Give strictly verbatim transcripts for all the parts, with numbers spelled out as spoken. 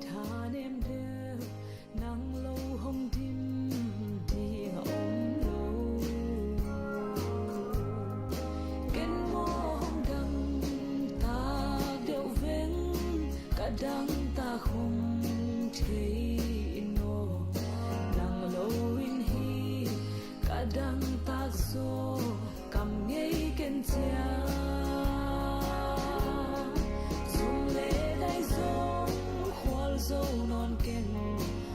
Thanem deuh nang lo hong dim ding a om lo. Ken maw hong dangtak deuh veng, ka dangtak hong thei in aw. Nang lo in hi ka dangtak zaw, kam ngei ken ciang. Sum le dai zong khual zo nawn keng,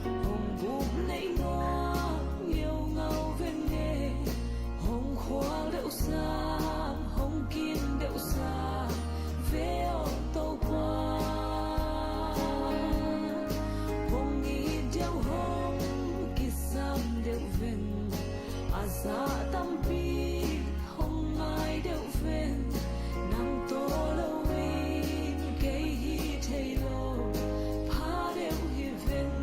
hong bup neih nuam ngeungau veng e. Hong khual deuh sam, hong kim deuh sam ve aw Topa. Hong it deuh, hong kisam deuh veng, a zah tampi hong ngai deuh veng. Nang tawh lo in kei hi thei lo, pha deuh hi veng.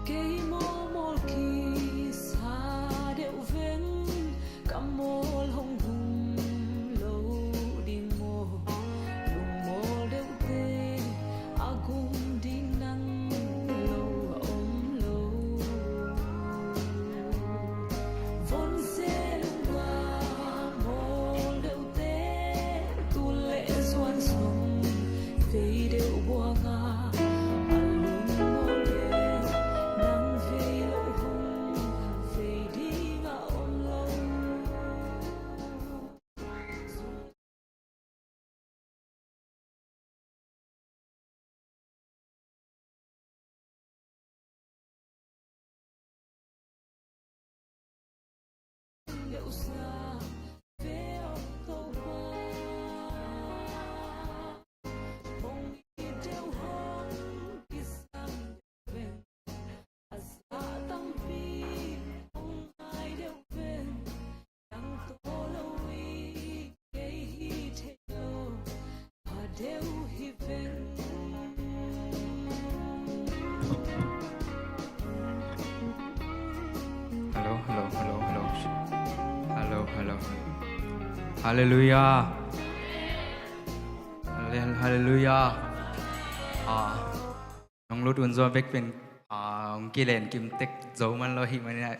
Kei mawlmawl kisa deuh veng, ka mawl hong hum lo ding maw? Lungmawl deuhte a gum ding nang lo a om lo. Von se lungua mawl deuhte, tul le zuan sung vei deuh buanga a lungmawl deuh, nang vei lo hong vei ding a om lo. Hello, hello, hello, hello. Hello, hello. Hallelujah. Hallel-, hallelujah. Ah, nong lut un zaw bek pen, ah, hong kilen kim tek zo man lo hi manin ah,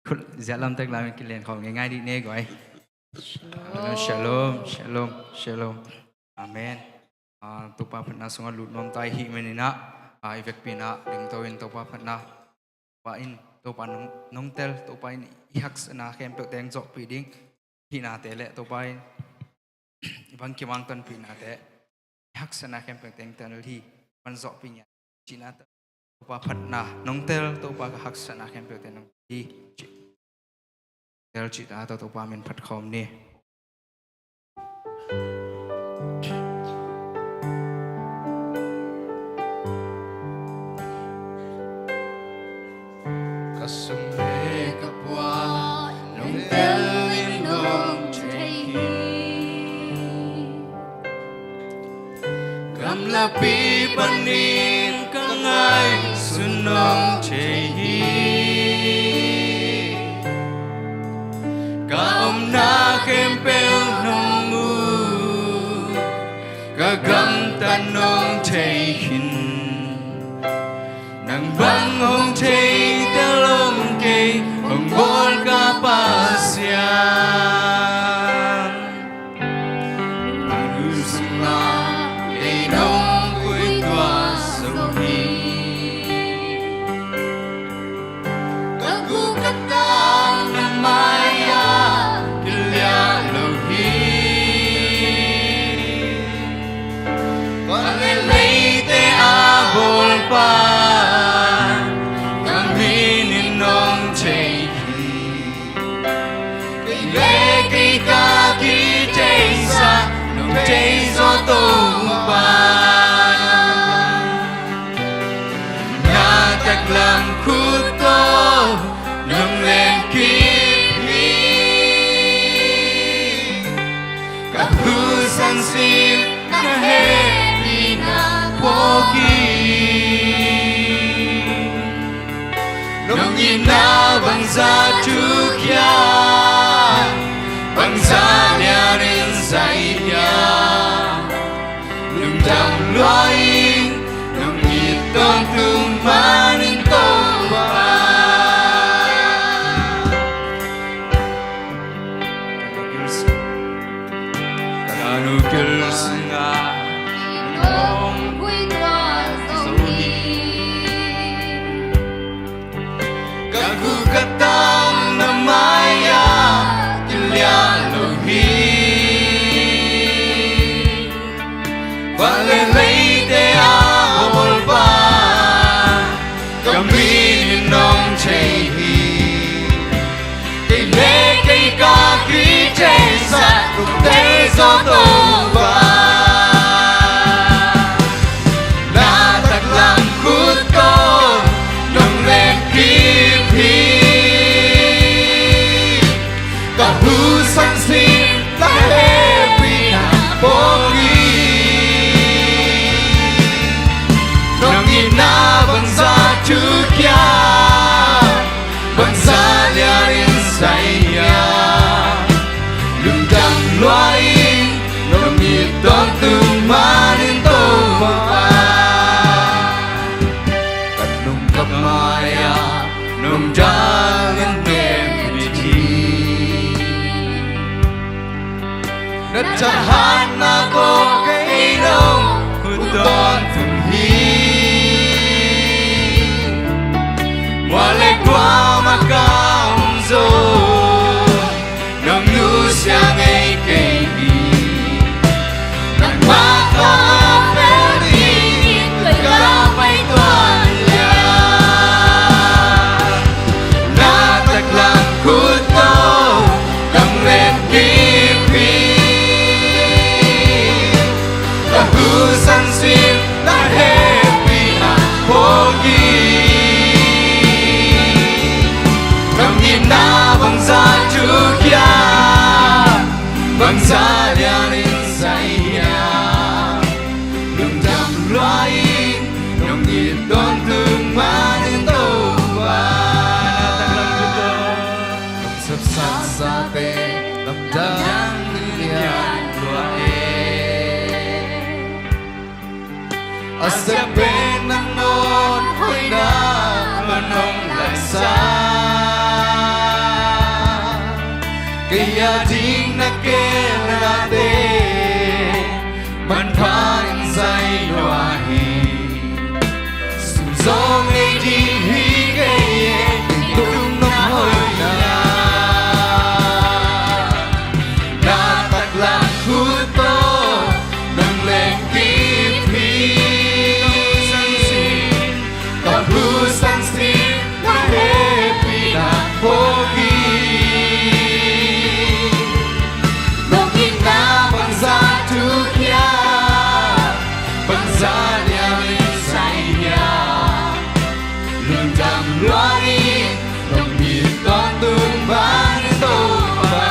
khut ziah lam tek lam kilen khawm ngei ngai dih ne guai. Shalom, shalom, shalom. Amen. Ah, Topa phatna sungah lut nuam ta i hih manin ah, ah, i vekpi in ah dingto in Topa phatna, Topa in, Topa nong, nong tel, Topa in i haksatna khempeuh teng zawhpih ding hihnate le Topa in i bang kimang tonpihnate, i haksatna khempeuh teng tel hi, man zawhpih ngiat cihna ta. Topa phatna nong tel, Topa ka haksatna khempeuh teng nong hi, ci. Tel cih ta tawh Topa min phat khawm ni. Ka sum le ka puan nong tel in nong thei hi. Gamlapi panin ka ngaihsun nong thei hi. Ka omna khempeuh nong mu, ka gamtat nong thei khin. Nang bang hong thei tel om kei, hong bawl ka Pasian. Nang sungah kei nong kuai tua zo hi. Ka guk ka tang na mai-ah kiliah lo hi. Van le leite a bawlpa, ka min in nong thei hi. Kei le kei ka kitheisa nong thei zaw Topa. Na taklam khut tawh nong len kip hi. Ka husan sim na hehpihna phawk hi. Nong itna bangzah thukhia, bangzah Nukil sungah nong khui nuam zo hi. Ka gu ka tang na mai-ah kiliah lo hi. Van le leite a bawlpa ka min in nong thei hi. Kei le kei ka kithei zah, kong thei zaw Topa. Na taklam khut tawh nong leng kip hi. Ka husan sin na hehpihna phawk hi. Nong itna bangzah thukhia, bangzah lianin zai hiam. Lungdam lua ing, nong it tawntung manin Topa. Ka nung ka mai-ah nong dang in ngen hi. Na thahatna tawh kei nong khuttawn tung hi. Mual le kuamah ka om zong nong nusia ngei kei hi. Nangmah ka pen dingin koi ka pai tuan hiam. Na taklam khut tawh nong leng kip hi. Ka husan sin na hehpihna phawk hi. Nong itna bangzah thukhia, bangzah lianin zai hiam. Lungdam lua ing, nong it tawntung manin Topa. Nong sepsakte lamdang in lian lua e. A siam pen nang nawn hoihna nong laisak. Kei a ding na kennate manpha in zai lua hi. Sum zong nei ding hi kei e, kei tung nong hoihna. Na taklam khut tawh nong leng kip hi. Ka husan sin na hehpihna phawk hi. Nong itna bangzah thukhia, bangzah lianin zai hiam. Lungdam lua ing, nong it tawntung manin Topa.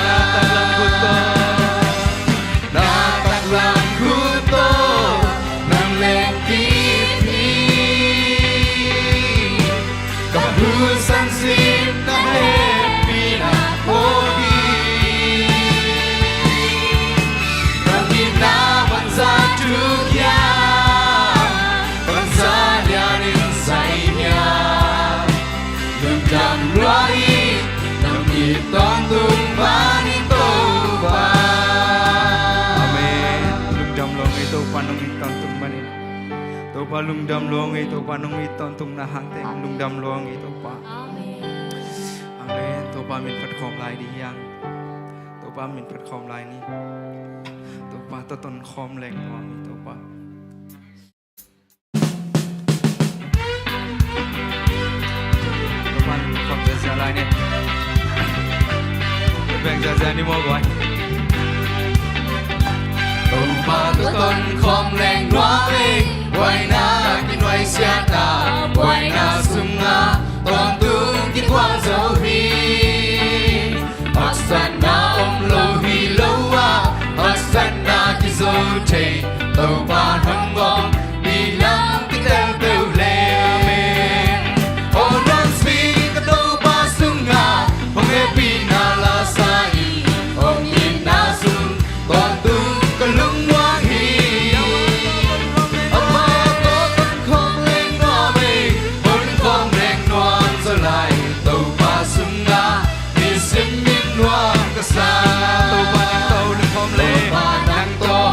Na taklam khut tawh nong leng kip hi. Ka husan sin na hehpihna phawk hi. Nong itna bangzah thukhia, bangzah lianin zai hiam. Lungdam lua ing, nong it tawntung manin Topa. Amen. Lungdam lua ing e Topa, nong it tawntung manin. Topa lungdam lua ing e Topa, nong it tawntung na hangteng lungdam lua ing e Topa. Amen. Amen. Topa min phat khawm lai ni hiam. Topa min phat khawm lai ni. Topa tawh ton khawm leng lua ing e Topa. Topa min phat khawm lai ni. Beng zazan ni maw guai. Topa tawh ton khawm leng lua e. Buaina kinuaisiah ta, buaina sungah tawntung kikuang zo hi. Haksatna om lo hi lo a, haksatna kizo thei Topa hong om, minam kitel peuh le. Aw nuam sing ka Topa sungah, hong hehpihna la sa in, hong itna sung tawntung ka lungmuang hi. Amah tawh ton khawm leng nuam e, hong khawm leng nuam zaw lai, Topa sungah nisim in nuam ka sa. Topa nang tawh lungkhawm le, Topa nang tawh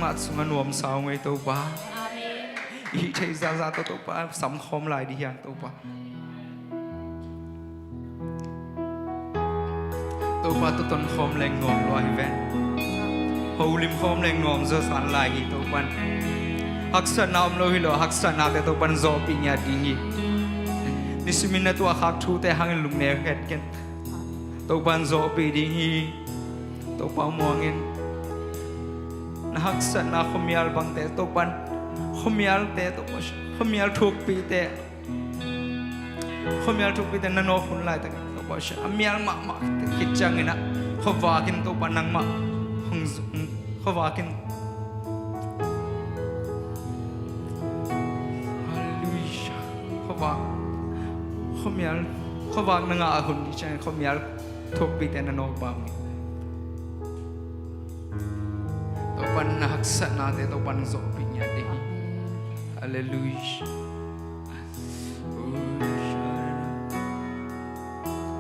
Nangmah sungah nuamsa ung ei Topa. Amen. I hih theih zahzah tawh Topa samkhawm lai ding hi hang Topa. Topa tawh tonkhawm leng nuam lua hi ven. Holim khawm leng nuam zaw san lai hi Topan. Haksatna om lo hi lo, haksatnate Topan zawhpih ngiat ding hi. Nisimin na tuahkhak thute hangin lungneu het ken. Topan zawhpih ding hi. Topa muangin na haksatna khuamial bangte Topan, khuamialte Topa, khuamial thukpite, khuamial thukpite na nawk hun laitak Topa, a mial mahmah khit ciangin ah khuavakin Topa nangmah hong, khuavakin, halleluia, khuavak, khuamial, khuavak na ngah a hun ding ciangin khuamial thukpite na nawk bang hi. Topan na haksatnate Topan zawhpih ngiat ding hi. Halleluia.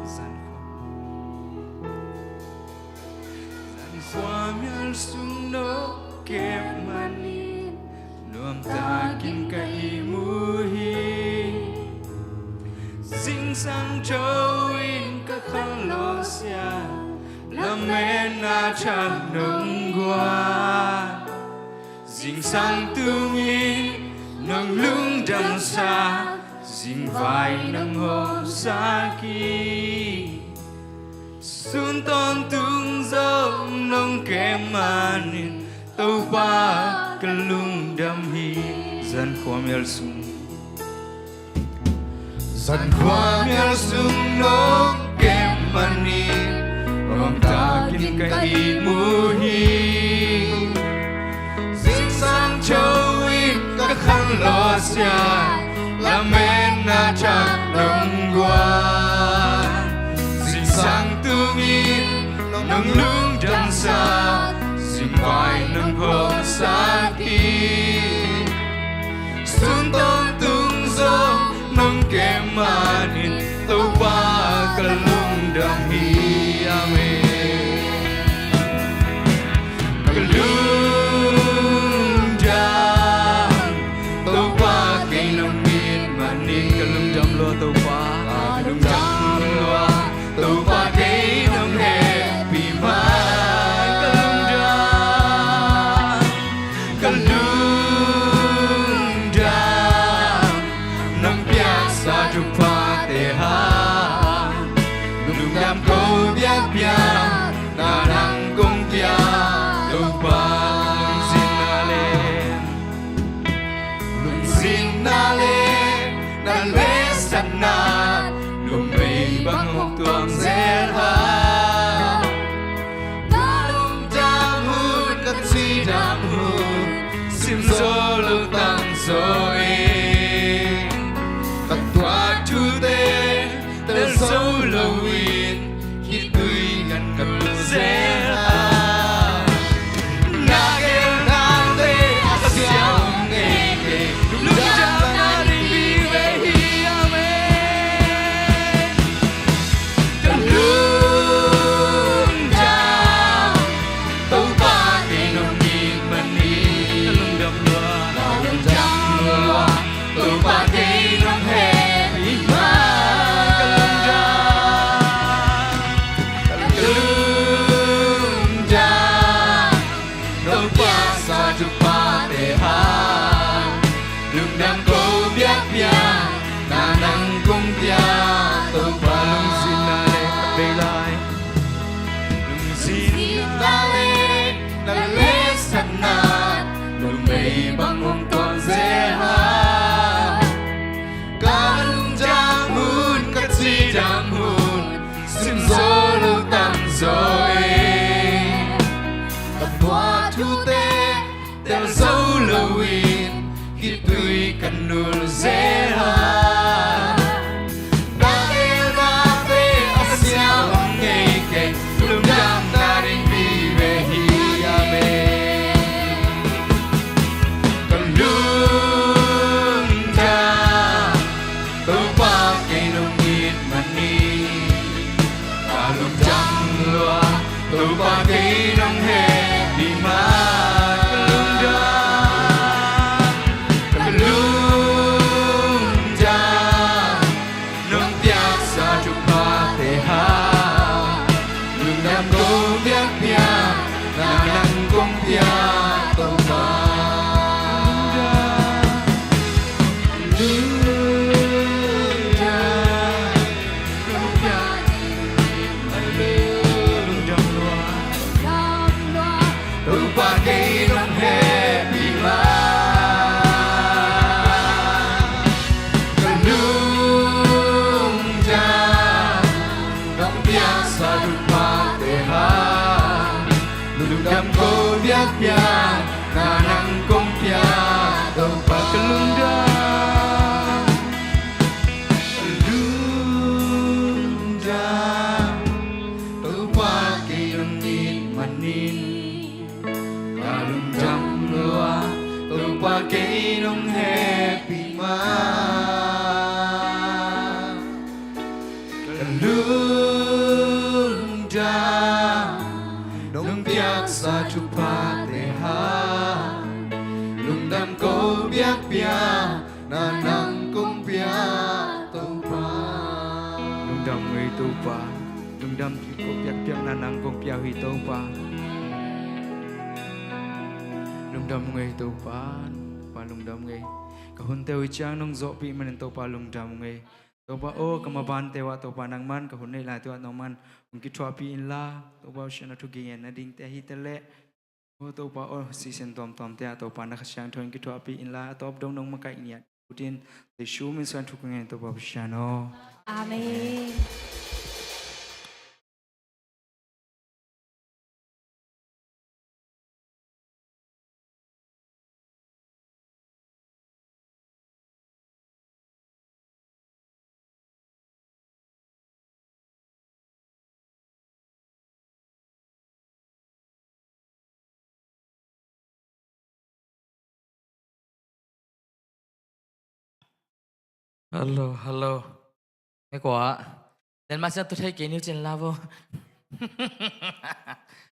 Zan khuamial sung nong kep manin nuamtakin ka ihmu hi. Zingsang tho in ka khanglawhsia, lametna thak nong guan. Zingsang tungin nong lungdamsa, zingvai nong hawmsak hi. Sun tawntung zong nong kep manin Topa ka lungdam hi. Zan khuamial sung, zan khuamial sung nong kep manin nuamtakin ka ihmu hi. Zingsang tho in ka khanglawhsia, lametna thak nong guan. Zingsang tungin nong lungdamsa, zingvai nong hawmsak hi. Sun tawntung zong nong kep manin Topa ka lungdam hi. Amen. Ka lungdam Topa kei nong it manin, ka lungdam lua Topa, ka lungdam lua Topa kei nong hehpih mai. Ka lungdam, ka lungdam nong piaksa thuphate hang. Lungdam ko biakpiak na nang kong pia Topa. Lungzinna le, lungzinna le na letsakna, numei bang hong tuang zel hang. Ka lungdam hun, ka cidam hun, sim zo lo tang zo in, ka tuah thute tel zo lo in, khitui kan ka lut zel a. Na gelnate a sia om ngei kei, lungdamna ding vive hi. Amen. Ka Topa. Topa kei nong hehpih ma. Ka lungdam nong piaksa thuphate hang lungdam ko biakpiak na nang kong pia Topa. Ka lungdam, lungdam Topa kei nong it manin. Ka lungdam lua Topa kei nong hehpih ma. Ka lungdam nong piaksa thuphate hang lungdam ko biakpiak na nang kong pia Topa. Lungdam ngei Topa. Lungdam ko biakpiak na nang kong pia hi Topa. Lungdam ngei Topa. Topa lungdam ngei. Ka hunte uh i ciang nong zawhpih manin Topa lungdam ngei. Topa aw, ka mabante uh ah Topa nangman ka hun neih laite uh ah nangman hong kithuahpih inla, Topa aw, sian a thu kigen nadingte ahite leh aw Topa aw, sisen tuamtuamte ah Topa na Kha Siangtho in kithuahpih inla, a tawp dong nong makaih ni-in ut in. Jesu min suang thu ka ngen Topa Pasian aw. Amen. Hello, hello. Hei kua. Den mah sian tu thei kei ni uh cin la vo.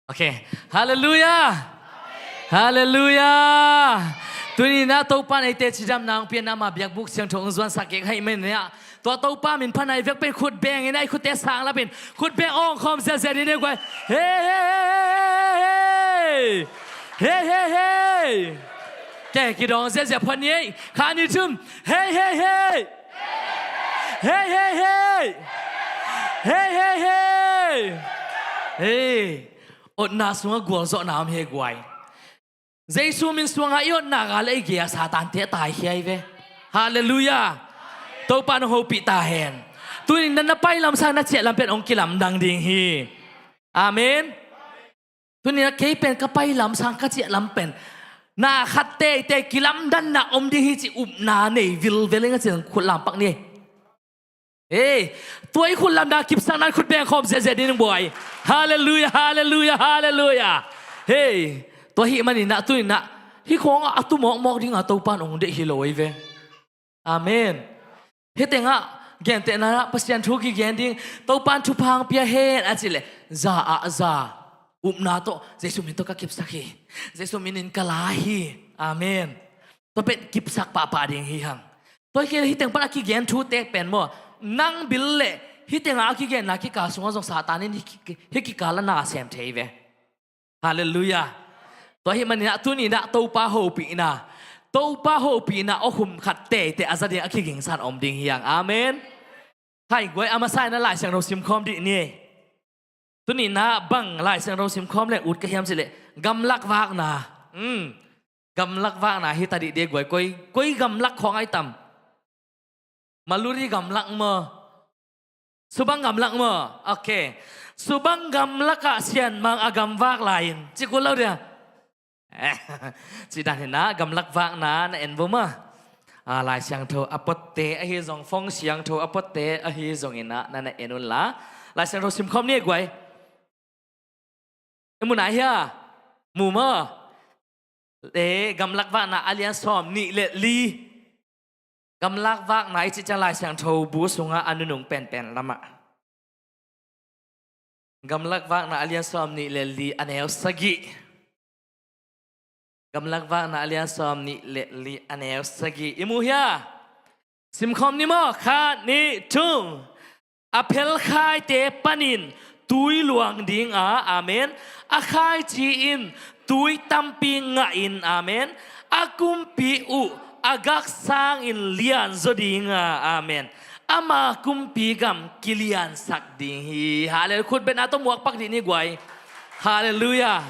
Ok. Halleluiah. Halleluiah. Tuni-in ah Topa in eite cidamna hong pia-in ama biakbuk siangtho hong zuansak kik ahih manin ah, tua Topa min phatna i vekpi-in khut beng in ah, i khutte sang lapin khut beng awng khawm ziahziah ni, nei guai. Hei, hei, hei, hei, hei, hei. Hei, hei, hei. Ke kidawng ziahziah phuan ni ei. Khat, nih, thum. Hei, hei, hei. Hei, hei, hei. Hei, hei, hei. Hei. Otna sungah gualzawhna om hi guai. Jesu min sungah i otna gal ei gei-a Satan te taikhia hi ve. Halleluiah. Topa nong hopih ta hen. Tuni-in na, na pailam sang na ciahlam pen hong kilamdang ding hi. Amen. Tuni-in ah kei pen ka pailam sang ka ciahlam pen na khat teitei kilamdanna om ding hi cih upna nei vilvel ing a cih khut lam pak ni. Ei, tua i khut lamdang kipsakna in khut beng khawm ziahziah ding, nei guai. Halleluiah, halleluiah, halleluiah. Hei, tua ahih manin ah tuni-in ah hih khawngah a tu mawkmawk dinga Topa in hong deih hi lo ei ve. Amen. Hih tengah gentehna-in ah Pasian thu kigen ding, Topa in thupha hong pia hen a cih leh, za ah za, upna tawh, Jesu min tawh ka kipsak hi, Jesu min in ka la hi. Amen. Tua pen kipsak pahpah ding hi hang. Tua hi kei leh hih teng pan a kigen thute pen maw, nang bil leh hih tengah a kigenna kikal sungah zong Satan in hih ki-, hih kikal ah na sem thei ve. Halleluiah. Tua ahih manin ah tuni-in ah Topa hopihna, Topa hopihna awkhum khat teitei a za ding a kigingsa-in om ding hi hang. Amen. Hai guai, a masa-in ah Lai Siangtho simkhawm dih ni. Tuni-in ah bang Lai Siangtho simkhawm leng ut ka hiam cih leh, gamlak vakna. Hmm. Gamlak vakna hi ta dih ding guai. Koi, koi gamlak khawng ai tam? Maluri gamlak maw? Subang gamlak maw? Ok. Subang gamlak ah Sian Mang a gamvak lai-in ci kul lo dia. Ci dan hi-in ah gamlak vakna na en vo maw. Ah, Lai Siangtho a potte ahi zong, fong siangtho a potte ahi zongin ah na, na en un la. Lai Siangtho simkhawm ni guai. I mu nai hia? Mu maw? Eh, gamlak vakna a lian sawm nih le li. Gamlak vakna i cih ciang Lai Siangtho bu sungah a nunung penpen lamah. Gamlak vakna a lian sawm nih le li a neu sagih. Gamlak vakna a lian sawm nih le li a neu sagih. I mu hia? Simkhawm ni maw? Khat, nih, thum. A phelkhaite panin tui luang dinga, amen, a khaici in tui tampi ngahin, amen, a kumpi uh a gak sangin lianzaw dinga, amen, ama kumpi gam kiliansak ding hi. Halleluiah. Khut beng a tawh muak pak dih ni guai. Halleluiah.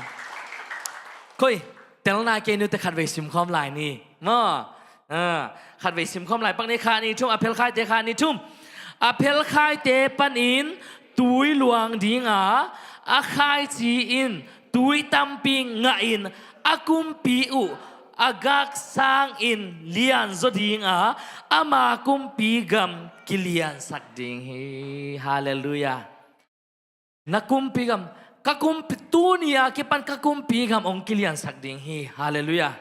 Khoi, tel nai kei ni uh teh, khatvei simkhawm lai ni maw. Ah, khatvei simkhawm lai pak ni. Kha ni thum, a phelkhaite, kha ni thum. A phelkhaite panin tui luang dinga, a khaici in tui tampi ngahin, a kumpi uh a gak sangin lianzaw dinga, ama kumpi gam kiliansak ding hi. Halleluiah. Na kumpi gam, ka kumpi, tuni a kipan ka kumpi gam hong kiliansak ding hi. Halleluiah.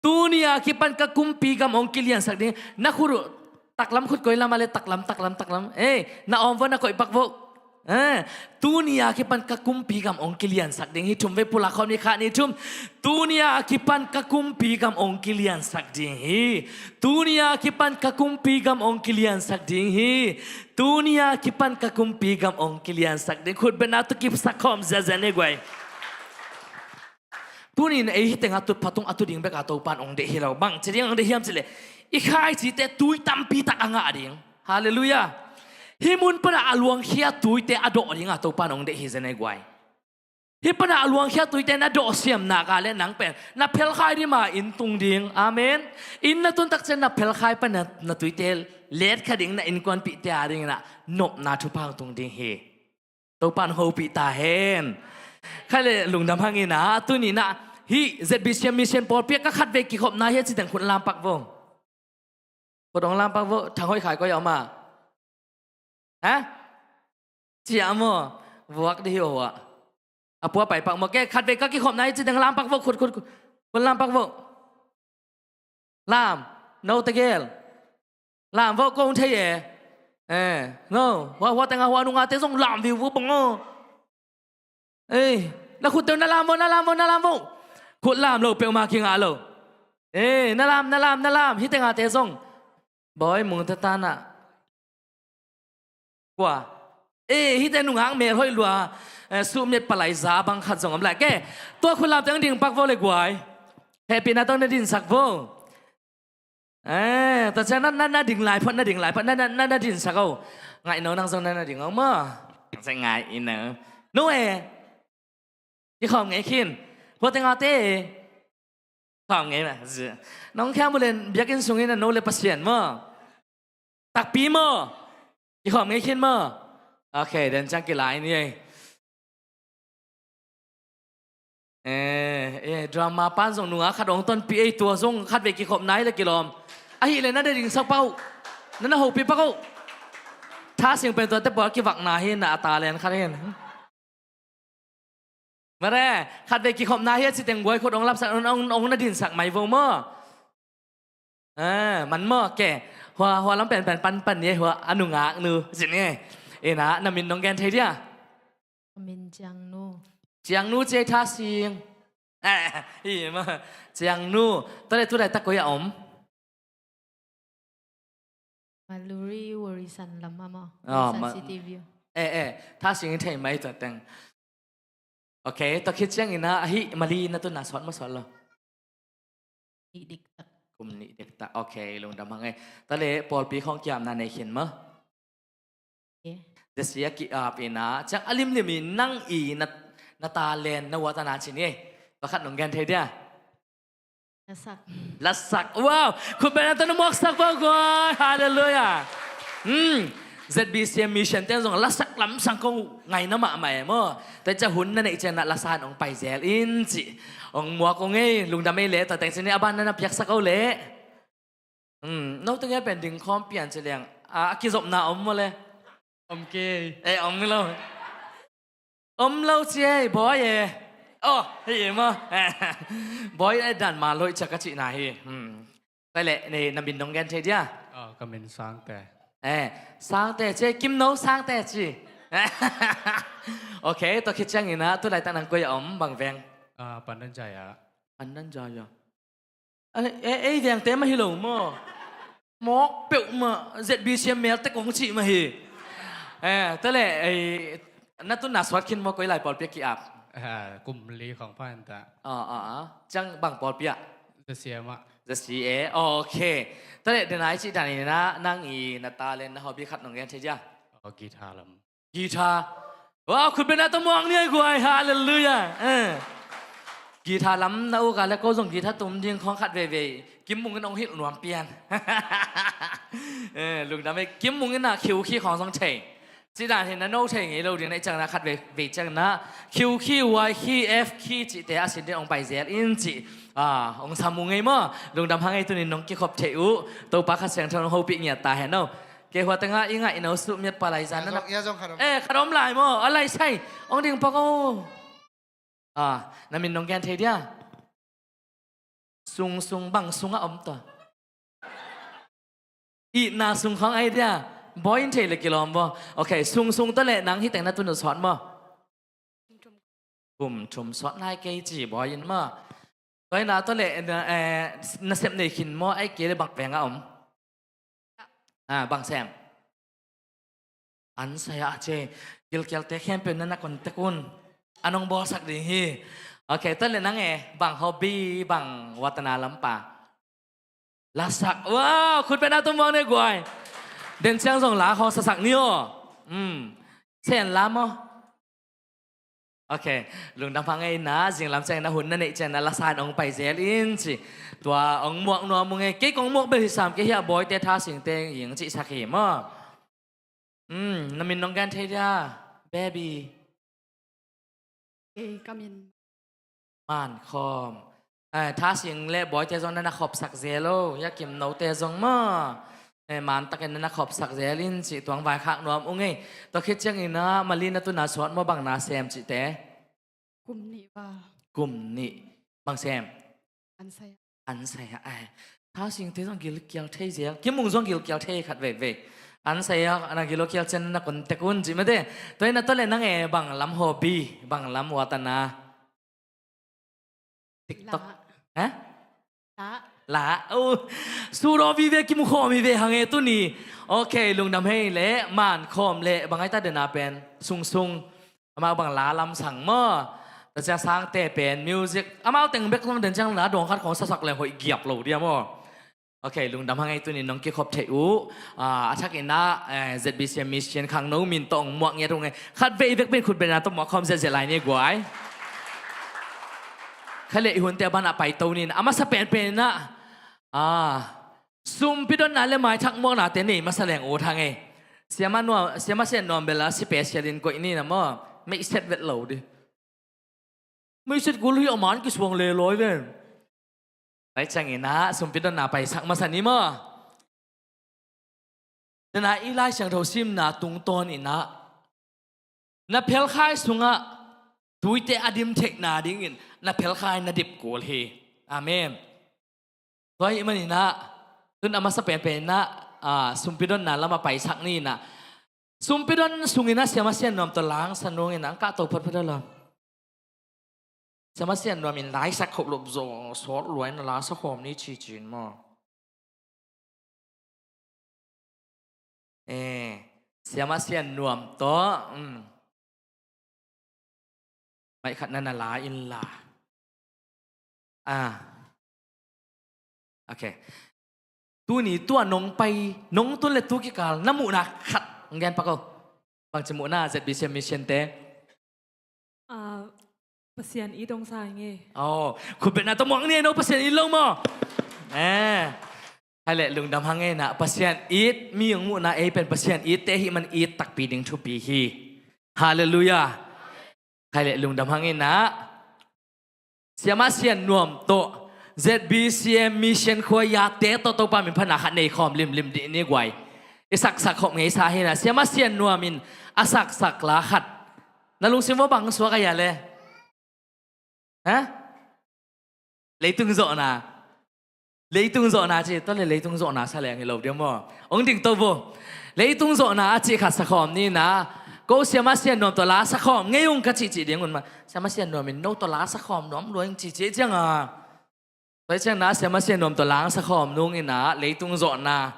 Tuni a kipan ka kumpi gam hong kiliansak ding. Na khut uh taklam, khut koilam a le taklam, taklam, taklam. Eh, na awm vo, na koih pak vo. Eh, tuni a kipan ka kumpi gam hong kiliansak ding hi. Thum vei pulak khawm ni. Kha ni thum. Tuni a kipan ka kumpi gam hong kiliansak ding hi. Tuni a kipan ka kumpi gam hong kiliansak ding hi. Tuni a kipan ka kumpi gam hong kiliansak ding. Khut beng a tawh kipsak khawm ziazia ni guai. Tuni in ei hi tengah tut phatung a tu ding bek a Topan hong deih hi lo. Bang ci ding hong deih hiam cih leh, i khaicite tui tampi tak a ngah ding. Halleluiah. Hih mun pana a luangkhia tuite a dawh dinga Topan hong deih hi zia ni guai. Hih pana a luangkhia tuite na dawh siam nak a le nang pen na phelkhai dima inn tung ding. Amen. Inn na tun tak ciang na phelkhai pana na tuite let kha ding, na innkuanpihte a dingin ah nopna thupha hong tung ding hi. Topan hopih ta hen. Khai le lungdam hang in ah, tuni in ah hih Z B C M mission pawlpi ah ka khatvei kikhopna hi a ci teng khut lam pak vo. Khut hong lam pak vo, Thang Hoih Khai koi a om a. Ha? Ci a maw? Vuak dih hi uh a. A pua pai pak maw. Kei khatvei ka kikhopna hi ci teng lam pak vo, khut, khut, khut. Khut lam pak vo. Lam, no tegel. Lam vo, kong thei e. Eh, no, hua, hua tengah hua nungate zong lam viu vo bang aw. Eh, na khutte uh na lam vo, na lam vo, na lam vo. Khut lam lo peuhmah kingah lo. Eh, na lam, na lam, na lam. Hih tengahte zong. Bawi mung te tanah. Kua. Eh, hihte nungak mel hoih lua. Eh, suhmiat palai za bang khat zong om lai. Ke, tua khut lam teng ding pak vo le guai. Hehpihna tawh na dinsak vo. Eh, tua ciang na, na, na ding lai phot, na ding lai phot, na, na, na, na dinsak o. Ngaih no nang zong na, na ding o maw. Zai ngai in o. No e. Kikhawm ngei khin. Hua tengahte. Khawm ngei mah. Nong khiam uh len biakinn sungin a no le Pasian maw. Takpi maw. Kikhawm ngei khin maw. Ok, den ciang kilai ni ei. Eh, eh, drama pan zong nungak khat hong tonpih ei, tua zong khatvei kikhopna hi le kilawm. Ahih leh na na dingsak pak uh. Na na hopih pak uh. Tha Sing pen tuate pawl kivakna hi na, a talent khat hi. Mare, khatvei kikhopna hi a ci teng guai khut hong lapsak, hong, hong, hong na dinsak mai vo maw. Ah, man maw, ke. Hua, hua lam pen, pen, pan, pan ni, hua, a nungak nu, zin ni. Ina, na min nong gen thei dia. Ka min Ciang Nu. Ciang Nu ci ei, Tha Sing. Eh, hi maw, Ciang Nu. Tua le tu laitak koi a om? Maluri, Warisan lam a maw. Ah, Warisan ma-, City View. Eh, eh, Tha Sing in thei mai tua teng. Ok, tua khit ciangin ah, ahi, Mali na tun na sawt maw sawt lo? Nih diktak. Kum nih diktak. Ok, lungdam hang e. Tua le, pawlpi khawng ki-apna nei khin maw? Eh. Zia sia ki-ap in ah, ciang a limlim in nang i na, na talent, na uat a na ci ni. Pakhat nong gen thei dia. Lasak. Lasak. Wow! Khut beng a tawh na muaksak vo guai. Halleluiah. Hmm. Z B C M mission ten zong lasak lamsang kong ngaina mahmah e maw. Tua ciang hun na neih ciang na lasa in hong pai zel in ci. Hong muak hong ei, lungdam ei le, tua teng ci ni, a ban na na piaksak o le. Hmm. No teng e pen ding khawm pian ci leng. A, a kizopna om maw le. Om kei. Eh, om lo. Om lo ci ei, bawi e. Oh, hi maw. Bawi e dan ma loih ciak ka cihna hi. Hmm. Tua le, ne, na min nong gen thei dia. Oh, ka min Sangte. Eh, Sangte ci ei, Kim No Sangte ci. Ok, tua khit ciangin ah, tu laitak nang koi a om, bang veng? Ah, Pandan Jaya. Pandan Jaya. Ei, ei, ei vengte mah hi lo maw. Mawk peuhmah, Z B C M melte kong cih mah hi. Eh, tua le, ei, na tun na suat khin maw, koi lai pawlpi a ki-ap. Ah, kum li khawng pha in ta. Ah, ah, ah. Ciang bang pawlpi ah? Zasia mah. Zasia e. Ok. Tua leh, den a i cih dan in ah, nang i na talent, na hobby khat nong gen thei dia? Oh, guitar lam. Guitar. Wow, khut beng na tawh muak ni ei guai. Halleluiah. Eh. Guitar lam na uk a leh ko zong guitar tum ding khawng khat veivei. Kim Mung in hong hilh nuam pian. Eh, lungdam ei, Kim Mung in ah Q key khawng zong thei. Cih dan hi na, no thei ngei lo ding na, i ciang na khat vei, vei ciang na Q key, Y key, F key cihte a sin ding hong pai zel in cih. Ah, hong sam uh ngei maw. Lungdam hang ei, tuni in nong kikhop theih uh. Topa Kha Siangtho in hong hopih ngiat ta hen aw. Kei hua tengah i ngaihno suh miat pa lai zan na. Ia zong, ia zong khat om. Eh, khat om lai maw. A lai sai. Hong ding pak aw. Ah, na min nong gen thei dia? Sung sung, bang sung a om tua? Itna sung khawng ai dia. Bawi in thei leh kilawm baw. Ok, sung sung tua leh nang hi teng na tun uh sawt maw? Kum thum sawt nai kei ci bawi in maw. Tua hi na tua leh, eh, nasep nei khin maw, ai kei leh bang veng a om? Ah, bang sem? An sai a ci. Gilkialte khempeuh na na contact un. An hong bawlsak ding hi. Ok, tua leh nang e, bang hobby, bang watana lampa? Lasak. Wow, khut beng na tawh muak ni ei guai. Den ciang zong la khawng sasak ni aw. Hmm. Sen la maw? Ok, lungdam hang ei na, zinglam ciang na hun na neih ciang na lasa in hong pai zel in ci. Tua hong muak nuam ung ei, kei kong muak bel hi sam, kei hiah bawite Tha Singte ing cihsak hi maw. Hmm, na min nong gen thei dia, baby? Kei ka min Man Khawm. Eh, Tha Sing leh bawite zong na na khopsak zel o, ya Kim note zong maw. Eh, man takin na na khopsak zel in cih, tua hong vaikhak nuam ung ei. Tua khit ciangin ah, mali na tun a sawt maw, bang na sem cihte? Kum nih val. Kum nih. Bang sem? An sai a. An sai a, ai. Tha Singte zong gilkial thei zel. Kim Mung zong gilkial thei khat veivei. An sai a, na gilkial ciang na contact un cih mate. Tua hi na tua leh nang e, bang lam hobby, bang lam watana? TikTok. La. Ha? La. La. Oh, sudaw vive, kimu khawm hi ve hang e tuni. Ok, lungdam hei leh, Man Khawm leh, bang ai ta den a pen, sung sung. Amau bang la lamsang maw. Tua ciang Sangte pen music. Amau teng bek zong den ciang la dawng khat khawng sasak leng hoih giap lo dia maw. Ok, lungdam hang ei, tuni in nong kikhop theih uh. Ah, a thakin ah, eh, Z B C M Mission khangno min tawh hong muak ngiat ung ei. Khat vei vek pen khut beng na tawh muak khawm ziahziah lai ni ei guai. Kha leh i hunte a ban ah paito ni in, a masa penpen in ah, ah, sumpi donna leh maithak muaknate nei masa leng ut hang ei. Siama Nuam, Siama Sian Nuam bel a special in koih ni na maw. Meih set vet lo di. Meih set kul hi, a man kisuang lel lawi ve. Tua ciangin ah, sumpi donna paisak masa ni maw. Tua na i Lai Siangtho simna tungtawn in ah, na phelkhai sungah tuite a dim theihna dingin na phelkhai na dip kul hi. Amen. Tua ahih manin ah, tun a masa penpen in ah, ah, sumpi donna lamah paisak ni in ah. Sumpi don sungin ah Siama Sian Nuam tawh la hong sa nung in ah, hong kahto photphot a lam. Siama Sian Nuam in la i sak khop loh zaw sawt lua in, la sa khawm ni ci ci in maw. Eh, Siama Sian Nuam tawh, um, maikhat na na la in la. Ah. Ok. Tuni tua nong pai, nong tun leh tu kikal na muhna khat hong gen pak o. Bangci muhna, Z B C M Mission te? Ah, Pasian it hong sa ing ei. Oh, khut beng na tawh muak ni ei, no Pasian it lo maw. Eh. Hai leh lungdam hang ei na, Pasian it mi hong muhna ei pen Pasian itte ahih man it takpi ding thupi hi. Halleluiah. Hai leh lungdam hang ei na. Siama Sian Nuam tawh Z B C M Mission khua-ah te tawh Topa min phatna khat nei khawm limlim dih ni guai. I saksak khop ngeisa hi na, Siama Sian Nuam in a saksak la khat. Na lungsim uah bang suak a hia le? Ha? Leitung zawhna. Leitung zawhna ci, tua leh leitung zawhna sa leng hi lo dia maw. Hong ding to vo. Leitung zawhna a cih khat sa khawm ni na. Ko Siama Sian Nuam tawh la sa khawm ngei ung ka cihcih ding un mah. Siama Sian Nuam in no tawh la sa khawm nuam lua ing cihcih ciang a. Tua ciang na Siama Sian Nuam tawh la sa khawm nung in na, leitung zawhna.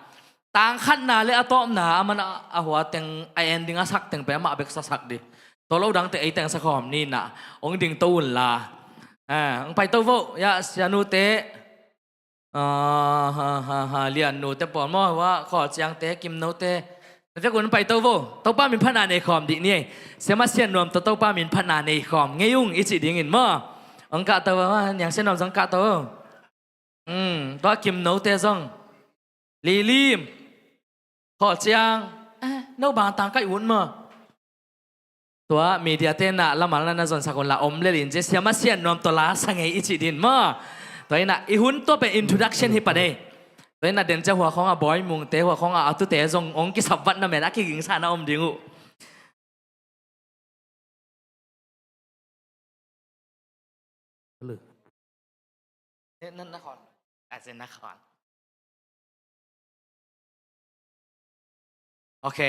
Tang khatna leh a tawpna, a man a, a hua teng, a ending a sak teng pen amah bek sasak di. Tua lo dangte ei teng sa khawm ni na. Ong ding to un la. Ah, ong pai to vo. Ya, sianute. Ah, ha, ha, ha, liannute pawl maw, hua, Khawl Ciangte, Kimnote. Na vek un pai to vo. Topa min phatna nei khawm dih ni ei. Siama Sian Nuam tawh Topa min phatna nei khawm ngei ung i cih dingin maw. Ong kah to vo, Niang Sian Nuam zong kah to vo. Hmm, tua Kimnote zong. Lilim. Khawl Ciang. Eh, no bang tang kai ut maw. Tua media te na lamal na na zonsak un la om lel in, cia siama Sian Nuam tawh la sa ngei i cih din maw. Tua ina i hun tua pen introduction hi pa dei. Tua ina den cia hua khawng a Bawi Mungte, hua khawng a atute zong ong kisapvat na men a kigingsa na om ding uh. Eh, na, na khawng. A, cia na khawng. Ok.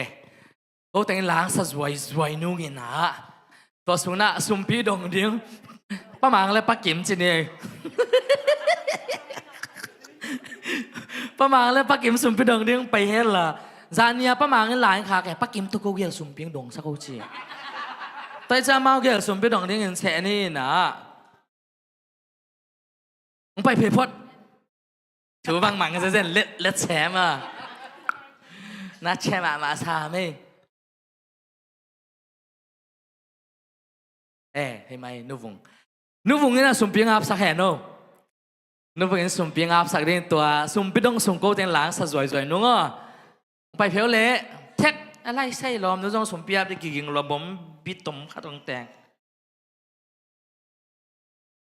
Ko teng langsa zuaizuai nung ina. Tua sung na sumpi dong ding. Pa Mang le Pa Kim ci ni. Pa Mang le Pa Kim sumpi dong ding pai hel la. Zan nia Pa Mang in la in kha ke Pa Kim tu ko gel sumpi dong sa ko ci. Tua i cia mau gel sumpi dong ding in se ni ina. Ong pai phei phot. Thu bang mang zenzen let, let sem a. Na chem a ma sa mei. Eh, hei mai, Nu Vung. Nu Vung ina sumpi ngapsak hen o. Nu Vung in sumpi ngapsak ding tua, sumpi dong sung ko teng langsa zuaizuai nung o. Pai pheu le, thek, a lai sai lawm, nu zong sumpi ap di kiging lua bom, bitom khat ong teng.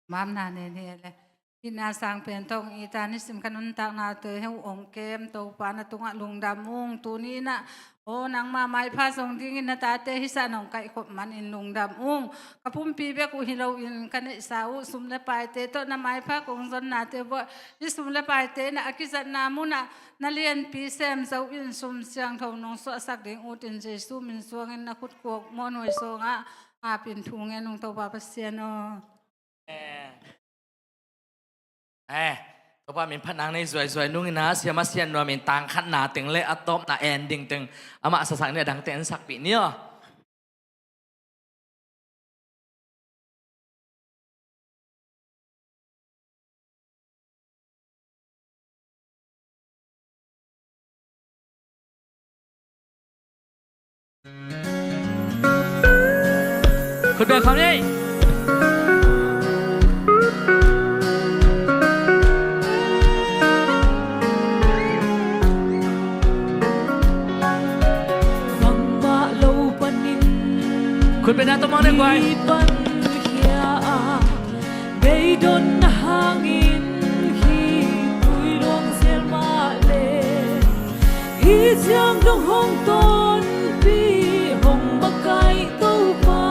Mamna ne ni le. Ina sang pen tong i ta nisim kan untak na te heu ong kem Topa na tungah lungdam ung tuni na. O nangma maipha zong dingin na tate hisa nong kaikhop man in lungdam ung. Ka pumpi bek uh hi lo in ka neihsa uh sum le paite tawh na maipha kong zon na te buah. I sum le paite na a kizatna munah na lianpi sem zo in sum siangtho nong suahsak ding ut in Jesu min suangin na khut kuak muanhuai suangah apin thu ngen ung Topa Pasian aw. Eh. Eh. Topa min phat nang nei zuaizuai nung ina siama Sian Nuam in tang khatna teng le a tawpna en ding teng amah sasak ni a dangte en sakpih ni aw. Khut beng khawm ni. Bangmah lo panin khut beng na tawmang deuh guai. Pan khia a beidonna hangin khitui luang zel mah le hih ciang dong hong tonpih hong makaih Topa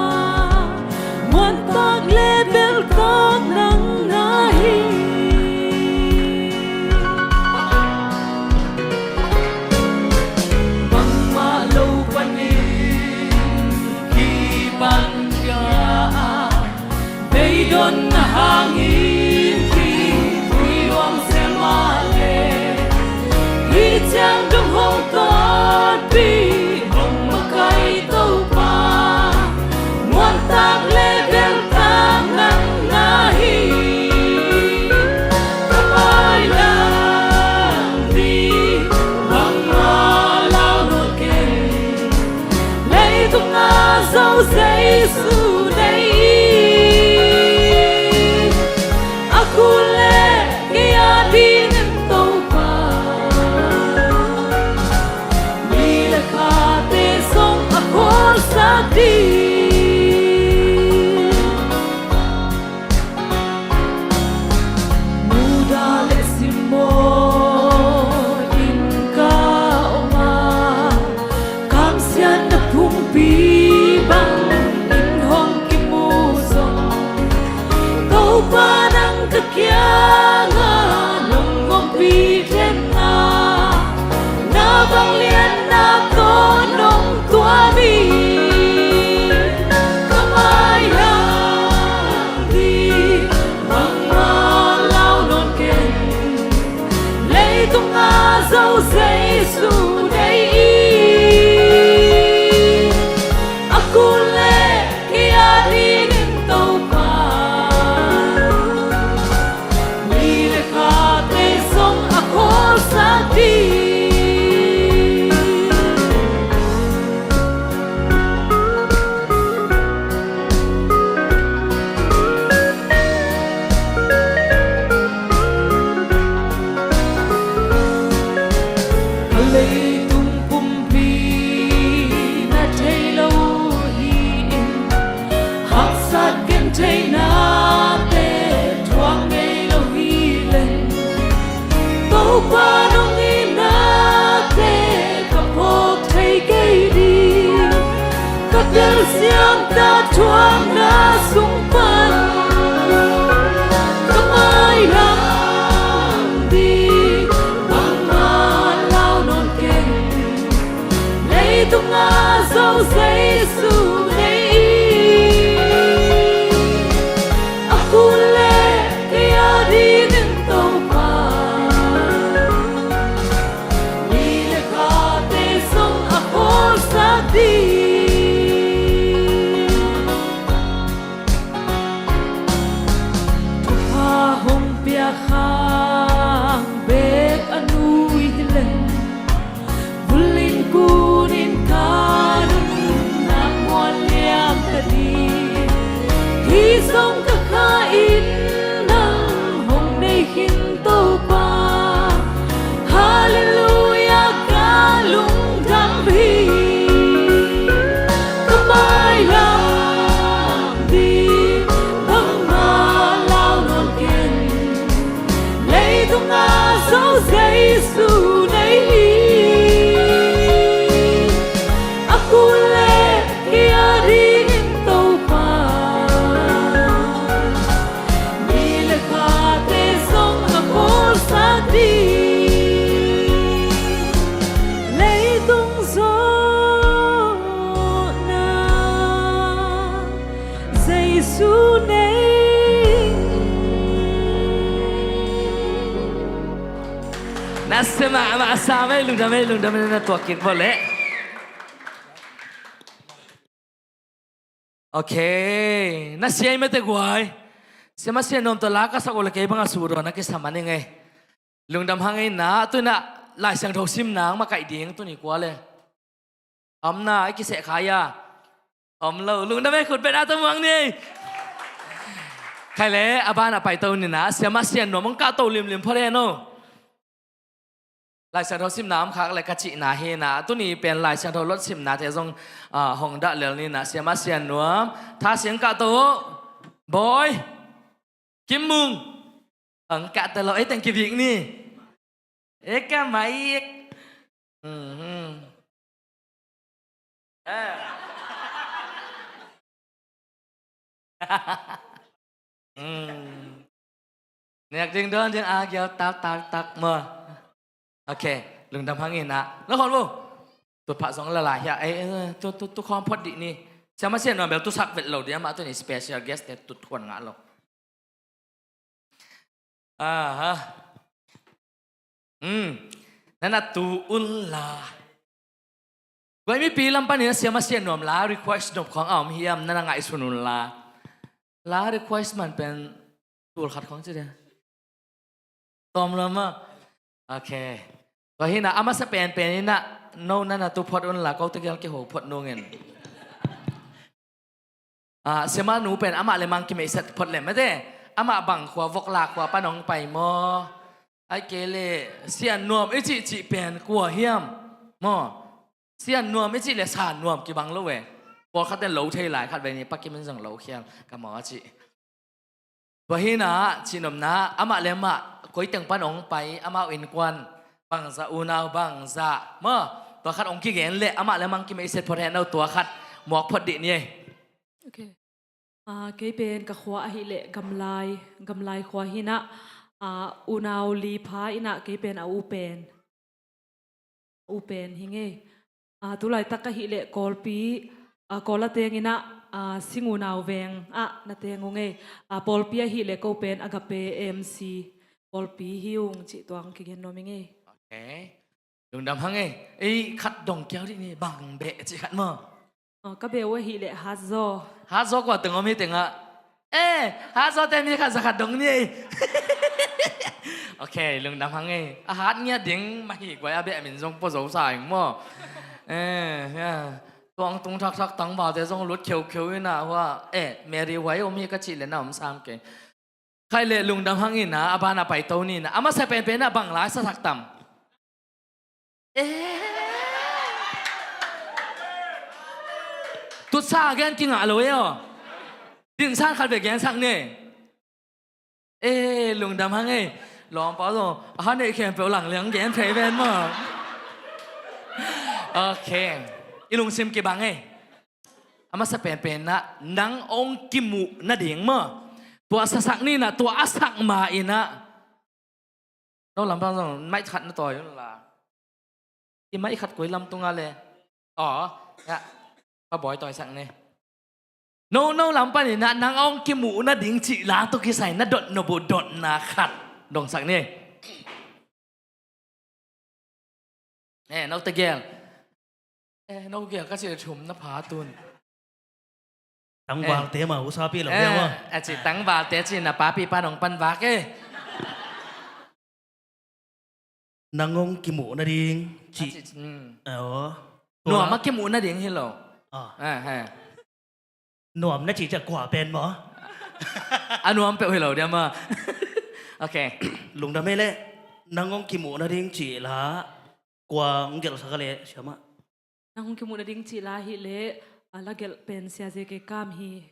muantak le beltak nang na hi. Bangmah lo panin kipan khia a beidonna hangin khitui luang zel mah le hih ciang dong hong tonpih hong makaih Topa muantak le beltak nang na hi. Ka baih lam ding bangmah lau lo kei. Leitung a zo Jesu nei a khut le kei a ding Topa mi le khate zong a khualsak ding. Muda le simmawh in ka om a kamsiatna pumpi bangin hong Lamta thuakna sung pan ka mailam ding bangmah lau nawn keng. Leitung a zo Jesu nei hi. A kul le kei a dingin Topa, ni le khate zong a khawlsak ding. Thupha hong pia khang bek a nui hi leng, vul in kun in ka nunnak muan liam ka ding. Hi zong ka kha in nang hong nei khin Topa. Halleluiah, ka lungdam hi. Ka mailam ding bangmah lau nawn keng. Leitung a zo Jesu nei hi. A kul le kei a dingin Topa, ni le khate zong a khawlsak ding. Leitung zawhna Jesu nei. Na sem a, a, a sa mei, lungdam mei, lungdam mei, na tuak kik vawh leh. Ok. Na sia i mete guai. Siama Sia Nuam tawh la ka sak uh le kei bang a suhdaw na kisam a ni ngei. Lungdam hang ei na, tu na Lai Siangtho simna ang makaih ding tuni kua le. Om na, i kiseh khai a. Om lo, lungdam ei, khut beng a tawh muang ni. Khai le, a ban a paito ni na, Siama Sia Nuam ang kahto limlim phot e no. Lai Siangtho simna om khak le ka cihna hi na, tuni pen Lai Siangtho lot simnate zong, ah, hong dah lel ni na, Siama Sia Nuam, tha siang kahto, Bawi, Kim Mung, ang kahto lo, ei teng kibik ni. Ei ka mai. Mhm. Eh. Hmm. Nek ding don ding a giau tak tak tak maw. Ok, lungdam hang in ah. Lo khon bu. Tut phah zong la lai hia. Eh, eh, tu, tu, tu khawm phot dih ni. Siama Sia Nuam bel tu sak vet lo dih, amah tu ni special guest te tut khon ngah lo. Aha. Hmm. Nana tu un la. Guai mipi lam panin a Siama Sia Nuam la request nop khawng a om hiam, nana ngaihsun un la. La request man pen tul khat khawng ci dia. Tawm lam a. Ok. Tua hi na, a masa penpen in ah, no nana tu phot un la, ko tegel kiho phot nungin. Ah, Siama nu pen amah le mang kimeihset phot lem mete. Amah bang khua, Vokla khua pan hong pai maw? Ai kei le, Sia Nuam i cih cih pen kua hiam? Maw? Sia Nuam i cih le Sa Nuam kibang lo e. Pawlkhat ten lo thei lai khat ve ni, Pa Kim in zong lo khial ka maw a cih. Tua hi na, cihnopna, amah le amah, koi teng pan hong pai, amau innkuan, bangzah unau, bangzah, maw, tua khat hong kigen leh, amah le amah hong kimeihset phot hen lo, tua khat, muak phot dih ni ei. Ok. Ah, kei pen ka khua ahih leh Gamlai, Gamlai khua hi na, ah, unau li pha in ah, kei pen a u pen. U pen hi ngei. Ah, tulaitak ahih leh Kawlpi, ah, Kawl a teng in ah, ah, Singunau veng ah na teng uh ngei. Ah, pawlpi ahih leh ko pen Agape M C pawlpi hi ung cih tuang kigen nuam hi ngei. Ok. Lungdam hang ei. Ei, khat dong kiau dih ni, bang beh cih khat maw. Oh, ka beh uh ahih leh Hatzaw. Hatzaw kua teng om hi teng ah. Eh, Hatzaw te mi khat za khat dong ni ei. Ok, lungdam hang ei. A hat ngiat ding mah hi guai, a beh min zong pua zo sa ing maw. Eh, ya. Tuang tung thak thak tangvalte zong lut kheu kheu in ah hua. Eh, Mary huai om hi ka cih leh na om sam kei. Khai le lungdam hang in ah, a ban a paito ni na. A masa penpen ah bang lai sa sak tam. Eh. Tutsa gen kingah lo e aw. Dinsan khat ve gensak ni. Eh, lungdam hang ei. Lawmpa zong a ha neih khempeuh lang liang gen phei ven maw. Ok. I lungsim kibang ei. A masa penpen ah nang hong kimuh nading maw? Tua sasak ni in ah, tua a sak ma in ah, no lampang zong maih khat na tawi un la. I maih khat koi lam tung a le. Aw, ya. Pa Bawi tawisak ni. No, no lam panin ah nang hong kimuh nading cih la tawh kisai na dot nop uh dotna khat dongsak ni. Eh, no tegel. Eh, no gel ka cih le thum na pha tun. Tangvalte ma usapi lo deuh a. A ci tangvalte ci na papi pa nong pan vak e. Nang hong kimuh nading ci. Aw. Nuam a kimuh nading hi lo. Nuam na ci ciah kua pen maw? A nuam peuh hi lo dia maw? Ok. Lungdam hi leh, nang hong kimuh nading ci la kua hong gelhsak a le siamah? Nang hong kimuh nading cih la hi leh, a la gelh pen Sia Ze Kei Kam hi.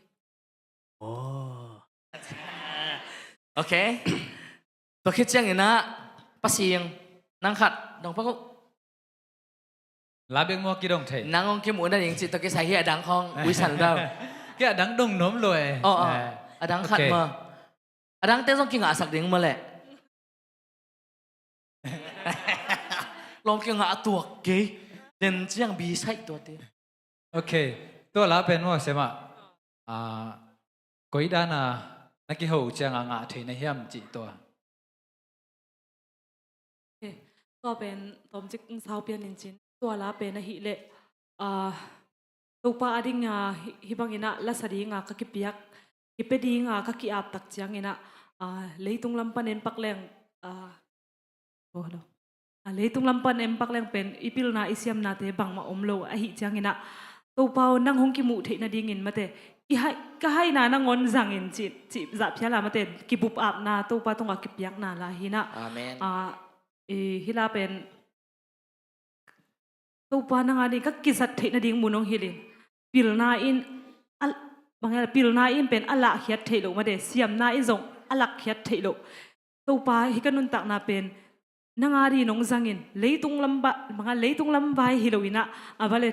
Aw. Ok. Tua khit ciangin ah, Pasing, nang khat dong pak uh. La bek maw kidong thei. Nang hong kimuh nading cih tua kisai hi a dang khawng uisan dau. Kei a dang dong nuam lo e. Aw, aw. A dang khat maw? A dangte zong kingahsak ding maw leh? Lawm kingah a tuak kei. Den ciang bi saih tuate. Ok. Tua la pen maw siamah, ah, koi dana na kiho cianga ngah thei na hiam cih tua. Ok. Tua pen tawmcik sau pian in cin. Tua la pen ahih leh, ah, Topa a dinga hi, hi bangin ah lasa dinga ka kipiak, kipia dinga ka ki-ap tak ciangin ah, ah, leitung lam pan en pak leng, ah, oh, hello. Ah, leitung lam pan en pak leng pen i pilna i siamnate bangmah om lo ahih ciangin ah, Topa aw, nang hong kimuh theih nadingin mate, i hai, ka haina nangawn zangin cih, cih zah phial a mate, kibup apna Topa tungah kipiakna la hi in ah. Amen. Ah, i hi la pen Topa nang a ding ka kizat theih nading mun hong hilh in. Pilna in a, bang hiam, pilna in pen a lahkhiat theih loh mate, siamna in zong a lahkhiat theih loh. Topa, hih ka nuntakna pen nang a ding nong zangin, leitung lam ba, bang hiam, leitung lam vai hi lo in ah, a va le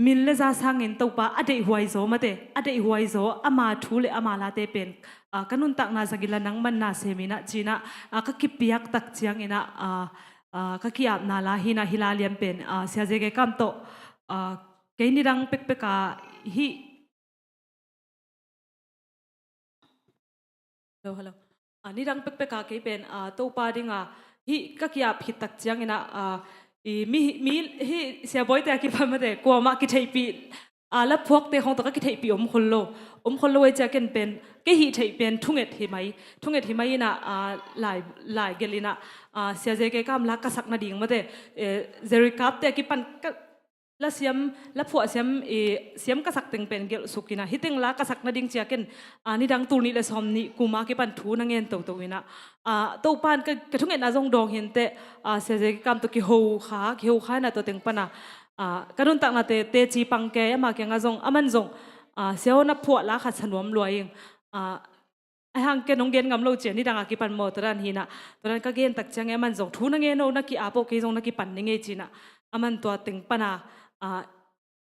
min le za sangin Topa a deihhuai zaw mate, a deihhuai zaw ama thu le ama late pen, ah, ka nuntakna zangin la nangman na sem in ah ci in ah, ah, ka kipiak tak ciangin ah, ah, ah, ka ki-apna la hi in ah, hih la lian pen, ah, Sia Ze Kei Kam tawh, ah, kei nidang pekpek a hih Hello, hello. Ah, nidang pekpek a kei pen, ah, Topa dinga hih ka ki-ap khit tak ciangin ah, ah, i mi, mi, hih Sia Bawite a kipan mate, kuamah kitheihpih, ah, la phuakte khawng tawh ka kitheihpih om khol lo. Om khol lo ei ciah ken pen, kei hih theih pen thunget hi mai. Thunget hi mai in ah, ah, lai, lai gelh in ah, ah, Sia Ze Kei Kam la ka sak nading mate, eh, Jerikapte a kipan ka, la siam, la phuah siam, i, siam ka sak teng pen gelh suk in ah, hih teng la ka sak nading ciah ken, ah, nidang tul nih le sawm nih kum a kipan thu na ngen toto in ah, ah, Topa in ka, ka thungetna zong dawng hi inteh, ah, Sia Ze Kei Kam tawh kiho kha, kiho kha in ah tua teng pan ah, ah, ka nuntaknate teci pang kei, ama kiangah zong, aman zong, ah, Sia aw, na phuah la khat sa nuam lua ing, ah, Ahi hang ken hong gen ngam lo ciang, nidang a kipan maw, tua dan hi in ah, tua dan ka gen tak ciang, aman zong thu na ngen o, na ki-ap o, kei zong na kipan ning ei ci in ah, aman tua teng pan a, ah,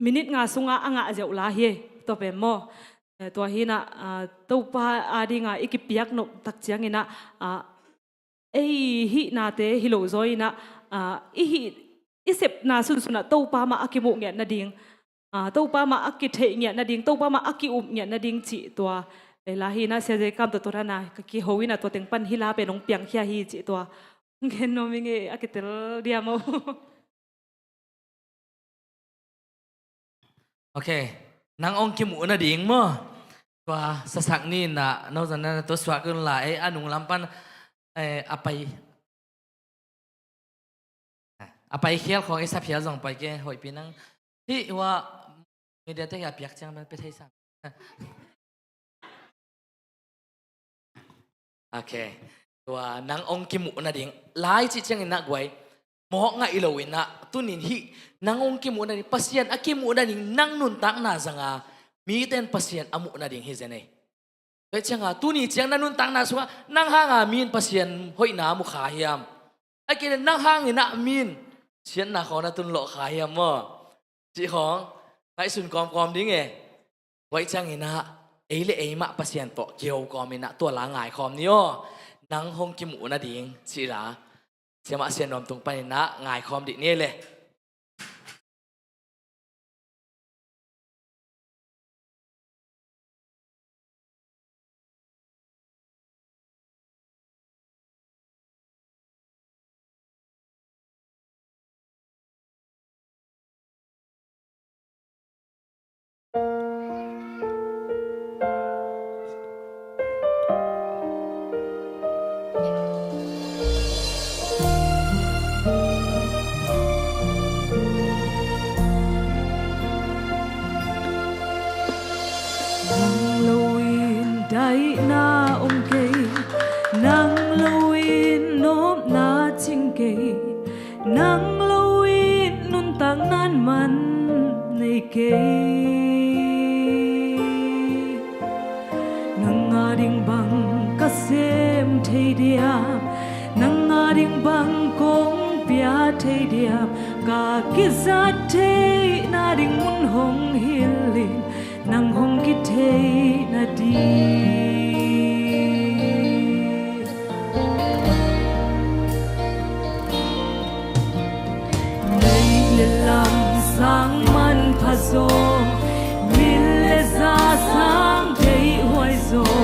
minute nga sungah a ngah ziau la hi, tua pen maw. Eh, tua hi in ah, ah, Topa a dinga i kipiak nop tak ciangin ah, ah, ei hihnate hi lo zaw in ah, ah, i hih, i sepna sunsun ah Topa mah a kimuh ngiat nading, ah, Topa mah a kitheih ngiat nading, Topa mah a ki-up ngiat nading cih tua, eh, la hi in ah, Sia Ze Kam tawh tua dan a ka kiho in ah, tua teng pan hih la pen hong piangkhia hi cih tua hong gen nuam ing ei, a kitel diam o. Ok. Nang hong kimuh nading maw? Tua sasak ni in ah, no zan na tua suak un la, eh, a nung lam pan, eh, a pai, a pai khial khawng i sa phial zong pai ke, hoih pi nang. Hih hua media te a piak ciang pen pe thei sam. Ok. Tua nang hong kimuh nading lai cih ciangin ah guai, mawk ngah i lo in ah, tunin hih nang hong kimuh nading, Pasian a kimuh nading nang nuntakna zanga mite in Pasian a muh nading hi zen ei. Tua cianga tuni ciang na nuntakna sungah nang hanga mi in Pasian hoihna a mu kha hiam? A kile nang hangin ah mi in siatna khawng na tun lawh kha hiam maw? Cih khawng ngaihsun kawmkawm ding e. Tua ciangin ah ei le ei mah Pasian tawh kio kawmin ah tua la ngaikhawm ni aw. Nang hong kimuh nading cih la Siamah Sian Nuam tung panin ah ngaikhawm dih ni ei le. Nang lo-in daihna om kei, nang lo-in nopna cing kei, nang lo-in nuntakna man nei kei. Nang ading bang ka sem thei diam, nang ading bang kong pia thei diam, ka kizat theihna ding mun hong hilh in, nang hong kithei nading. Neih le lam sang manpha zaw, mil le za sang deihhuai zaw,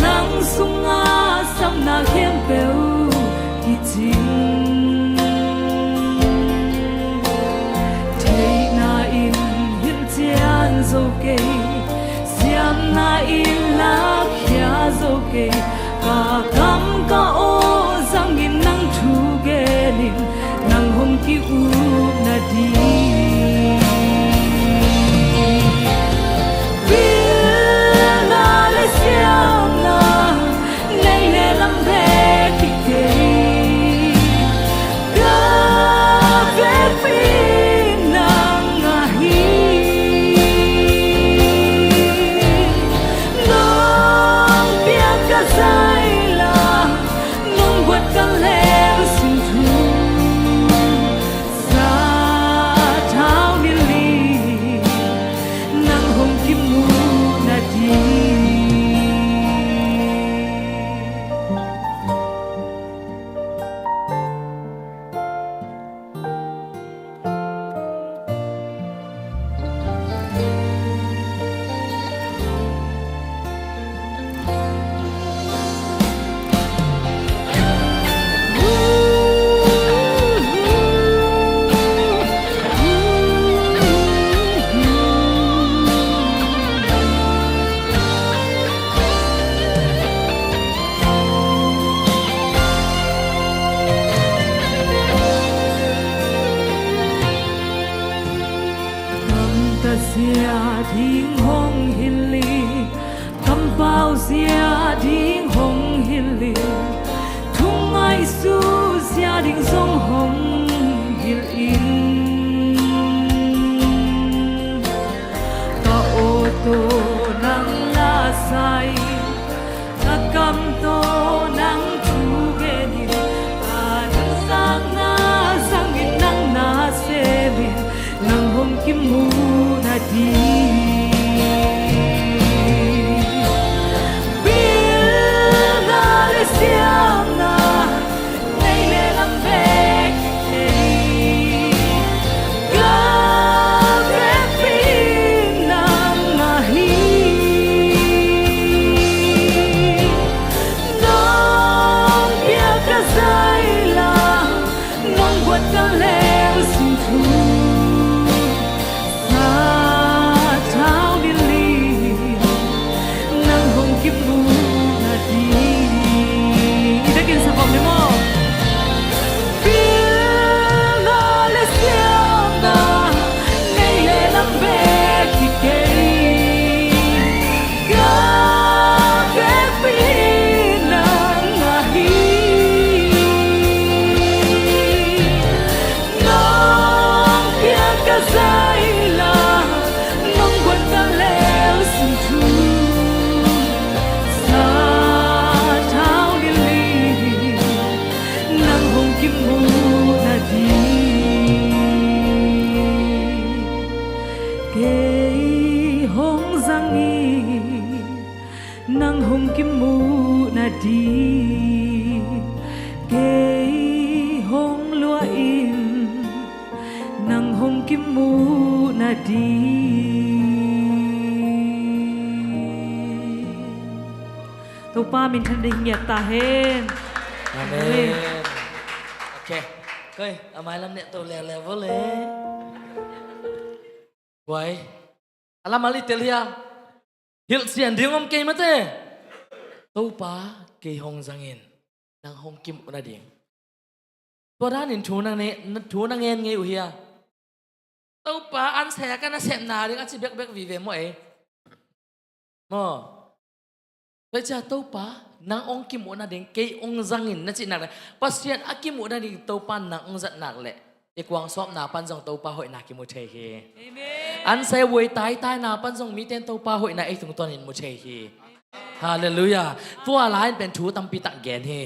nang sunga samna khempeuh kicing. Theihna in hilh cian zo kei, siamna in lakhia zo kei. Ka kam ka aw zangin nang thu genin, nang hong ki-up nading. Pilna le siamna, neih le lam bek hi kei. Ka vekpi nang ahi. Nong piak ka zai la, nong guat ka leng sung thu, sathau nilh in, nang hong kimuh nading. Gamtat zia ding hong hilh in, kampau zia ding hong hilh in, thu ngaihsut zia ding zong hong hilh in. Ka aw tawh nang la sa in, ka kam tawh nang thu gen in, ka nuntakna zangin nang na sem in, nang hong kimuh nading. Pilna le siamna, neih le lam bek hi kei. Ka vekpi nang ahi. Nong Ding kei hong luah in, nang hong kimuh nading. Topa minthan ding ngiat ta hen. Amen. Okay. Koi, a mailam neh to leuleu vo le. Guai. A lam a litel hia. Hilh sian ding om kei mate. Topa kei hong zangin, nang hong kimuh nading. Tua danin thu na ne, thu na ngen ngei uh hia. Topa an saya ka nasepna ding a ci bekbek vive maw ei. Maw. Tua cia Topa nang hong kimuh nading kei hong zangin na cih nak le, Pasian a kimuh nading Topa nang hong zat nak le, i kuang sawpna pan zong Topa hoihna kimu thei hi. Amen. An sai vuai taitaina pan zong miten Topa hoihna ei tungtawnin mu thei hi. Halleluiah. Tua lai-in pen thu tampi tak gen hi.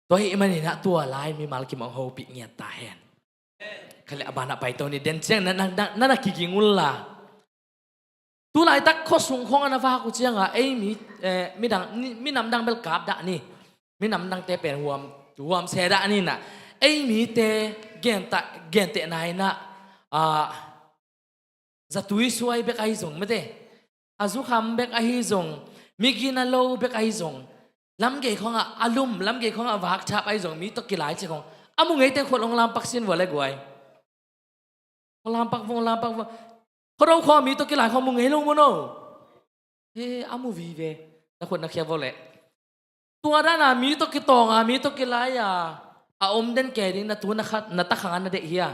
Tua hih maninah tua lai mimal kim hong hopih ngiat ta hen. Kha le a banah paito ni, den ciang na, na, na, na, na kiging unla. Tulaitak khuasung khawng a na vak uh cianga ei mi, eh, midang, ni, minam dang bel kap dah ni. Minam dangte pen huam, huam se dah ni na. Ei mite genta, gentehna inah, ah, zatui suai bek ahi zong mate, a zukham bek ahi zong, migina lo bek ahi zong, lamgei khawngah a lum, lamgei khawngah a vakthap ahi zong, mi tawh kilai ci khawng a mu ngeite khuat hong lampak sin vua le guai. Hong lampak vua, hong lampak vua. Khuado khawng mi tawh kilai khawng mu ngei lo mu no. He, a mu vive. Na khuat na khia vua le. Tua dana mi tawh kitawnga, mi tawh kilai-a a om den kei ding na tu na khat, na takhanga na deih hia.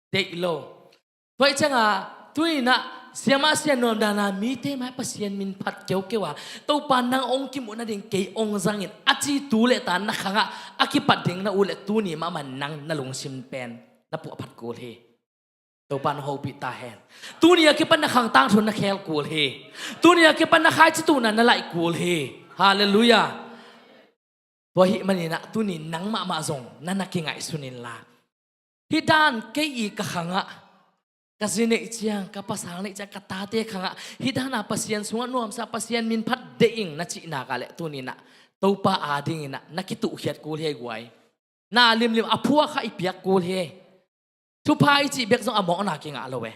Deih lo. Tua ih cianga tuinah siamah sian nuam dana mite mai Pasian min phat keukeu a, Topa nang hong kimuh nading kei hong zangin a ci tu le ta na khangah a kipat ding na uh le tuni mahmah nang na lungsim pen na puahphat kul hi. Topa na hopih ta hen. Tuni a kipan na khang tangthun na khel kul hi. Tuni a kipan na khaici tuhna na laih kul hi. Halleluiah. Tua hih maninah tuni nang mahmah zong na na kingaihsun inla, hih dan kei i ka khangah, ka zi neih ciang, ka pasal neih ciang, ka tate khangah hih dana Pasian sungah nuamsa, Pasian min phat deih ing na cihna ka le tuninah Topa adinginah na kituhkhiat kul hi ei guai. Na limlim a phuakha i piak kul hi. Thupha i cih bek zong a mawkna kingah lo e.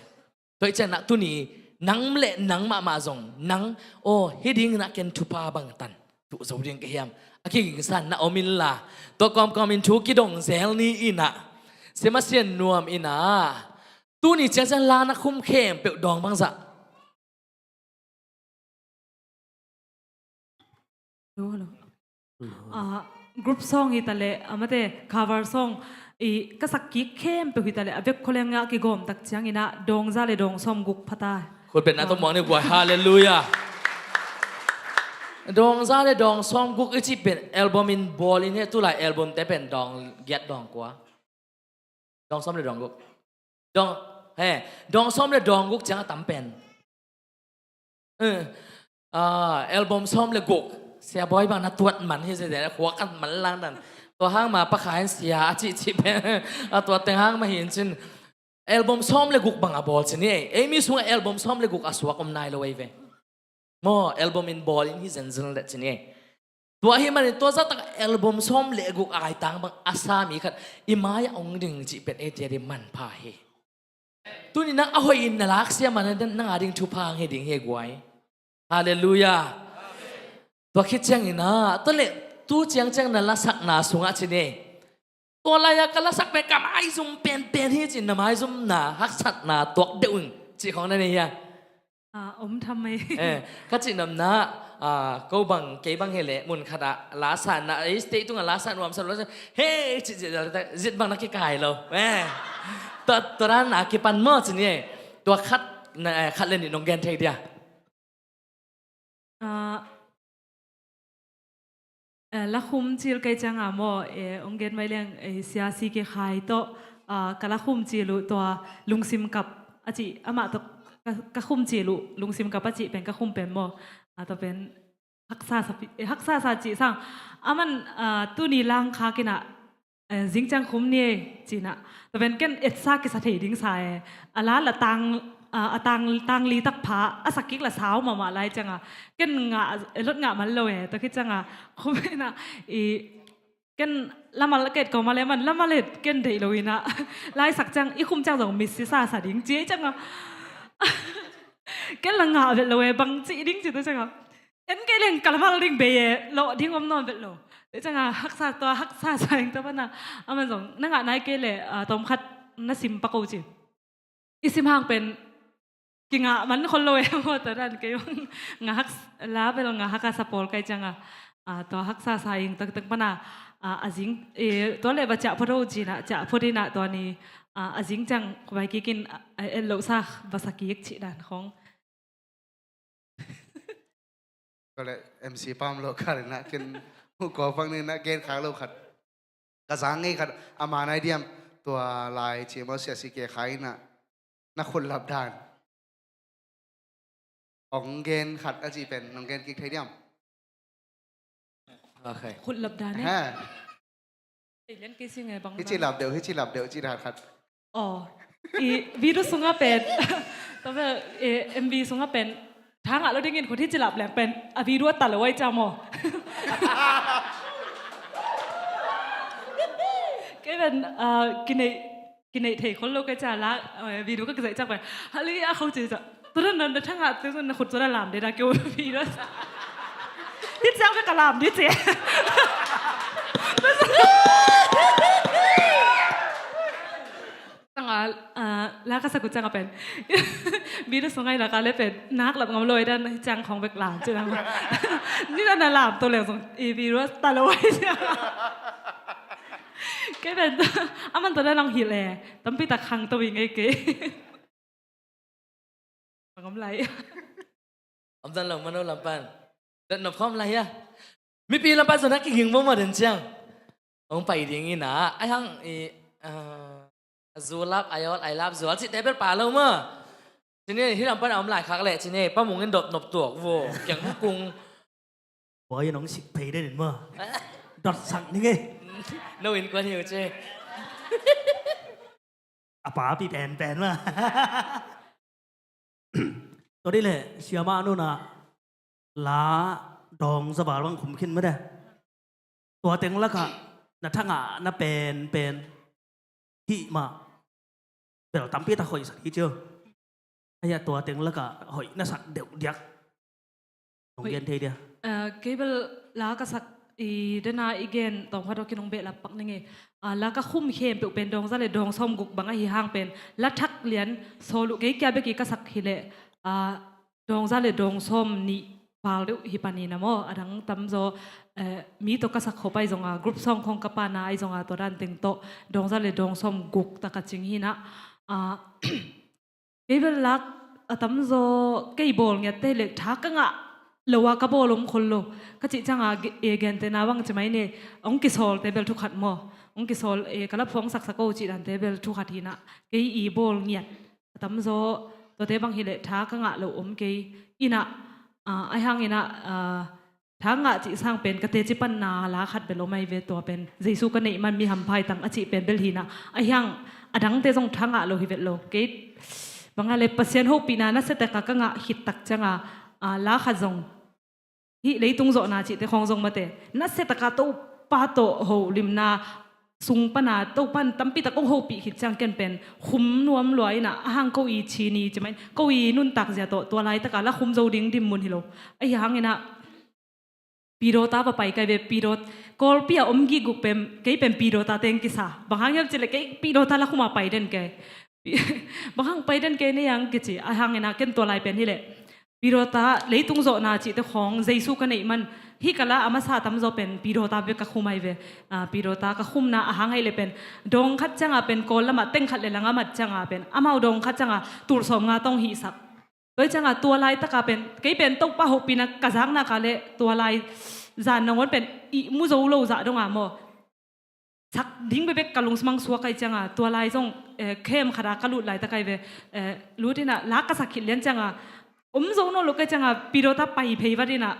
Tua ih cianah tuni nang le nang mahmah zong nang aw hih dinginah ken thupha bangtan tuh zo ding ka hiam a kigingsan na om inla, tua kawmkawmin thu kidong zel ni inah siamah sian nuam inah tuni ciangciang la na khum khempeuh dawng bangzah. Hello, hello. Ah, group song hi ta le, amate cover song i ka sak kik khempeuh hi ta le, a bek khualengah kigawm tak cianginah dawngza le dawngsawm guk phata. Khut beng na tawh muang ni guai, halleluiah. Dawngza le dawngsawm guk i cih pen album in bawl in he, tulai album te pen dawng giat dawng kua. Dawng sawm le dawng guk. Dawng, he, dawng sawm le dawng guk ciang a tam pen. Eh, ah, album sawm le guk. Sia Bawi bang na tuat man hi zia, khua kan man lang dan. Tua hang ma pakha in sia a cih cih pen. A tuat teng hang ma hi in cin. Album sawm le guk bang a bawl cin hi ei. Ei mi sungah album sawm le guk a suak om nai lo ei ve. Maw, album in bawl in hi zenzen leh cin hi. Tua hi manin tua zahtak album sawm le guk aitang bang a sa mi khat i mai-ah hong ding cih pen ei tia ding manpha hi. Tuni nang a hoih in na laksia manin nang a ding thupha hang hi ding hi guai. Halleluiah. Tua khit ciangin ah tua le tu ciangciang na lasakna sungah cin hi. Tua lai-a ka lasak pen ka maizum penpen hi cin na maizumna haksatna tuak deuh in cih khawng na nei hia. Ah, om tham mai. Eh, ka cih namna, ah, ko bang, kei bang hi leh, mun khatah, la sa na, eh, stage tungah la sa nuam sa lo, he, cih, cih, cih, zit bang na kikai lo. Eh, tua, tua dan a kipan maw cin hi. Tua khat, na, eh, khat le nih nong gen thei dia. Ah, Eh, la khum cil kei cianga maw, eh, ong gen mai leng, eh, sia si ke khai tawh, ah, ka la khum cil uh tua lungsim kap a cih, amah tawh ka, ka khum cil uh lungsim kap a cih pen ka khum pen maw, ah, tua pen haksa sa pi-, eh, haksa sa cih sang. Aman, ah, tuni lang khak inah, eh, zing ciang khum ni ei cinah. Tua pen ken etsa kisa thei ding sa e. A la la tang, a, a tang, tangli tak pha a sak kik la sau mahmah lai cianga ken ngah, lot ngah man lo e. Tua khit cianga khumenah i ken lamal a ket ko male man lamal et ken deih lo inah laisak ciang i khum ciang zong misi sasa ding ci cianga ken la ngah vet lo e, bang cih ding ci tua cianga en kei leng ka lamal ding bei e, lawh ding om nawn vet lo. Tua cianga haksa tua haksa sa ing tua pana aman zong na ngah nai kei le, a, tawm khat na sim pak o ci. I sim hang pen kingah man khol lo e maw, tua dan kei bang ngah hak, la bel ngah hak a sa pawl kai cianga, a, tua haksa sa ing taktak pana, a, a zing, e, tua le va ciah phot o cinah ciah phot inah tua ni, a, a zing ciang khubai kikin, a, a, et loh sa va sa kik cih dan khong. Tua le M C pam lo kar inah ken hukawpang ninah gen khak lo khat ka zang ngei khat a ma nai diam, tua lai ci maw, siasi ke kha inah na khut lap dan. Ong gen khat a ci pen nong gen kik thei diam? Okay. Khut lap dan e. Ha. Ei lian kei si ngai bang. Hici lap deuh, hici lap deuh ci dan khat. Aw, i video sunga pen, tua bel, e, M V sunga pen thangah lo dingin khut hici lap leng pen a video a ta lo ai cia maw? Kei pen, a, kineih, kineih thei khol lo kei cia la, e, video ka kizaih ciak pen hali a kho ci cia. Tua dan na thangah te na khut tua dan lam de da kei video. Hi ciang bek ka lam di ci. Tanga, ah, la ka sak uh ciang a pen video sungai la ka le pen nak lap ngam lo i dan hi ciang khong bek lam ci dang. Ni dan na lam to leng song i video ta lo ai ciang. Kei pen aman to dan nong hilh e, tampi tak khang to i ngei kei. Bang om lai. Om dan lo mano lampan. Dat nop khawm lai hia. Mipi lampan zong na kiging mawmaw den ciang. Hong pai ding ina ai hang i, ah, a zu lap ai awl ai lap zual cih tebel pa lo maw. Cine hi lampan a om lai khak leh cine pa mungin dot nop tuak vo kiang kung. Bawi in hong sik phei den in maw. Dot sak ning e. No in kuan hi uh ce. A papi penpen maw. Tua dih leh siamah nunah la dawng zaval bang khum khin mate. Tua teng lakah na thangah na penpen hih mah bel tampi tak hoihsak hi cio. Aia tua teng lakah hoih na sak deuh diak. Nong gen thei dia. Ah, kei bel la ka sak i dena i gen tawng khat awkin hong behlap pak ning e. Ah, la ka khum khempeuh pen dawngza le dawngsawm guk bang ahi hang pen la thak lian sawl uh kei kia bek i ka sak hileh, ah, dawngza le dawngsawm nih pal deuh hi panin a maw, a dang tamzaw, eh, mi tawh ka sak khop ai zonga group song khong ka pana ai zonga tua dan teng tawh dawngza le dawngsawm guk taka cing hinah, ah, kei bel lak a tamzaw kei bawl ngiatte le tha ka ngah lo a ka bawl om khol lo ka cih cianga ge-, e, gentena bang ci mai ne, hong kisawlte bel thukhat maw, hong kisawl, e, ka la phuang saksak o cih dante bel thukhat hinah kei i bawl ngiat a tamzaw tuate bang hileh tha ka ngah lo om kei inah, ah, ai hang inah, ah, tha ngah cih sang pen ka teci panna la khat bel om ai ve, tua pen Jesu ka neih man mi hampha hi tang a cih pen bel hinah. Ahi hang a dangte zong tha ngah lo hi vet lo. Kei banga le Pasian hopihna nasia taka ka ngah khit tak cianga, ah, la khat zong hih leitung zawhna cihte khawng zong mate nasia taka Topa tawh holimna sung pana Topan tampi tak hong hopih khit ciang ken pen khum nuam lua inah a hang ko i cini ci mai ko i nuntak zia tawh tua laitaka la khum zo ding dim mun hi lo. Ahi hang inah Pidawta va pai kai ve, Pidawt-, Kawlpi a om gihguk pen, kei pen Pidawta teng kisa. Bang hang hiam cileh kei Pidawta la khuma pai den kei. Bang hang pai den kei nei ang kici. A hang ina ken tua lai pen hileh Pidawta leitung zawhna cihte khawng Jesu ka neih man. Hih ka la a masa tamzaw pen Pidawta bek ka khum ai ve. Ah, Pidawta ka khumna a hang ai leh pen dawng khat cianga pen Kawl lamah teng khat le langa mat cianga pen amau dawng khat cianga tul sawm nga tawng hihsak. Tua hi cianga tua laitaka pen kei pen Topa hopihna ka zakna ka le tua lai zan nangawn pen ihmu zo lo zah donga maw. Sak ding bekbek ka lungsmang suak ai cianga tua lai zong, eh, khem khata ka lut laitaka i ve, eh, lut ina la ka sak khit lian cianga om zo nawn lo kai cianga Pidawta pai phei vat ina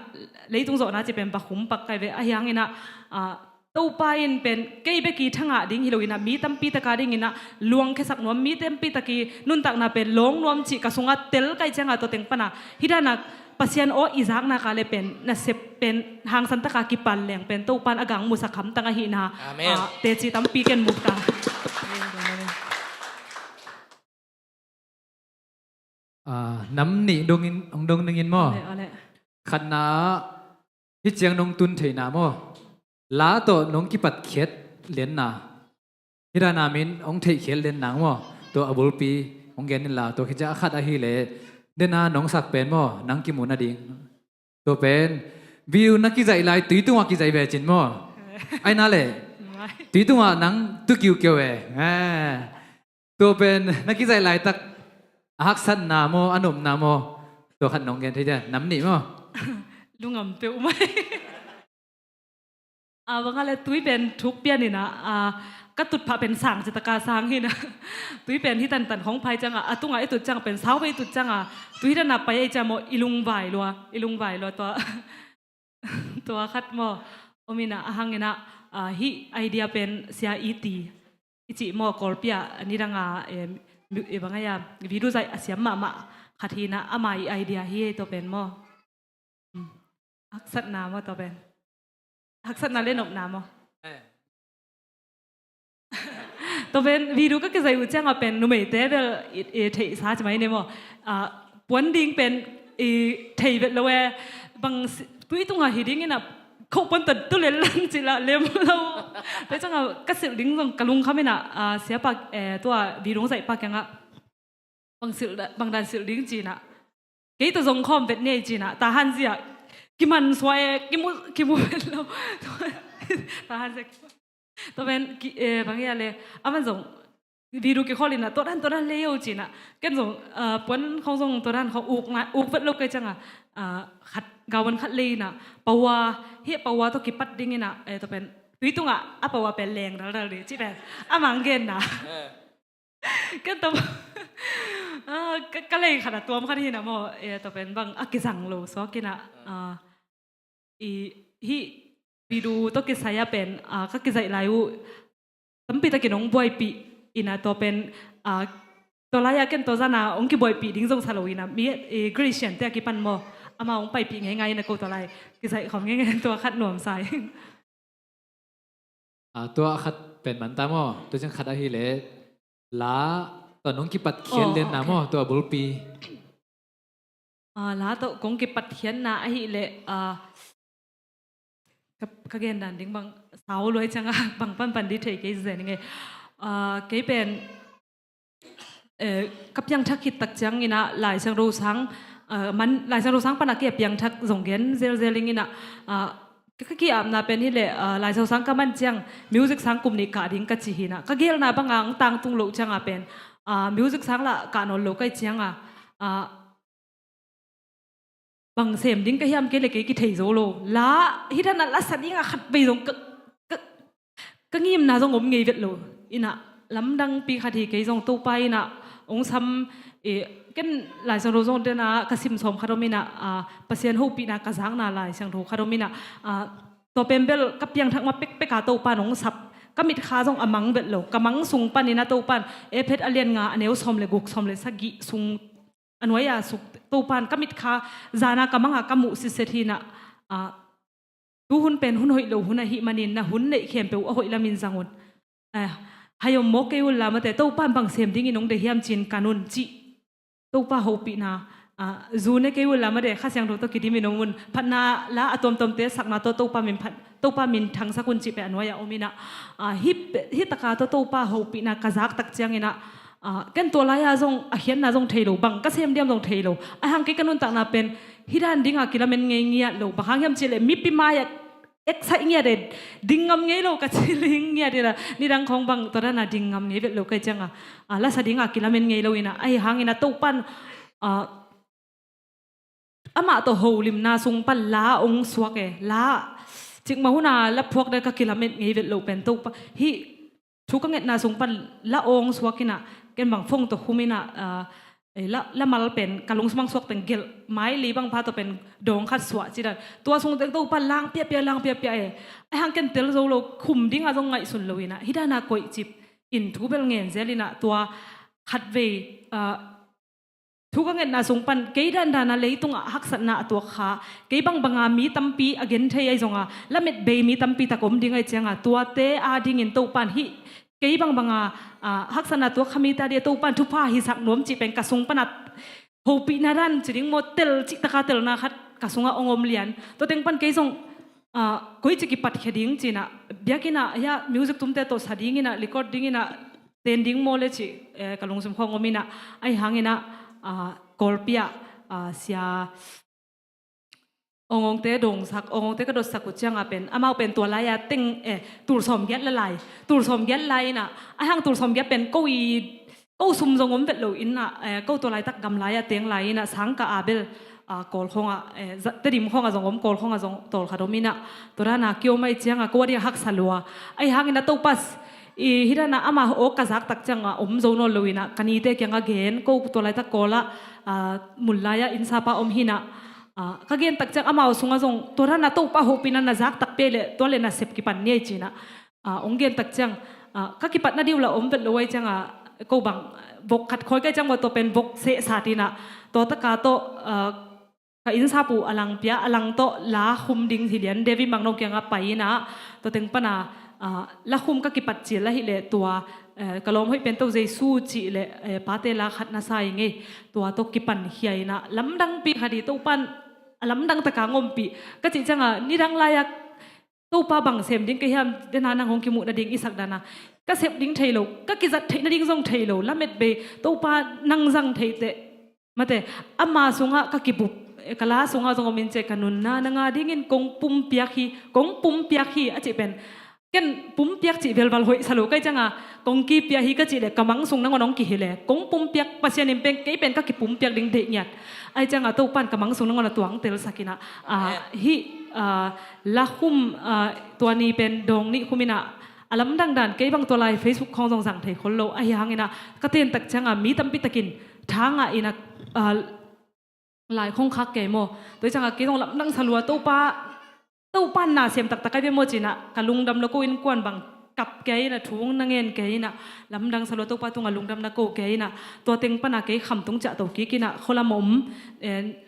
leitung zawhna ci pen va khum pak kai ve ahi hang ina, ah, Topa in pen kei bek i thangah ding hi lo in ah, mi tampi tak a ding in ah luangkhiasak nuam, mi tampi tak i nuntakna pen lawng nuam cih ka sungah tel ka hih ciangah, tua teng pan ah hih dan ah Pasian aw i zakna ka le pen nasep pen hangsan tak a kipan leng pen Topa in a gang musak hamtang ahihna, Amen, ah, teci tampi ken mu ta. Ah, nam nih dongin, hong dong dingin maw? Awle, awle. Khatna ah, hih ciang nong tun theihna maw? La tawh nong kipatkhiat lianna. Hih dan a min hong theihkhiat lianna maw? Tua a bulpi hong gen inla, tua khit ciang a khat ahih leh, den a nong sak pen maw, nang kimuh nading. Tua pen, video na kizaih lai tui tungah kizaih ve cin maw? Ai na leh, tui tungah nang tu kiukiau e. Ah. Tua pen na kizaih laitak a haksatna maw, a nopna maw? Tua khat nong gen thei dia, nam nih maw? Lungam peuh mai. A bang a le tui pen thuk pian in ah, a, ka tutphah pen sang citaka sang hi in ah. Tui pen hih tantan khong pai ciangah, a tungah i tut ciang pen sau pen i tut ciangah, tui hih dan a pai ahih ciang maw i lungvai lua, i lungvai lua tua. Tua khat maw, om in ah, a hang in ah, a, hih idea pen Sia Iti i cih maw, Kawlpi ah nidang a, em, mu-, e, bang a ia, video zaih a siam mahmah khat hi in ah, ama i idea hi ei tua pen maw. Hmm. Haksatna maw tua pen? Haksatna le nopna maw? Eh. Tua pen video ka kizaih uh ciangah pen numeite bel i, i theihsa ci mai ni maw? Ah, puan ding pen i thei vet lo e. Bang si-, tui tungah hi ding in ah, khoh puan tawh tu lel lang ci lah lem lo. Tua ciangah ka silh ding zong ka lungkham in ah, ah, siapa, eh, tua video zaihpa kiangah bang silh da-, bang dan silh ding ci in ah, kei tawh zong khawm vet ni ei ci in ah, Tahan Zia kiman suai e, kimu, kimu vet lo. Tahan Zia. Tua pen ki, eh, bang hia le, aman zong video kikhawl in ah, tua dan, tua dan le yo ci in ah, ken zong, ah, puan khong zong tua dan khong uk na, uk vet lo ka hih ciangah, ah, khat, gawan khat le in ah, paua, hih paua tawh kipat ding in ah, eh, tua pen tui tungah a paua pen leng daldal ding ci pen a mang genna. Eh. Ken tua, ah, ka, ka lei khat ah tuam khat hi in ah maw, eh, tua pen bang a kizang lo suak in ah, ah, i, hih video tawh kisai ah pen, ah, ka kizaih lai uh tampi takin hong buaipih in ah, tua pen, ah, tua lai ah ken tua zan ah hong kibuaipih ding zong sa lo in ah, mi, eh, Gracian te a kipan maw, ama hong paipih ngeingai in ah ko tua lai kizaih khawm ngeingai, tua khat nuam sa ing. Ah, tua khat pen man ta maw? Tua ciang khat ahih leh, la tawh nong kipatkhiat lianna maw, tua bulpi. Ah, la tawh kong kipatkhiatna ahih leh, ah, ka, ka gen dan ding bang sau luai ciangah bang panpan ding thei kei zen ing e. Ah, kei pen, eh, ka piangthak khit tak ciangin ah Lai Siangtho sang, eh, man, Lai Siangtho sang pan a ki a piangthak zong gen zelzel ing in ah, ah, ka, ka ki-apna pen hi leh, ah, Lai Siangtho sang ka man ciang music sang kum nih kah ding ka ci hi in ah, ka gelna bang a hong tangtung loh ciangah pen, ah, music sang lah kah nawn lo ka hih ciangah, ah, bang sem ding ka hiam, kei le kei kithei zo lo. La, hih dan a la sa ding a khat vei zong ka, ka, ka ngimna zong om ngei vet lo. In ah, lamdangpi khat hi kei zong Topa in ah, hong sam, eh, ken Lai Siangtho zong den a ka sim sawm khat om in ah, ah, Pasian hopihna ka zakna Lai Siangtho khat om in ah, ah, tua pen bel ka piangthak ma pekpek a Topa in hong sap. Ka mitkha zong a mang vet lo. Ka mang sung pan in ah Topa in, Efet a lian nga a neu sawm le guk, sawm le sagih sung a nuai a suk Topa in ka mitkha zan a ka mang a ka muh sitset hi in ah, ah, tu hun pen hun hoih lo hun ahih manin na hun neih khempeuh a hoih lamin zang un. Eh, hai om mawk kei un la mate, Topa in bang sem dingin hong deih hiam ci-in kan un cih. Topa hopihna, ah, zu ne kei un la mate, Kha Siangtho tawh kidimin om un. Phatna la a tuamtuamte sakna tawh Topa min phat, Topa min thangsak un cih pen a nuai ah om in ah, ah, hih, hih tak a tawh Topa hopihna ka zak tak ciangin ah, ah, ken tua lai a zong a khiatna zong thei lo, bang ka sem diam zong thei lo. A hang kei ka nuntakna pen hih dan ding a kilamen ngei ngiat lo. Bang hang hiam cih leh mipi mai ah excite ngiat e, ding ngam ngei lo ka ci ling ngiat in ah, nidang khong bang tua dan a ding ngam ngei vet lo ka hih ciangah, ah, la sa ding a kilamen ngei lo in ah, ahih hangin ah Topa in, ah, amah tawh holimna sung pan la hong suak e, la, cikmah hun a la phuak dan ka kilamen ngei vet lo pen Topa, hih thu ka ngetna sung pan la hong suak in ah, ken bang phone tawh khum in ah, ah, eh, la, lamal pen ka lungsum ah suak teng gelh mai li bang pha tawh pen dawng khat suah ci dan. Tua sung teng Topa lang piapia, lang piapia e. Ahi hang ken tel zo lo, khum ding ah zong ngaihsun lo in ah, hih dan a koihcip in thu bel ngen zel in ah, tua khatvei, ah, thu ka ngetna sung pan kei dandan a leitung ah haksatna a tuak kha, kei bangbang a mi tampi a gen thei ahi zong a, lamet bei mi tampi tak om ding ahih ciang a, tuate a dingin Topan hih kei bangbang a, ah, haksatna tuak kha mite a ding a Topan thupha hisak nuam cih pen ka sung pan a hopihna dan ci ding maw, tel cih tak a telna khat ka sung ah ong om lian. Tua teng pan kei zong, ah, koici kipatkhia ding ci in ah, biakinn ah hia music tumte tawh sa ding in ah, record ding in ah, ten ding maw le cih, eh, ka lungsum khawng om in ah, ahi hang in ah, ah, Kawlpi ah, ah, sia Awngawngte dongsak, Awngawngte ka dotsak uh ciang a pen, amau pen tua lai a teng, eh, tul sawmgiat la lai, tul sawmgiat lai in ah, ahi hang tul sawmgiat pen ko i, ko sum zong om vet lo in ah, eh, ko tua laitak gamlai a teng lai in ah, sangkah a bel, ah, Kawl khawng ah, eh, za-, Tedim khawng ah zong om, Kawl khawng ah zong tawlkhat om in ah, tua dan a kiom ahih ciang a ko a ding a haksa lua. Ahi hang in ah Topa, i, hih dan a ama aw ka zak tak ciang a om zo nawn lo in ah, ka nite kiang a gen, ko tua laitak Kawl ah, ah, mun lai ah innsapa om hi in ah, ah, ka gen tak ciang amau sung ah zong tua dan a Topa hopihna na zak tak pia leh tua leh nasep kipan ni ei ci in ah, ah, ong gen tak ciang, ah, ka kipatna ding uh la om vet lo ahih ciang a, ko bang, vok khat khawi ka hih ciang maw, tua pen vok sehsat in ah, tua tak a tawh, ah, ka innsap uh a lang pia, a lang tawh la khum ding hi lian, David Mangno kiang ah pai in ah, tua teng pan a, ah, la khum ka kipat cil ahih leh tua, eh, ka lawm hoih pen To Jesu cih leh, eh, pate la khat na sa ing ei, tua tawh kipankhia in ah, lamdangpi khat hi, Topan a lamdang tak a ong ompih. Ka cih ciang a, nidang lai a Topa bang sem ding ka hiam, den a nang hong kimuh nading i sak dan a, ka sep ding thei lo, ka kizat theih nading zong thei lo, lamet bei, Topa nang zang thei teh. Mate, ama sung ah ka kibup, eh, ka la sung ah zong om in ceh, ka nunna nang a dingin kong pumpiak hi, kong pumpiak hi a cih pen, ken pumpiak cih velval hoih sa lo ka hih ciang a, kong kipia hi ka cih leh ka mang sung nangawn hong kihilh e. Kong pumpiak, Pasian in pen kei pen ka kipumpiak ding deih ngiat. Ahih ciang a Topan ka mang sung nangawn a tuang telsak in ah, ah, hih, ah, la khum, ah, tua ni pen dawng nih khum in ah, a lamdang dan, kei bang tua lai Facebook khawng zong zang thei khol lo, ahi hang in ah, ka ten tak ciang a mi tampi takin tha ngah in ah, ah, lai khong khak kei maw. Tua hi ciang a kei zong lamdang sa lua, Topa, Topa na sem taktak ahi ve maw ci in ah, ka lungdam lo ko, innkuan bang kap kei in ah, thu na ngen kei in ah, lamdang sa lua, Topa tung a lungdam na ko kei in ah, tua teng pan a kei Khamtung ciah to kik in ah, khualam om, eh,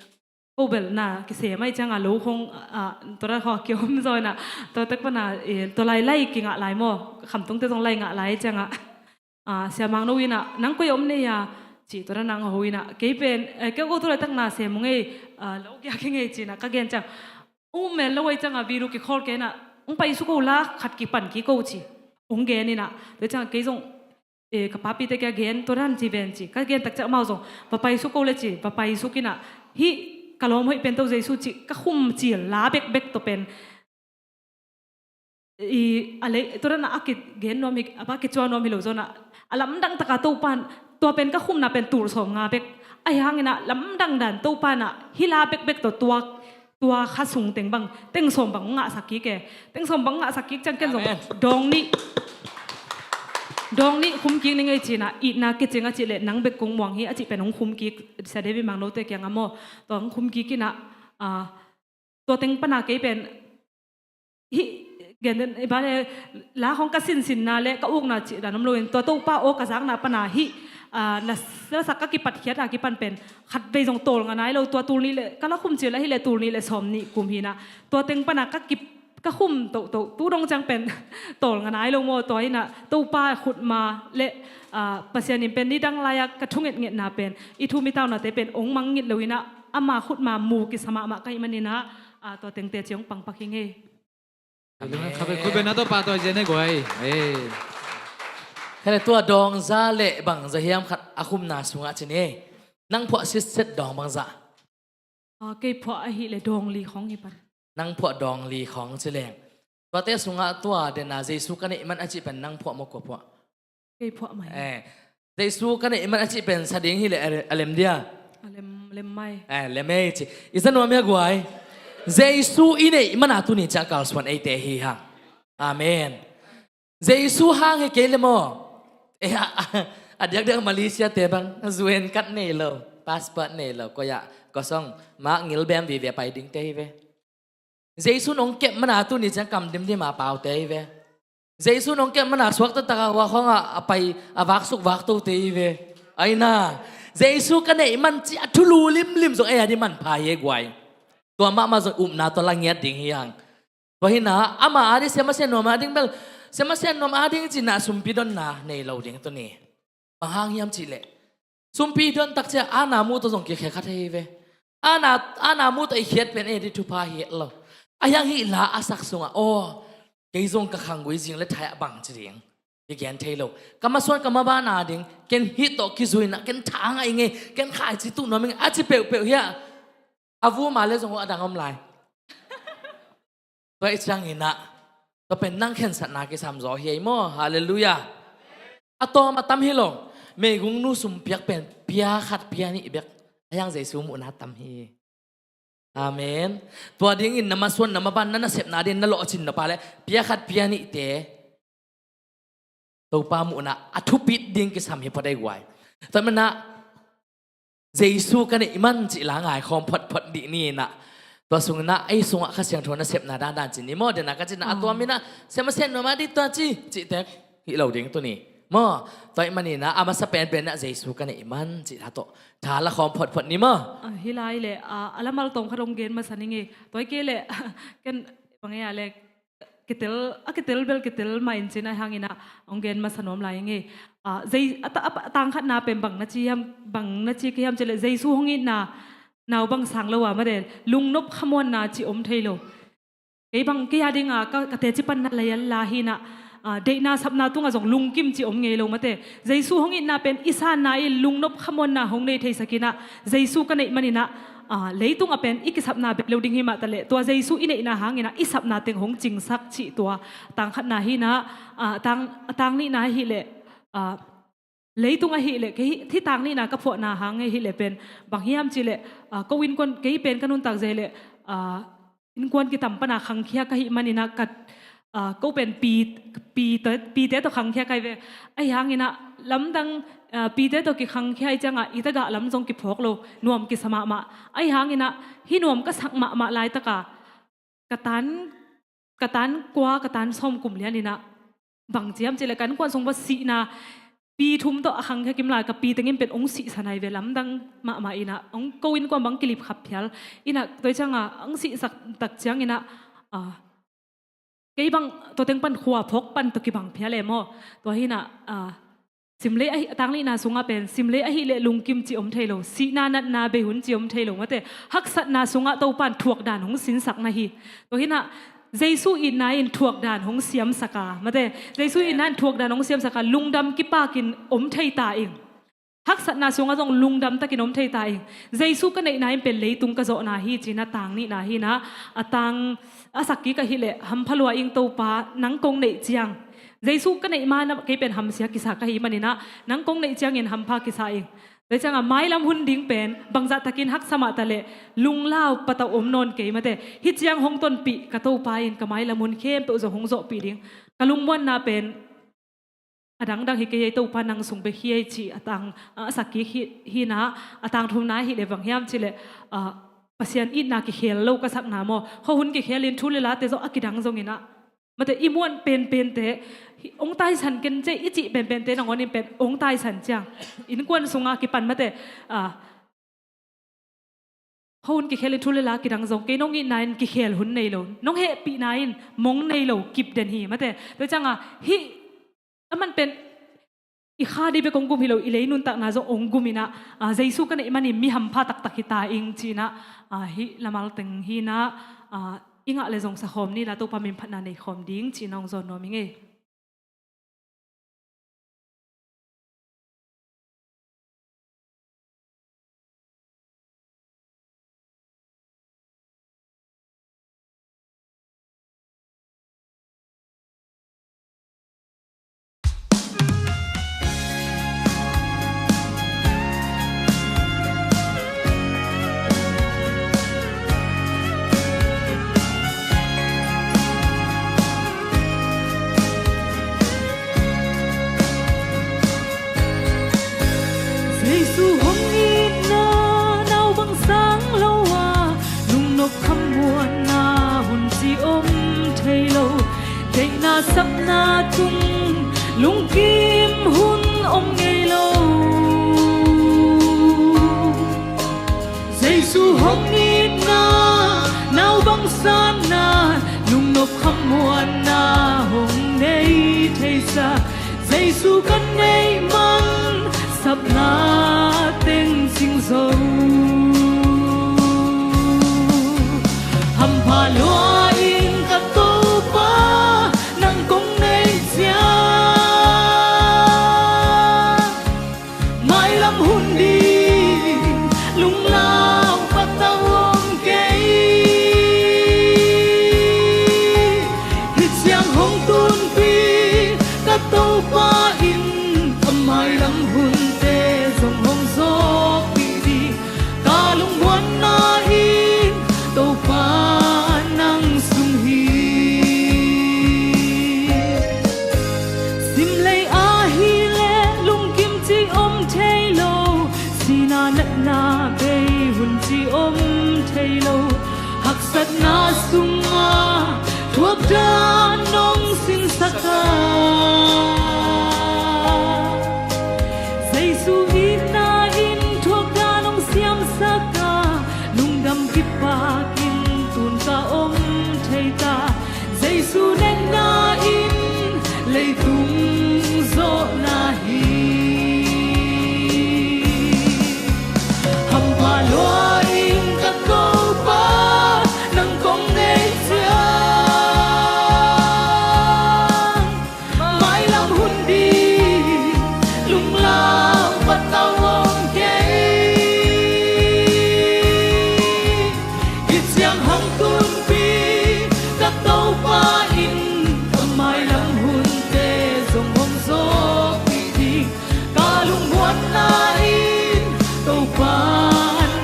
ko bel na kisem ahih ciang a lo khong, ah, tua dan khong a kiom zaw in ah, tua tak pan a, eh, tua lai lai kingah lai maw, Khamtungte zong lai ngah lai ahih ciang a, ah, Sia Mangno in ah, nang koi a om na hia, ci, tua dan nang a ho in ah, kei pen, eh, kei ko tua laitak na sem ung ei, ah, lo kia kei ung ei ci in ah, ka gen ciang, um mel lo ahih ciang a, video kikhawl kei in ah, ong pai suk o, la khat kipan kik o ci, ong gen in ah, tua ciang a kei zong, eh, ka papite kia gen, tua dan ci ven ci, ka gen tak ciang amau zong, va pai suk o le ci, va pai suk in ah, hih ka lawm hoih pen To Jesu cih, ka khum cil la bekbek tawh pen, i, a lei, tua dan a kigen nuam hi, a pa kicuan nuam hi lo zaw in ah, a lamdang tak a Topan, tua pen ka khumna pen tul sawmnga bek. Ahi hang in ah lamdang dan Topan ah, hih la bekbek tawh tua, tua kha sung teng bang, teng sawm bang ngahsak kik e. Teng sawm bang ngahsak kik ciang ken zong, Amen, dawng nih, dawng nih khum kik ning ei ci in ah, itna kicing a cih leh nang bek kong muang hi a cih pen hong khum kik, Sia David Mangnote kiang a maw, tua hong khum kik in ah, ah, tua teng pan a kei pen, hih, gen den, i bang le, la khong ka sinsinna le ka ukna cih dan om lo in, tua Topa aw ka zakna pan a hih, ah, na, na sak ka kipatkhiat a kipan pen, khatvei zong tawlnga nai lo, tua tul nih le, ka la khum cil ahih leh tul nih le sawmnih kum hi in ah, tua teng pan a ka kip, ka khum tohtoh, tu dong ciang pen, tawlnga nai lo maw, tua in ah, Topa khutma le, ah, Pasian in pen nidang lai a ka thungetngetna pen, i thu mi taunate pen, ong mangngilh lo in ah, ama khutma mu kisa mahmah ka hih man in ah, ah, tua tengte ci ong pangpak hi ing ei. Amen. Khut beng na, Topa tua zia nei guai. Eh. Kha le tua dawng za le bang za hiam khat a khumna sungah ci ni. Nang phuah sitset dawng bang za? Ah, kei phuah ahih leh dawng li khawng hi pan. Nang phuah dawng li khawng ci leng. Tuate sungah tua den a Jesu ka neih man a cih pen nang phuah maw, kua phuah? Kei phuah mai. Eh, Jesu ka neih man a cih pen sa ding hi leh a lem dia? A lem, lem mai. Eh, lem ei ci. I za nuam hia guai? Jesu i neih man a tuni ciah kalsuan eite hi hang. Amen. Jesu hang hi kei le maw? Eh, a, a, A diakdiak Malaysia te bang, U N card nei lo, passport nei lo, koi ah, kosong, mak ngil bem vive pai ding te hi ve. Jesu nong kep mana tuni ciang kam dimdim a pau te hi ve. Jesu nong kep mana suak taktak a hua khong ah, a pai, a vaksuk vakto te hi ve. Aina, Jesu ka neih man ci a thulu limlim zong ei a di manpha hi e guai. Tua mahmah zong upna tua la ngiat ding hi hang. Tua hi na, ama a di siamasian nuam a ding bel, siamasian nuam a ding ci na sumpi donna nei lo ding tuni. Bang hang hiam cih leh, sumpi don tak ciang ana mu tawh zong kikhe kha thei hi ve. Ana, ana mu tawh i khiat pen ei di thupha hi lo. A hiang hih la a sak sungah, aw, kei zong ka khanggui zing le thai ah bang ci ding, kigen thei lo. Ka masuan ka maban a ding, ken hih tawh kizui na, ken tha ngai ngei, ken khaici tuh nuam ing a ci peuhpeuh hi a, a vum a le zong a dang om lai. Tua i ciangin ah, tua pen nang khensatna kisam zaw hi ei maw. Halleluiah. A tawm a tam hi lo. Meigungnu sumpiak pen pia khat pia nih bek a hiang Jesu muhna tam hi. Amen. Tua dingin na masuan na maban na nasepna dingin na lawhcin na pa le pia khat pia nihte Topa muhna a thupit ding kisam hi phot ei guai. Tua mana Jesu ka neih man cih la ngaikhawm photphot dih ni inah. Tua sungin ah ei sungah Kha Siangtho nasepna dandan ci ni maw, dena ka cina a tuam inah siamasian nuam a di tua ci, cihtek hih lo ding tuni maw. Tua ih maninah a masa penpen ah Jesu ka neih man cih la tawh tha la khawm photphot ni maw. Ah, hi lai le, ah, a lamal tawm khat hong gen masa ning e. Tua ih kei le ken bang e a le kitel, a kitel bel kitel mah in cin a hangin ah hong gen masa nuam lai ing e. Ah, Jei-, a ta-, a tang khatna pen bang na ci hiam, bang na ci ka hiam cih leh Jesu hong itna nau bang sang lo a mate, lungnop khamuanna ci om thei lo. Kei bang kei a dinga ka, ka teci panna lei a la hinah, ah, deihna sapna tungah zong lungkim ci om ngei lo mate. Jesu hong itna pen i sanna in lungnop khamuanna hong nei theisak inah, Jesu ka neih maninah, ah, leitungah pen i kisapna bek lo ding hi mah taleh, tua Jesu i neihna hanginah i sapna teng hong cingsak cih tua tang khatna hinah, ah, tang, tang nihna hileh, ah, leitung ahileh, kei hi, thi tang nihna ka phuahna hang hileh pen, bang hiam cihleh, ah, ko innkuan, kei pen ka nuntak zeileh, ah, innkuan kitam pana khangkhia ka hih maninah ka, ah, ko pen pi, pi te, pite tawh khangkhia ka hi ve. Ahi hanginah lamdang, ah, pite tawh kikhangkhia ih ciangah i tagah lam zong kiphawk lo, nuam kisa mahmah. Ahi hanginah hih nuam ka sak mahmah laitaka ka tan, ka tan kua, ka tan sawm kum lianinah bang ciam cihleh ka innkuan sung va sihna pi thum tawh a khangkhia kim lai ka pi tengin pen hong sihsan ahi ve, lamdang mahmah inah hong ko innkuan bang kilipkhap phial inah tua ih cianga hong sihsak tak cianginah, ah, kei bang tua teng pan khua phawk pan tawh kibang phial e maw. Tua hinah, ah, simlei ahi, a tang nihna sungah pen simlei ahileh lungkim ci om thei lo, sihna natna bei hun ci om thei lo mate. Haksatna sungah Topan thuak dan hong sinsak na hi. Tua hinah Jesu itna in thuak dan hong siamsak a mate. Jesu itna in thuak dan hong siamsak a, lungdam kipakin om thei ta ing. Haksatna sungah zong lungdam takin om thei ta ing. Jesu ka neihna in pen leitung ka zawhna hi cina tang nihna hinah, a tang a sak kik ahileh hampha lua ing Topa, nang kong neih ciang Jesu ka neih manah kei pen hamsia kisa ka hi maninah nang kong neih ciangin hampha kisa ing. Tua ciangah mailam hun ding pen bangzah takin haksa mah taleh lunglau patauh om nawn kei mate. Hih ciang hong tonpih ka Topa in ka mailam hun khempeuh zong hong zawhpih ding. Ka lungmuanna pen a dangdang hi kei ei, Topa nang sung bek hi ei cih a tang, a sak kik hi, hinah, a tang thumna hileh bang hiam cihleh, ah, Pasian itna kikhel lo ka sakna maw. Khuahun kikhelin thu le late zong a kidang zonginah mate, i muan penpente hong taisan ken cei i cih penpente nangawnin pen hong taisan ciang innkuan sunga kipan mate, ah, khuahun kikhelin thu le la kidang zong kei nong itna in kikhel hun nei lo, nong hehpihna in mong nei lo kip den hi mate. Tua cianga hih a man pen i kha dih bek hong gum hi lo, i lei nuntakna zong hong gum inah, ah, Jesu ka neih manin mi hampha taktak hi ta ing cinah, ah, hih lamal teng hinah, ah, i ngah le zong sakhawm ni la Topa min phatna neikhawm ding cinah hong zawn nuam ing ei. Sapna tung lungkim hun om ngei lo. Jesu hong itna, naubang sanna, lungnop khamuanna hong nei theisak. Jesu kan neih man, sapna teng cing zo. Hampha lua-in ka Topa, nang kong neih ciang, mailam hun ding lunglau patau om kei. Hih ciang hong tunpih ka Topa in, ka mailam hunte zong hong zawhpih ding. Ka lungmuanna in Topa nang sung hi. Simlei ah hi leh lungkim cih om thei lo, sihna natna bei hun cih om thei lo. Haksatna sungah thuak dan hong sinsak a, Jesu itna in thuak dan hong siamsak a, lungdam kipakin tun ka om thei ta. Jesu neihna in leitung zawhna hi. Hampha lua-in ka Topa, nang kong neih ciang, mailam hun ding lunglau patau om kei. Hih ciang hong tunpih ka Topa in, ka mailam hunte zong hong zawhpih ding. Ka lungmuanna in Topa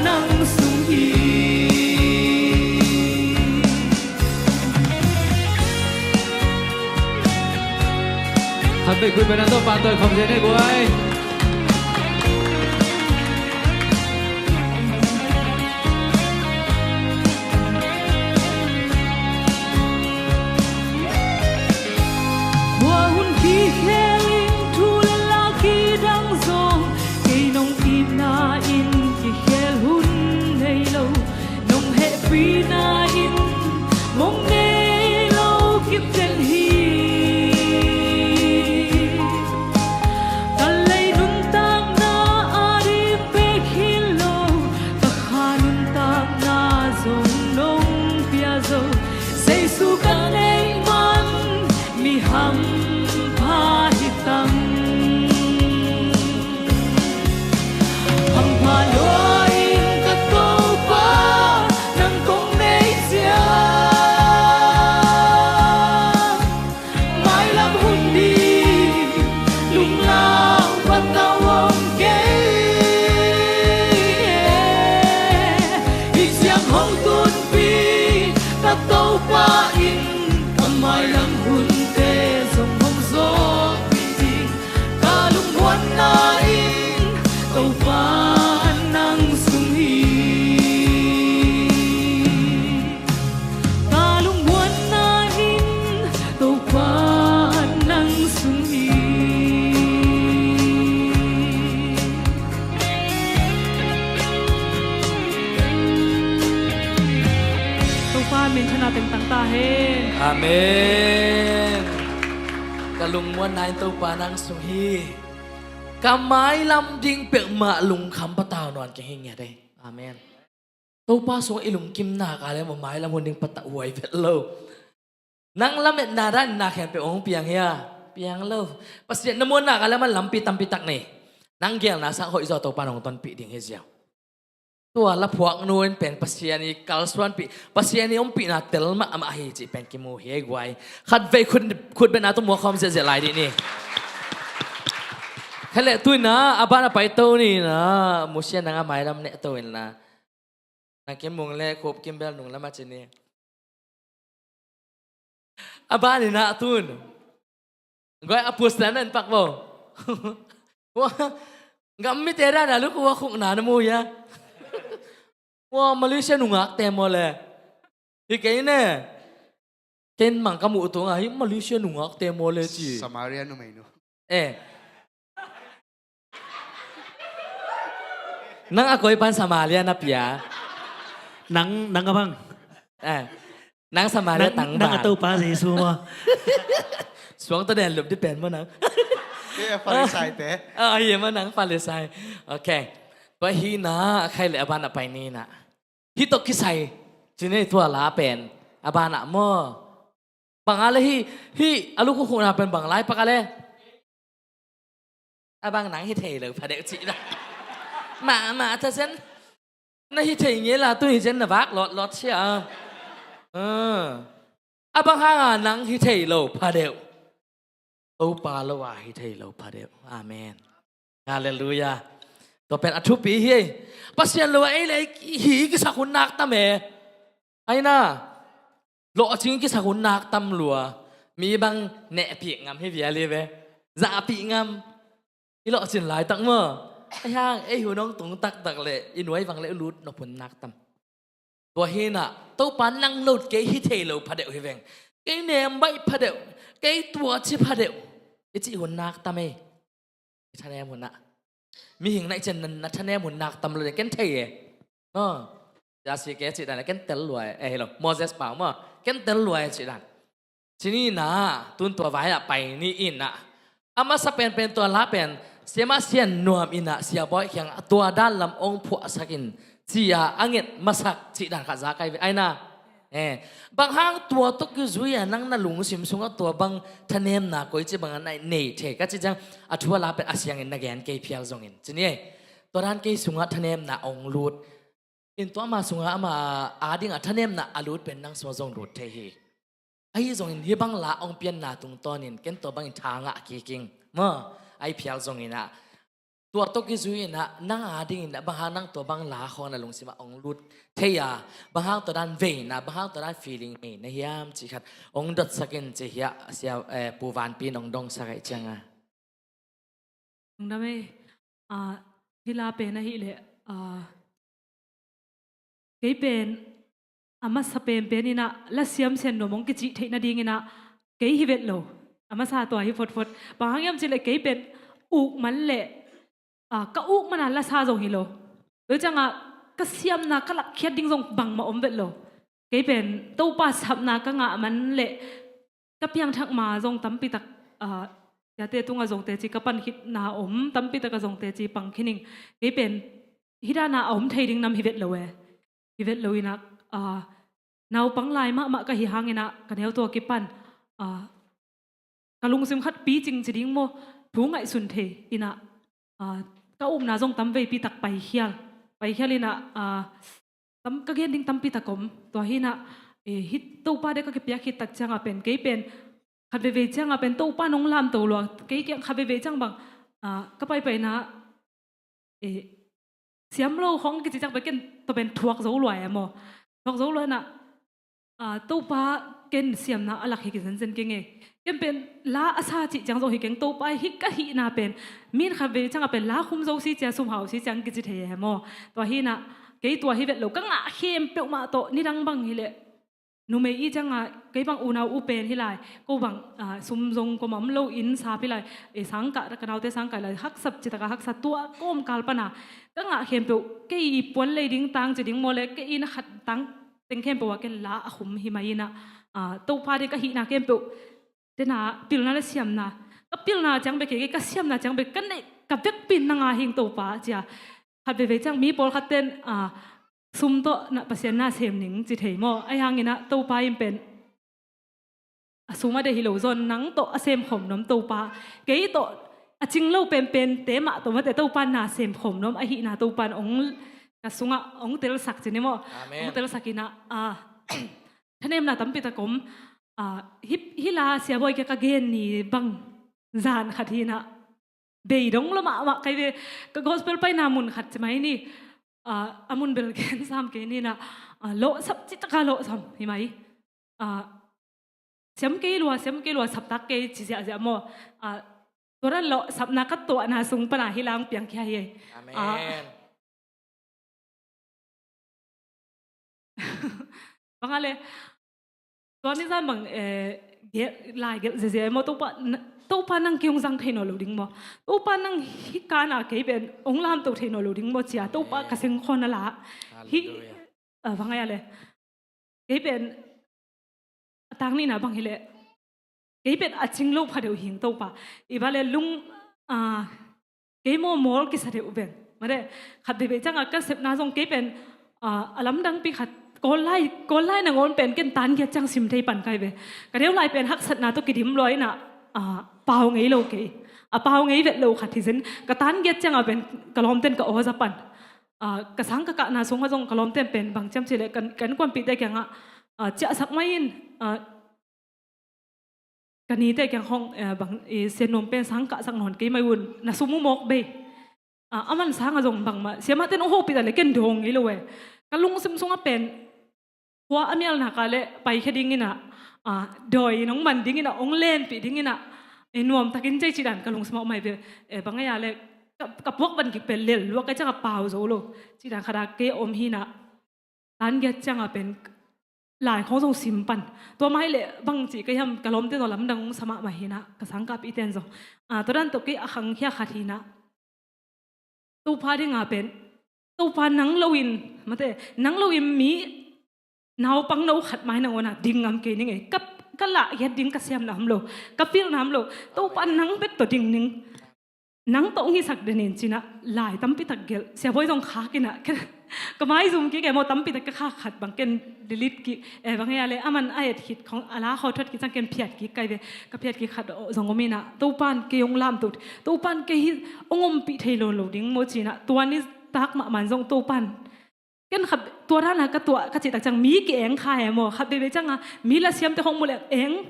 nang sung hi. Khatvei khut beng a, Topa tawh khawm zen ei guai. Hua hun kikhel in thu le la kidang zong, kei nong itna in kikhel hun nei lo. Nong hehpihna in mong nei lo kip den hi. Ka lei nuntakna ading bek hi lo, ka kha nuntakna zong nong pia zo. Jesu ka neih man, mi hampha hi tang. Hampha lua-in ka Topa, nang kong neih ciang, mailam hun ding lunglau patau om kei. Hih ciang hong tunpih ka Topa in, ka mailam hunte zong hong zawhpih ding. Ka lungmuanna in Topa nang sung hi. Ka lungmuanna in Topa nang sung hi. Topa minthanna teng tang ta hen. Amen. Ka lungmuanna in Topa nang sung hi. Ka mailam ding peuhmah lungkham patau nawn keng hi ngiat ei. Amen. Topa sungah i lungkim nak leh mailam hun ding patau huai vet lo. Nang lametna dan in na khempeuh hong piang hia? Piang lo. Pasian na muan nak leh amah lampi tampi tak nei. Nang geelna sang hoih zaw Topa in hong tonpih ding hi ziau. Tua laphuaknu in pen Pasian i kalsuanpih, Pasian i ompihna tel mahmah hi cih pen kimu hi ei guai. Khatvei khut, khut beng a tawh muak khawm ziahziah lai dih ni. Khat leh tu in na, a ban a paito ni na, Musia nang a mailam neh to in na. Na Kim Mung leh Khup Kim Bel nung lam a ci ni. A ban in na tun. Guai a pus na nan pak bo. Wa, gam mite dan a luk wa khuk na na mu ya. Wa, Malaysia nungak te maw le. Hi kei ne. Ken mang ka muh tung a, hi Malaysia nungakte maw le ci. Samaria numei nu. Eh. Nang a koi pan Samaria na pia. Nang, nang a bang. Eh. Nang Samaria tang bang. Nang a Topa Jesu maw. Suang tawh den lup di pen maw nang. Kei a Farisai te. Ah, hi maw nang Farisai. Okay. Tua hi na, khai le a ban a pai ni na. Hih tawh kisai, ci ni tua la pen, a banah maw. Bang a le hih, hih, a lukhukhukna pen bang lai pak a le. A bang nang hi thei lo phadeuh cih dah. Mah, mah, tha zen. Na hi thei ngei la tu hi zen na vak lawt, lawt sia. Ah. A bang hang a nang hi thei lo phadeuh. Topa lo a hi thei lo phadeuh. Amen. Halleluiah. Tua pen a thupi hi. Pasian lo a ei le ei hi kisak hun nak tam e. Ai na. Lawhcing kisak hun nak tam lua. Mi bang nehpih ngam hi vial hi ve. Zahpih ngam. I lawhcin laitak maw. Ai hang ei hun hong tung taktak le i nuai vang le i lut nop hun nak tam. Tua hi na, Topa nang lo kei hi thei lo phadeuh hi veng. Kei nem baih phadeuh, kei tua ci phadeuh. I cih hun nak tam ei. I thanem hun ah. Mihing na i cen na thanem hun nak tam lo le ken thei e. No. Jasi ke cih dan le ken tel lua e. Eh, hi lo. Moses pau maw. Ken tel lua e cih dan. Ci ni na, tun tua vai ah pai ni in ah. A masa penpen tua la pen, siama sian nuam in ah, siabawi kiang ah tua dan lam ong phuahsak in, ci a a nget masak cih dan khat za kai ve. Ai na. Eh, bang hang tua tawh kizui a nang na lungsim sungah tua bang thanemna koi ci bang a na nei thei ka ci ciang a thu a la pen a siangin na gen kei phial zongin. Ci ni ei, tua dan kei sungah thanemna ong lut. In tua ama sungah ama a dingah thanemna a lut pen nang sungah zong lut thei hi. Ahi zongin hih bang la ong pianna tungtawnin ken tua bangin tha ngah kik ing. Maw, ahi phial zongin ah. Tua tawh kizui in ah, nang a dingin ah, bang hang nang tua bang la khawng na lungsim ah ong lut thei a, bang hang tua dan veina, bang hang tua dan feeling nei na hiam cih khat ong dotsak in ci hiah, sia, eh, Pu Vanpi in ong dongsak ahi ciang a. Lungdam ei, ah, hih la pen ahih leh, ah, kei pen a masa penpen in ah lasiam sian nuam hong kicih theih nadingin ah kei hi vet lo. A masa tua hi photphot. Bang hang hiam cih leh kei pen uk man leh, ah, ka uk man a lasa zong hi lo. Tua ciangah ka siamna ka lakkhiat ding zong bangmah om vet lo. Kei pen Topa sapna ka ngah man leh ka piangthak ma zong tampitak, ah, siate tungah zong teci ka pan khitna om, tampitak a zong teci pang khin ing. Kei pen hih dana a om thei ding nam hi vet lo e. Hi vet lo in ah, ah, naupang lai mahmah ka hi hangin ah ka neu tua kipan, ah, ka lungsim khat picing ci ding maw, thu ngaihsun thei in ah, ah, ka upna zong tam veipi tak paikhial. Paikhial in ah, ah, tam, ka gen ding tampi tak om. Tua hi in ah, eh, hih Topa dek ka kipiak khit tak ciangah pen, kei pen, khat veivei ciangah pen Topa nong lamto lua, kei kiang khat veivei ciang bang, ah, ka paipaina, eh, siam lo khong kici ciang pen ken tua pen thuak zo lua e maw. Thuak zo lua in ah, ah, Topa ken siamna a lak hi kizenzen keng e. Ken pen la a sa cih ciang zong hi keng, Topa hi ka hihna pen. Min khat vei ciangah pen la khum zo si cia, sum hau si ciang kici thei e maw. Tua hi in ah, kei tua hi vet lo, ka ngah khempeuh mah tawh, nidang bang hi leh. Numei i ciangah, kei bang unau u pen hi lai, ko bang, ah, sum zong ko mam lo in sap hi lai, eh, sangkah, ka naute sangkah lai, haksat citaka haksa tua kawmkal pana. Ka ngah khempeuh, kei i puan lei ding tang ci ding maw le, kei i na khat tang teng khempeuh a ken la a khum hi mai in ah, ah, Topa ding ka hihna khempeuh, tena pilna le siamna. Ka pilna ciang bek kei, ka siamna ciang bek, ka neih, ka vekpi in nang a hing Topa cia. Khat veivei ciang mi pawlkhat ten, ah, sum tawh na Pasian na sem ning ci thei maw. Ahi hangin ah Topa in pen a sum a deih hi lo zaw, nang tawh a sem khawm nuam Topa. Kei tawh a cing lo penpente mah tawh mate Topa na sem khawm nuam ahihna Topa in ong ka sungah ong telsak ci ni maw. Amen. Ong telsak in ah, ah, thanemna tampi tak om. Ah, hih, hih la siabawi kia ka gen ni bang zan khat hi in ah. Bei dong lo mahmah kai ve, ka gospel paina mun khat ci mai ni. Ah, a mun bel gen sam kei ni in ah, ah, lawhsam citaka lawhsam hi mai. Ah, siam kei lua, siam kei lua, saptak kei ci ziahziah maw. Ah, tua dan lawhsapna ka tuahna sung pana hih la ong piangkhia hi. Amen. Ah. Bang a le, Tua ni zan bang, eh, gelh, lai gelh ziazia maw, Topa, na, Topa nang kei hong zang thei nawn lo ding maw? Topa nang hih kana kei pen hong lamto thei nawn lo ding maw cia, Topa ka seng khawn a la. Hih, Halleluiah. Ah, bang ai a le. Kei pen, a tang nihna bang hi leh. Kei pen a cing lo pha deuh hing Topa. I ba le lung, ah, kei maw mawl kisa deuh veng. Mate, khat veivei ciangah ka sepna zong kei pen, ah, a lamdangpi khat, Kawl lai, Kawl lai nangawn pen ken tan giat ciang sim thei pan kai ve. Ka deuh lai pen haksatna tawh kidim lua inah, ah, pau ngei lo kei. A pau ngei vet lo khat hi zin. Ka tan giat ciangah pen ka lawmten ka aw za pan. Ah, ka sang ka kahna sungah zong ka lawmten pen bang ciam cih leh kan, kan kuanpihte kiangah, ah, ciahsak mai in, ah, ka nite kiang khong, eh, bang, i, Sia Nuam pen sang kahsak nawn kei mai un, na sum uh mawk bei. Ah, a man sangah zong bangmah siamahte nong hopih ta le ken dawng ngei lo e. Ka lungsim sungah pen khua a mialna ka le paikhia dinginah, ah, dawi nong man dinginah, hong lenpih dinginah, eh, nuamtakin cei cih dan ka lungsim ah mai ve, eh, bang ai a le ka, ka puak van kik pen lel lua kai ciangah pau zo lo cih dan khat a kei om hinah. Tan giat ciangah pen lai khong zong sim pan. Tua mai le bang cih ka hiam ka lawmte tawh lamdang hong sa mahmah hinah ka sangkahpihte in zong. Ah, tua dan tawh kei a khangkhia khat hinah. Topa dingah pen. Topa nang loin, mate, nang loin mi naupang no khat mai nangawnah ding ngam kei ning ei. Ka, ka lah hiat ding ka siamna om lo. Ka pilna om lo. Topa nang bek tawh ding ning. Nang tawh hong hisak den in cinah lai tampi tak gelh. Sia Bawi zong khak inah ka, ka maizum kik e maw, tampi tak ka khak khat bang ken delete kik, eh, bang ai a le a man a et khit khong a la khawh thuat kik ciang ken phiat kik kai ve. Ka phiat kik khat zong om inah Topa in kei hong lamto, Topa in kei hi hong ompih thei lo lo ding maw cinah tua ni tak mahmah in zong Topa in Ken khat tua dana ka tuah ka cih tak ciang mi ki-eng kha e maw? Khat veivei cianga mi la siamte hong mu leh eng,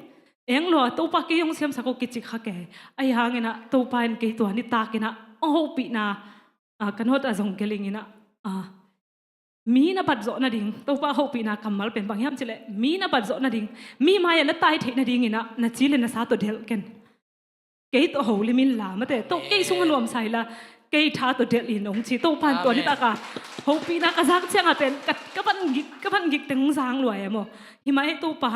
eng lua, Topa kei hong siamsak o kicik kha kei. Ahi hanginah Topa in kei tua nitak inah hong hopihna, ah, ka nawt a zong gelh inginah, ah, mi na bat zawh nading, Topa hopihna kammal pen bang hiam cih leh mi na bat zawh nading, mi mai-ah na tai theih nadinginah na ci le na sa tawh delh ken. Kei tawh holim inla, mate, tawh kei sung a nuamsa inla, kei tha tawh delh in hong ci. Topa in tua nitaka hopihna ka zak cianga pen ka, ka van gik, ka van gik teng hong zang lua e maw? Hi mah e Topa,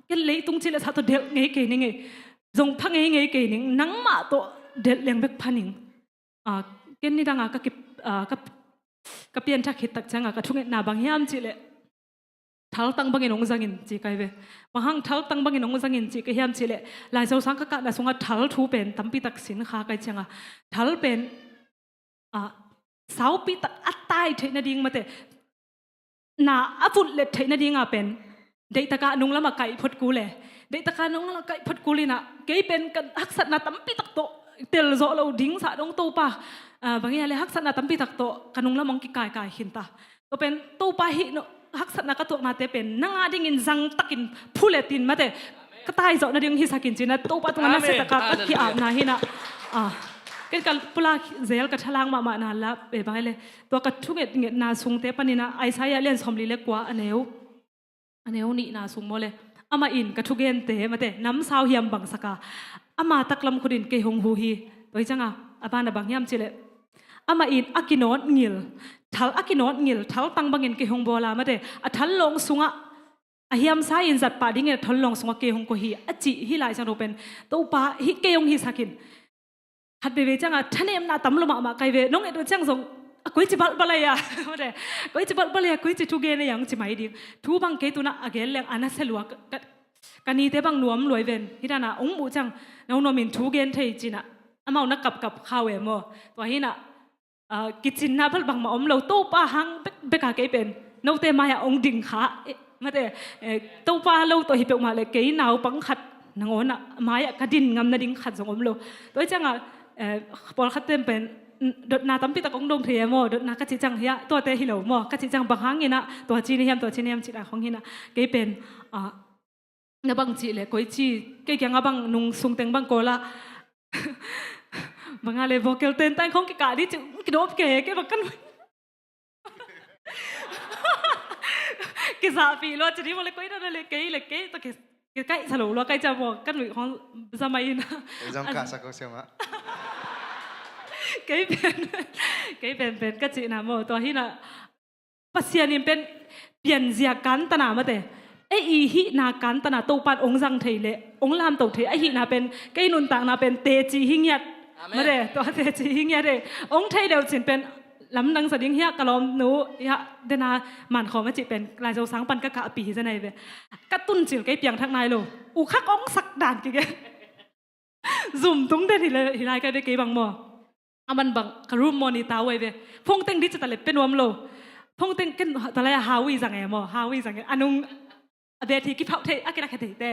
ken leitung ci le sa tawh delh ngei kei ning e. Zong pha ngei ngei kei ning, nangmah tawh delh leng bek pha ning. Ah, ken nidanga ka kip, ah, ka, ka pianthak khit tak cianga ka thungetna bang hiam cih leh thaltang bangin hong zangin ci kai ve. Bang hang thaltang bangin hong zangin ci ka hiam cih leh Lai Zosang ka kahna sungah thal thu pen tampi tak sin kha kai cianga thal pen, ah, saupi tak a tai theih nading, mate, na a vut let theih nadinga pen deihtaka nunglam a kaih phot kul e. Deihtaka nunglam a kaih phot kul inah kei pen ka haksatna tampi tak tawh tel zawh lo ding sa dong Topa, ah, bang hia le haksatna tampi tak tawh ka nunglam hong kikaikai khin ta. Tua pen Topa hih no, haksatna ka tuaknate pen nang a dingin zangtakin phuletin, mate, ka taizawh nading hisakin cinah Topa tungah nasiataka ka ki-apna hinah. Ah, ken ka pulak zel ka thalang mahmahna la e bang hia le tua ka thungetngetna sungte paninah Isaiah lian sawmli le kua a neu, a neu nihna sung maw le, amah in ka thugente, mate, namsau hiam bangsaka ama taklam khutin kei hong hu hi. Tua hi cianga a banah bang hiam cih leh amah in a kinawtngil, thal a kinawtngil thaltang bangin kei hong bawla, mate, a thal lawng sungah a hiamsa in zat pah dingin a thal lawng sungah kei hong kua hi a cih hi lai ciang ro pen Topa hih kei hong hisakin. Khat veivei cianga thanemna tam lo mahmah kai ve. Nong et uh ciang zong a koici balhbalh a, mate, koici balhbalh a, koici thugen a, hong ci mai ding. Thu bang kei tunah a gen leng a nasia lua ka, ka, ka nite bang nuam lua i ven. Hi dana hong muh ciang no nuamin thugen thei cinah amau na kapkap kha uh e maw? Tua hinah, ah, kicinna bel bangmah om lo, Topa hang bek, beka kei pen note mai-ah hong ding kha, eh, mate, eh, Topa lo tawh hi peuhmah le kei naupang khat nangawnah mai-ah ka din ngam nading khat zong om lo. Tua hi cianga, eh, pawlkhat ten pen, mm, dotna tampi tak hong dong thei e maw? Dotna ka cih ciang hiah tuate hi lo maw? Ka cih ciang bang hanginah tua ci na hiam, tua ci na hiam cih dak hong hinah kei pen, ah, na bang cih le koici, kei kiangah bang nung sungteng bang kawlah banga le vocal ten taing khong kikah dih cih kidawp kei, kei bang kan kizahpih lua ci dih maw le koi dana le kei le kei tawh ki, kikaihsa lo lua kai cia maw kan nuih khong zamai in. Kei zong kahsak ko siamah. Kei pen, kei pen pen ka cihna maw tua hinah Pasian in pen pianzia kantana, mate, ei i hihna kantan a Topa'n ong zang thei leh ong lamto thei ahihna pen, kei nuntakna pen teci hi ngiat. Amen. Mare, tua teci hi ngiat e. Ong thei leuh cin pen lamdang sa ding hi a, ka lawmnu hi a, dena Mankhawm a cih pen Lai Zo sang pan ka kahpih hi zen ahi ve. Ka tuncil kei piangthak nai lo. Ukhak ong sak dan kige. Zum tung den hi lai, hi lai ka ve kei bang maw. Aman bang ka room maw ni tau ai ve. Phone teng di ci ta le pe nuam lo. Phone teng ken ta lai a Howie zang e maw. Howie zang e. A nung a bia thi kiphauh thei, a kila khe thei te.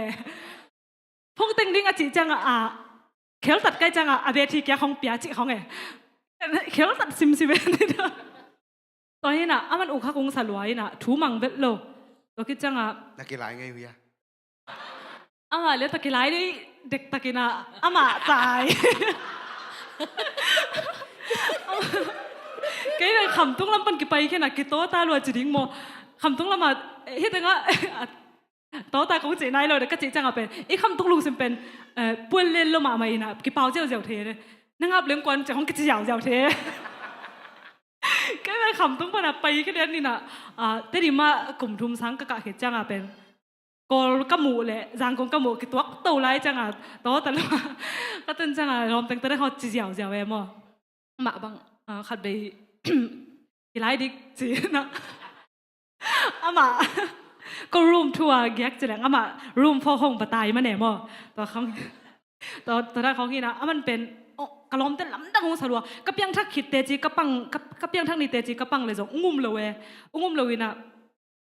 Phone teng ding a cih ciang a, a kheltat kai ciang a, a bia thi kia khong pia cih khong e. Kheltat simsim e ni da. Tua hi na, aman ukhak ong sa lua hi na, thu mang vet lo. Tua khit ciang a, na kilai ngei uh hia? Amah le tua kilai dei dektak hi na, amah tai. Kei le Khamtung lam pan kipai khe na, kitaw ta lua ci ding maw. Khamtung lam a, hi teng a, taw ta kong cih nai lo, ka cih ciang a pen, i Khamtung lungsim pen, eh, puan len lo mahmah hi na, kipau ziauziau thei le. Na ngap leng kuan ciang hong kici ziauziau thei. Kei le Khamtung pan a pai khe den ni na, ah, Tedim ah kum thum sang ka kah khit ciang a pen, Kawl ka muh le Zangkong ka muh kituak to lai ciang a, taw ta lo. Ka tun ciang a lawmteng ta dek hawt ci ziauziau e maw. Amah bang, ah, khat bei kilai dik ci na. Amah ko room two a giak ci leng amah room four hong batai ma ne maw. Tua khong, tua, tua dan khong hi na, aman pen, oh, ka lawmte lamdang hong sa lua. Ka piangthak khit teci ka pang, ka, ka piangthak ni teci ka pang le zong ung um lo e. Ung um lo hi na,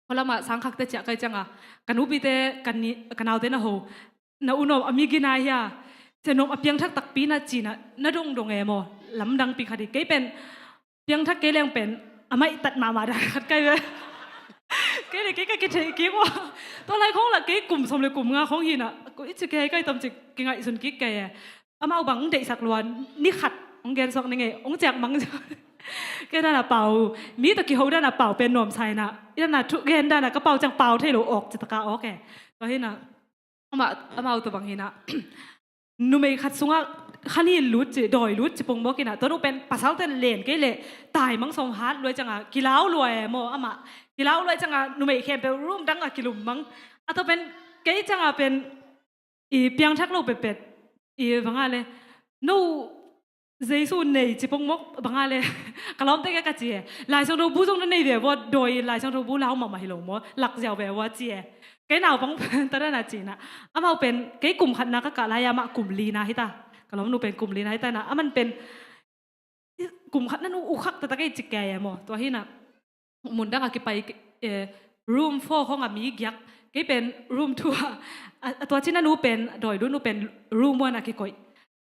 khualam ah sangkhakte ciah kai ciang a, ka nupite, ka ni, ka naute na ho, na u nuam a mi gina hia, cia nuam a piangthak takpi na ci na, na dongdong e maw. Lamdang pi khat hi. Kei pen piangthak kei leng pen a maihtat mahmah dan khat kai ve. Kei le kei ka kithei kik ua. Tua lai khong la kei kum sawm le kum nga khong hi na, ko i ci kei kai tam ci kingaihsun kik kei e. Amau bang deihsak lua, ni khat hong gensuak ni ngei, hong ciak mang. Kei dan a pau, mi tawh kiho dan a pau pen nuamsa hi na, i dan a thu gen dan a ka pau ciang pau thei lo awk ci taka awk e. Tua hi na, amau, amau tawh bang hi na, numei khat sungah khan hi lut ci, dawi lut ci pongmawk hi na, tua nu pen pasalte len kei leh taimang sawng hat luai ciang a kilau luai e maw, amah kilau luai ciang a numei khempeuh room dang a kilum mang. A tua pen kei ciang a pen i piangthak lo petpet, i bang a le, no Jesu nei ci pongmawk bang a le, ka lawmte ke ka ci e. Lai Siangtho bu zong na nei ve vua, dawi Lai Siangtho bu lau mahmah hi lo maw, lak ziau ve vua ci e. Kei naupang ta dan a ci na. Amau pen, kei kum khatna ka kah lai a amah kum lina hi ta. Ka lawmnu pen kum lina hi ta na. Aman pen, kum khat na nu ukhak taktak ei ci kei e maw. Tua hi na. Mundang a kipai, eh, room four khong a mi giak. Kei pen room two a, a, a tua cina nu pen, dawi du nu pen room one a kikoih.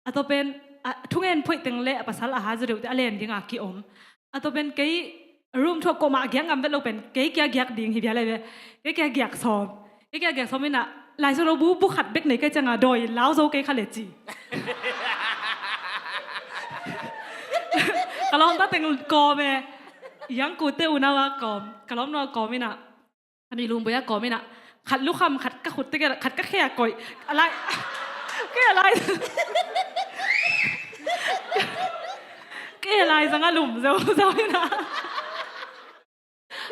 A tua pen, a, thungen phoih teng le a pasal a ha zaw deuh te a len ding a kiom. A tua pen kei room two a koma giak ngam vet lo pen, kei kia giak ding hi bia le ve. Kei kia giak sawm. Kei kia giak sawm ina, Lai Siangtho bu, bu khat bek nei kei cianga dawi lau zo kei kha le ci. Ka lawmta teng kawm e. Yang kute unau a kawm. Ka lawmnu a kawm ina. Ka nih lum boi a kawm ina. Khat lukham, khat ka khut teke, khat ka khe a koih. A lai. Kei a lai. Kei a lai zanga lum zo zo ina.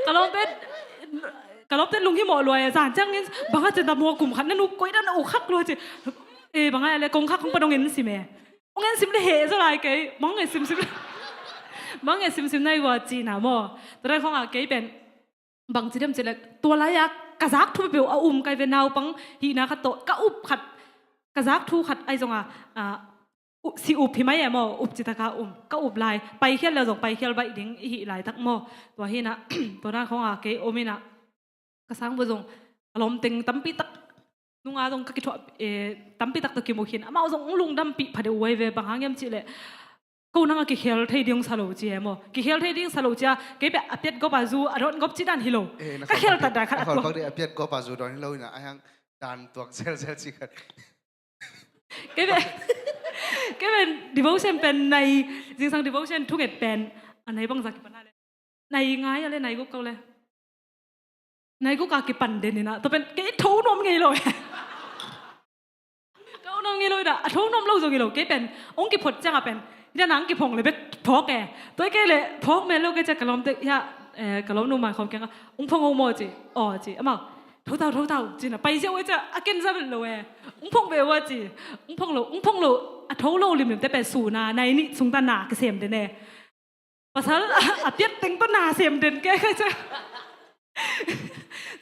Ka lawmte, ka lawmte lunghimawh lua e, zan ciangin bang a ci ta maw, kum khat na nu koih dan a ukhak lua ci. E, bang a le kong khak kong pan hong en sim e. Hong en sim le heh zaw lai kei, bang e sim sim le. Bang e sim sim nai vua ci na maw. Tua dan khong a kei pen, bang ci dem ci le, tua lai a ka zak thu peuh a um kai ve, naupang hihna khat tawh, ka up khat, ka zak thu khat ai zong a, a, u-, si up hi mai e maw, up ci taka um. Ka up lai, paikhial le zong paikhial baih ding i hih laitak maw. Tua hi na, tua dan khong a kei om ina, ka sang bua zong, ka lawmteng tampi tak, nunga zong ka kithuah, eh, tampi tak tawh kimu khin. Amau zong lungdampih phadeuh uai ve, bang hang hiam cih leh, ko nang a kikhel thei ding sa lo ci e maw. Kikhel thei ding sa lo ci a, kei beh a piat gawp a zu a dawn gawp ci dan hi lo. Eh, na ka khel tat dan khat a tua. A piat gawp a zu dawn hi lo ina, a hiang dan tuak zelzel ci khat. Kei beh, kei beh devotion pen nai, zingsang devotion thunget pen a nai bangza kipan a le. Nai ngai a le, nai guk kau le. Nai guk a kipan den ina, tua pen kei tho nuam ngei lo e. Tho nuam ngei lo ina, a tho nuam lo zong ngei lo, kei pen, ong kiphot cianga pen, ina nang kiphong le bek phawk e. Tua kei le, phawk me lo kei cia ka lawmte, ia, eh, ka lawmnu mai khawm kianga, ong phong ong maw ci, aw ci, amau. Thotau, thotau, ci-in a pai ziau e cia, a ken za vet lo e. Ung phong ve ua ci. Ung phong lo, ung phong lo, a tho lo limlim te pen suna nai nih sung ta na kisem den e. Pasal a piat teng tawh na sem den ke ka cia.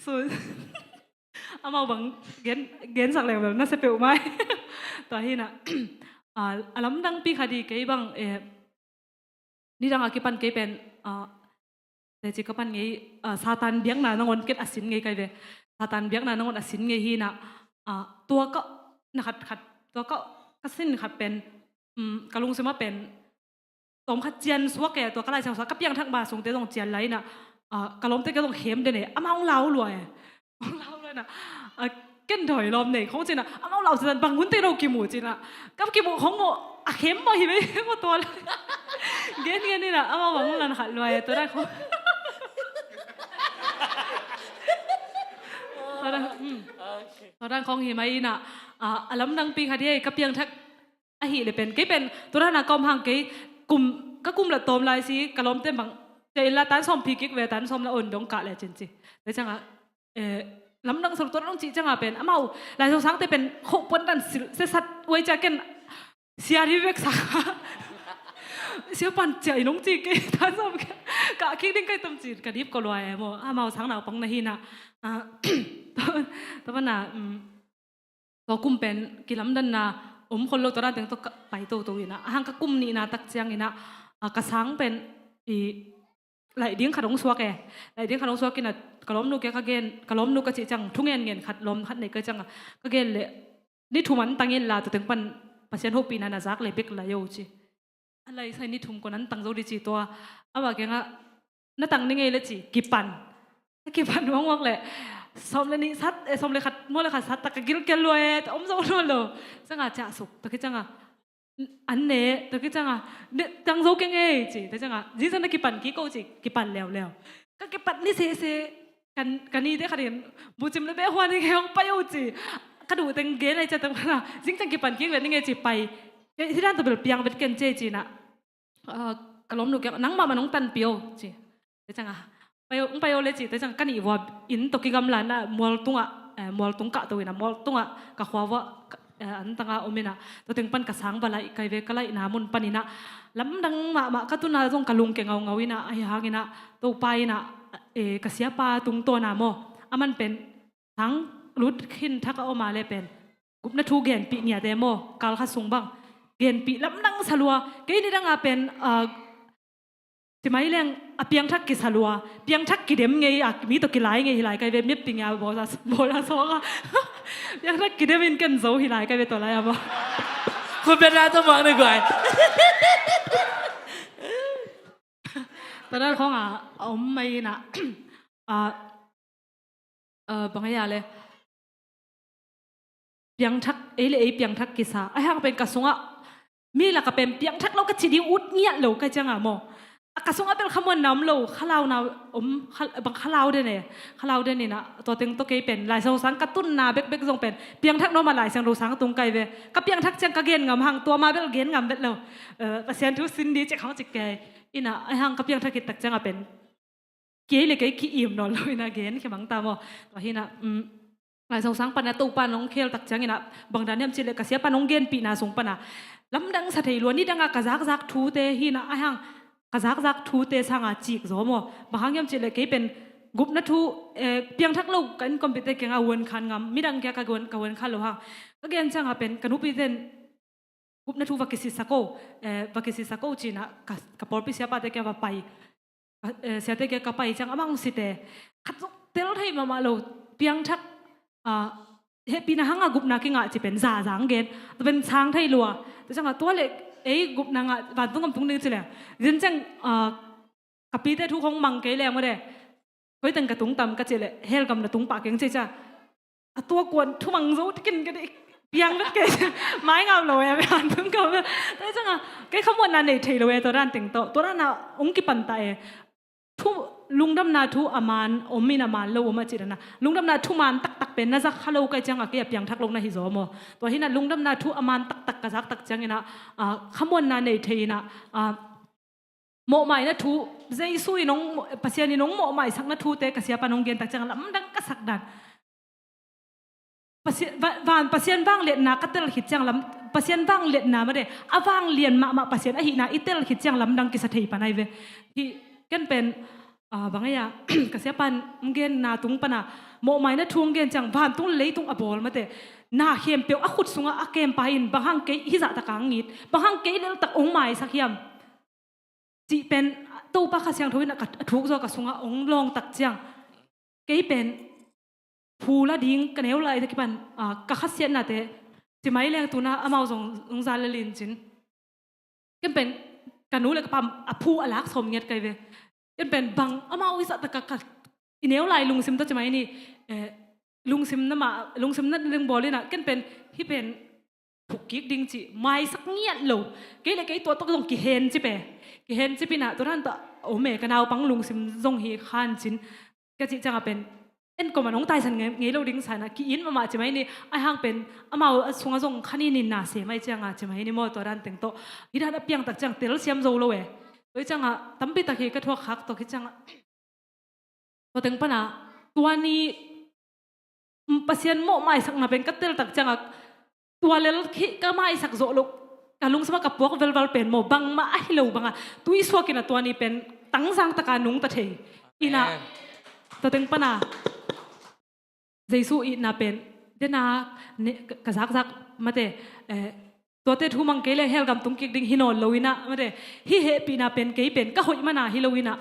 So, amau bang gen, gensak leng bel na sia peuhmah e. Tua hi-in a, a, a lamdangpi khat hi kei bang, eh, nidang a kipan kei pen, a, teci ka pan ngei, a, Satan biakna nangawn ken a sin ngei kai ve. Satan biakna nangawn a sin ngei hi-in a, a, tua ka, na khat khat, tua ka, ka sin khat pen, um, ka lungsim ah pen, tawm khat cian suak e, tua ka Lai Siangtho ka piangthak ma sungte zong cian lai-in a, a, ka lawmte kei zong khem den e, amau hong lau lua e. Hong lau lua-in a, a, ken dawi lawm nei khong ci-in a, amau lau cian bang hun te no kimu ci-in a, ka kimu khong maw, a khem maw hi ve maw tua. Gen gen in a, amau bang hun lan khat lua e, tua dan khong. Tua dan, hmm. Tua dan khong hi mai in a, a, a lamdangpi khat hi e, ka piangthak ahih leh pen, kei pen, tua dan a ka om hang kei, kum, ka kum la tawm lai si, ka lawmte bang, cia inn la tan sawm phi kik ve, tan sawm la on dong kah le cin ci. Tua ciang a, eh, lamdang sa lo tua dan dong cih ciang a pen, amau, Lai Siangtho sangte pen, khoh puan dan silh, sesat, uai cia ken, sia ri vek sa. Sia pan cia inn hong ci kei, tan sawm kei, kah kik ding kai tom ci, ka dip ko lua e maw, amau sang naupang na hi-in a, ah, tua, tua pan a, um, tua kum pen kilamdanna om khol lo, tua dan teng tawh ka pai toto in a, a hang ka kum nihna tak ciangin a, a, ka sang pen i laih ding khat hong suak e. Laih ding khat hong suak in a, ka lawmnu kia ka gen, ka lawmnu ka cih ciang, thu ngen ngen khat, lawm khat nei ka ciang a, ka gen leh, ni thum an tang in la, tua teng pan Pasian hopihna na zak leh bek lai o ci. A lai sai ni thum kong an tang zo di ci tua. Amah kiangah, na tang ni ngei le ci, kipan. Kipan muangmuang leh, sawm le nih sat, eh, sawm le khat, mua le khat sat, tak ka gilkial lua e, om zo nawn lo. Ciang a ciah suk, tua khit ciang a, an ne, tua khit ciang a, ne, tang zo keng ei ci, tua ciang a, zingsang na kipan kik o ci, kipan leuleu. Ka kipan ni sese, kan, ka nite khat in, bucim le beh huan ni ngei hong pai o ci. Ka duh teng gen ai ciah teng pan a, zingsang kipan kik le ni ngei ci pai. Eh, hi dan tawh bel piang vet ken ci ci-in a. Ah, ka lawmnu kiang, nangmah mah nong tanpih o ci. Tua ciang a, pai o, hong pai o le ci, tua ciang ka nih vua inn tawh kigamla in a, mual tungah, eh, mual tung kah to in a, mual tungah ka khua vua, eh, an tang a om in a, tua teng pan ka sang va laih kai ve, ka laihna mun pan in a, lamdang mahmah ka tun a zong ka lungkia ngaungau in a, ahi hangin a, Topa in a, eh, ka siapa tungtawn a maw, aman pen, sang lut khin thak a om a le pen, gupna thu genpih ngiat e maw, kal khat sung bang. Genpih lamdang sa lua. Kei nidang a pen, ah, ci mai leng a piangthak kisa lua. Piangthak kidem ngei a, mi tawh kilai ngei hi lai kai ve, mipi ngia bawl a, bawl a sawng a. Piangthak kidem in ken zo hi lai kai ve tua lai a maw. Khut beng na tawh mak ni guai. Tua dan khong a, a om mai in a. Ah, eh, bang a hia le. Piangthak, ei le ei piangthak kisa. Ahi hang pen ka sungah, mi lakah pen piangthak lo ka ci ding ut ngiat lo ka ciang a maw. A ka sungah bel khamuanna om lo, khalauna om, kha-, bang khalau den e. Khalau den in a, tua teng tawh kei pen, Lai Siangtho sang ka tunna bekbek zong pen, piangthak nuam a Lai Siangtho sang tung kai ve. Ka piangthak ciang ka gen ngam hang, tua ma bel gen ngam vet lo. Eh, Pasian thu sin di cek hang cek kei. In a, ahi hang ka piangthak khit tak ciang a pen. Kei le kei ki-im nawn lo in a gen khia mang ta maw. Tua hi in a, um, Lai Siangtho sang pan a Topa nong khel tak ciangin a, bang dan hiam cih leh ka siapa nong genpihna sung pan a, lamdang sa thei lua, nidang a ka zakzak thute hi in a, ahi hang ka zakzak thute sang a cik zaw maw. Bang hang hiam cih leh kei pen gupna thu, eh, piangthak lo ka innkuanpihte kiangah a uan khan ngam, midang kiangah ka uan, ka uan khan lo hang. Ka gen ciang a pen, ka nupite in gupna thu va kisitsak o, eh, va kisitsak o ci in a, ka, ka pawlpi siapate kiang va pai. Ka, eh, siate kiang ka pai ciang amah hong sit e. Khat zong tel thei mahmah lo, piangthak, ah, hehpihna hang a gupna kingah ci pen za zang gen. Tua pen sang thei lua. Tua ciang a tua le ei gupna ngah vantung gam tung ding ci le. Zin ciang, ah, ka pite thu khong mang kei le maw de. Koi teng ka tung tam ka cih leh, hell gam na tung pah keng ci cia. A tua kuan thumang zo tikin ka dih piang vet kei. Mai ngau lo e, a tung ka vet. Tua ciang a, kei khamuanna nei thei lo e, tua dan teng tawh. Tua dan a hong kipan ta e. Thu, lungdamna thu a man om in a man lo om a cih dan a. Lungdamna thu man taktak pen na zak kha lo ka hih ciang a kei a piangthak lo na hi zaw maw. Tua hi in a lungdamna thu a man taktak ka zak tak ciangin a, a, khamuanna nei thei in a, a, mawhmaina thu, Jesu in hong, Pasian in hong mawhmaisakna thute ka siapa nong gen tak ciang lamdang ka sak dan. Pasian, va-, van Pasian vangliatna ka tel khit ciang lam, Pasian vangliatna mate, a vanglian mahmah Pasian ahihna i tel khit ciang lamdang kisa thei pan ahi ve. Hih ken pen, ah, bang ei a, ka siapan hong genna tung pana, mawhmaina thu hong gen ciang, vantung le leitung a bawl mate, na khempeuh a khut sungah a kempa in, bang hang kei hih zahtaka hong it, bang hang kei leltak hong maisak hiam, cih pen Topa Kha Siangtho in a ka, a thuk zaw ka sungah hong lawng tak ciang, kei pen phu la ding ka neu lai ta kipan, ah, ka khasiatnate, ci mai leng tuna amau zong, zong zal le lin cin. Ken pen ka nu le ka pa a phu a lak sawm ngiat kai ve. Ken pen bang amau i zahtaka ka, i neu lai lungsim tawh ci mai ni, eh, lungsim na mah, lungsim na ding bawl ina, ken pen hih pen phuk kik ding cih maisak ngiat lo. Kei le kei tua tawh zong kihen cip e. Kihen cip ina, tua dan tawh om e, ka naupang lungsim zong hi khan cin. Ka cih ciangah pen, en kawm an hong taisan ngei, ngei lo ding sa ina, ki-it mahmah ci mai ni, ahi hang pen, amau a sungah zong kha ni, ni na sem ahi ciangah ci mai ni maw, tua dan teng tawh. Hih dan a piangtak ciang telsiam zo lo e. Tua hi ciangah, tampi tak hi ka thuak khak tawh hi ciangah. Tua teng pana, tua ni, mm, Pasian mawh maisakna pen ka teltak ciangah, tua lel khi ka maisak zawh loh, ka lungsim ah ka puak velval pen maw, bangmah ahi lo banga, tui suak ina tua ni pen, tangzang taka nungta thei. Ina, amen, tua teng pana, Jesu itna pen, dena, ne, ka, ka zakzak, mate, eh, tuate thu mang kei le hell gam tung kik ding hi nawn lo ina, mate, hih hehpihna pen kei pen, ka hoih mana hi lo ina,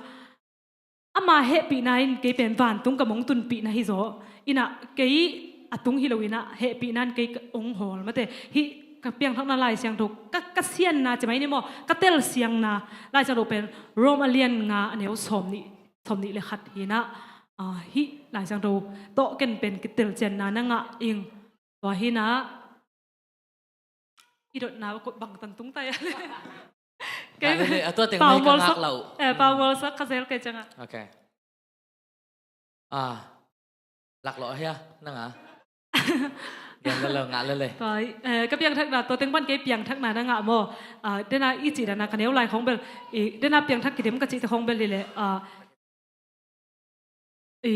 ama hehpihna in kei pen vantung ka mong tunpihna hi zaw. Ina kei a tung hi lo ina hehpihna in kei ka hong hawl mate. Hih ka piangthakna Lai Siangtho, ka, ka sianna ci mai ni maw, ka telsiangna Lai Siangtho pen Rom a lian nga a neu sawm nih, sawm nih le khat hi ina, ah, hih Lai Siangtho tawh ken pen kitelcianna na ngah ing. Tua hi ina, i dotna bangtan tung tai a le. Kei, a tua teng pau mai ka mualsak, ngak lo. Eh, pau mualsak ka zel kei ciangah. Ok. Ah, lak lo hia, na ngah. Gen lele, ngah lele. Tua, eh, ka piangthakna, tua teng pan kei piangthakna na ngah maw. Ah, dena i cih dana ka neu lai khong bel, i, dena piangthak kidem ka cihte khong bel hi le, ah, i,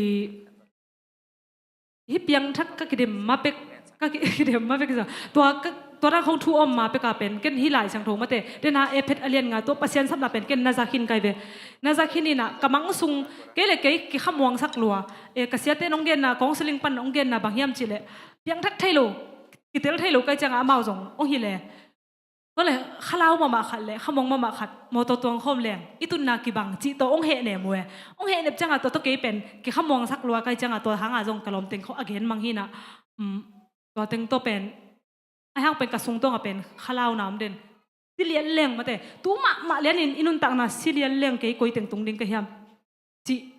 hih piangthak ka kidem ma pek, ka ki-, kidem ma pek hi zaw. Tua ka, tua dan khong thu om ma peka pen, ken hih Lai Siangtho mate, dena Ephet a lian nga tua Pasian sapna pen, ken na za khin kai ve. Na za khin ina, ka mang sung, kei le kei kikhamuangsak lua. E, ka siate nong genna, counseling pan nong genna bang hiam cih le, piangthak thei lo, kitel thei lo kai ciangah amau zong hong hi le. Tua le, khalau mahmah khat le khamong mahmah khat, mawtaw tuang khawm leng i tunna kibang cih tawh hong hehnem uh e. Hong hehnem ciangah tua tawh kei pen kikhamuangsak lua kai ciangah tua hangah zong ka lawmteng khawh a gen mang hi ina, um, tua teng tawh pen, ahi hang pen ka sungtawngah pen khalauna om den. Si lian leng mate, tu mahmah lianin i nuntakna si lian leng kei koi teng tung ding ka hiam cih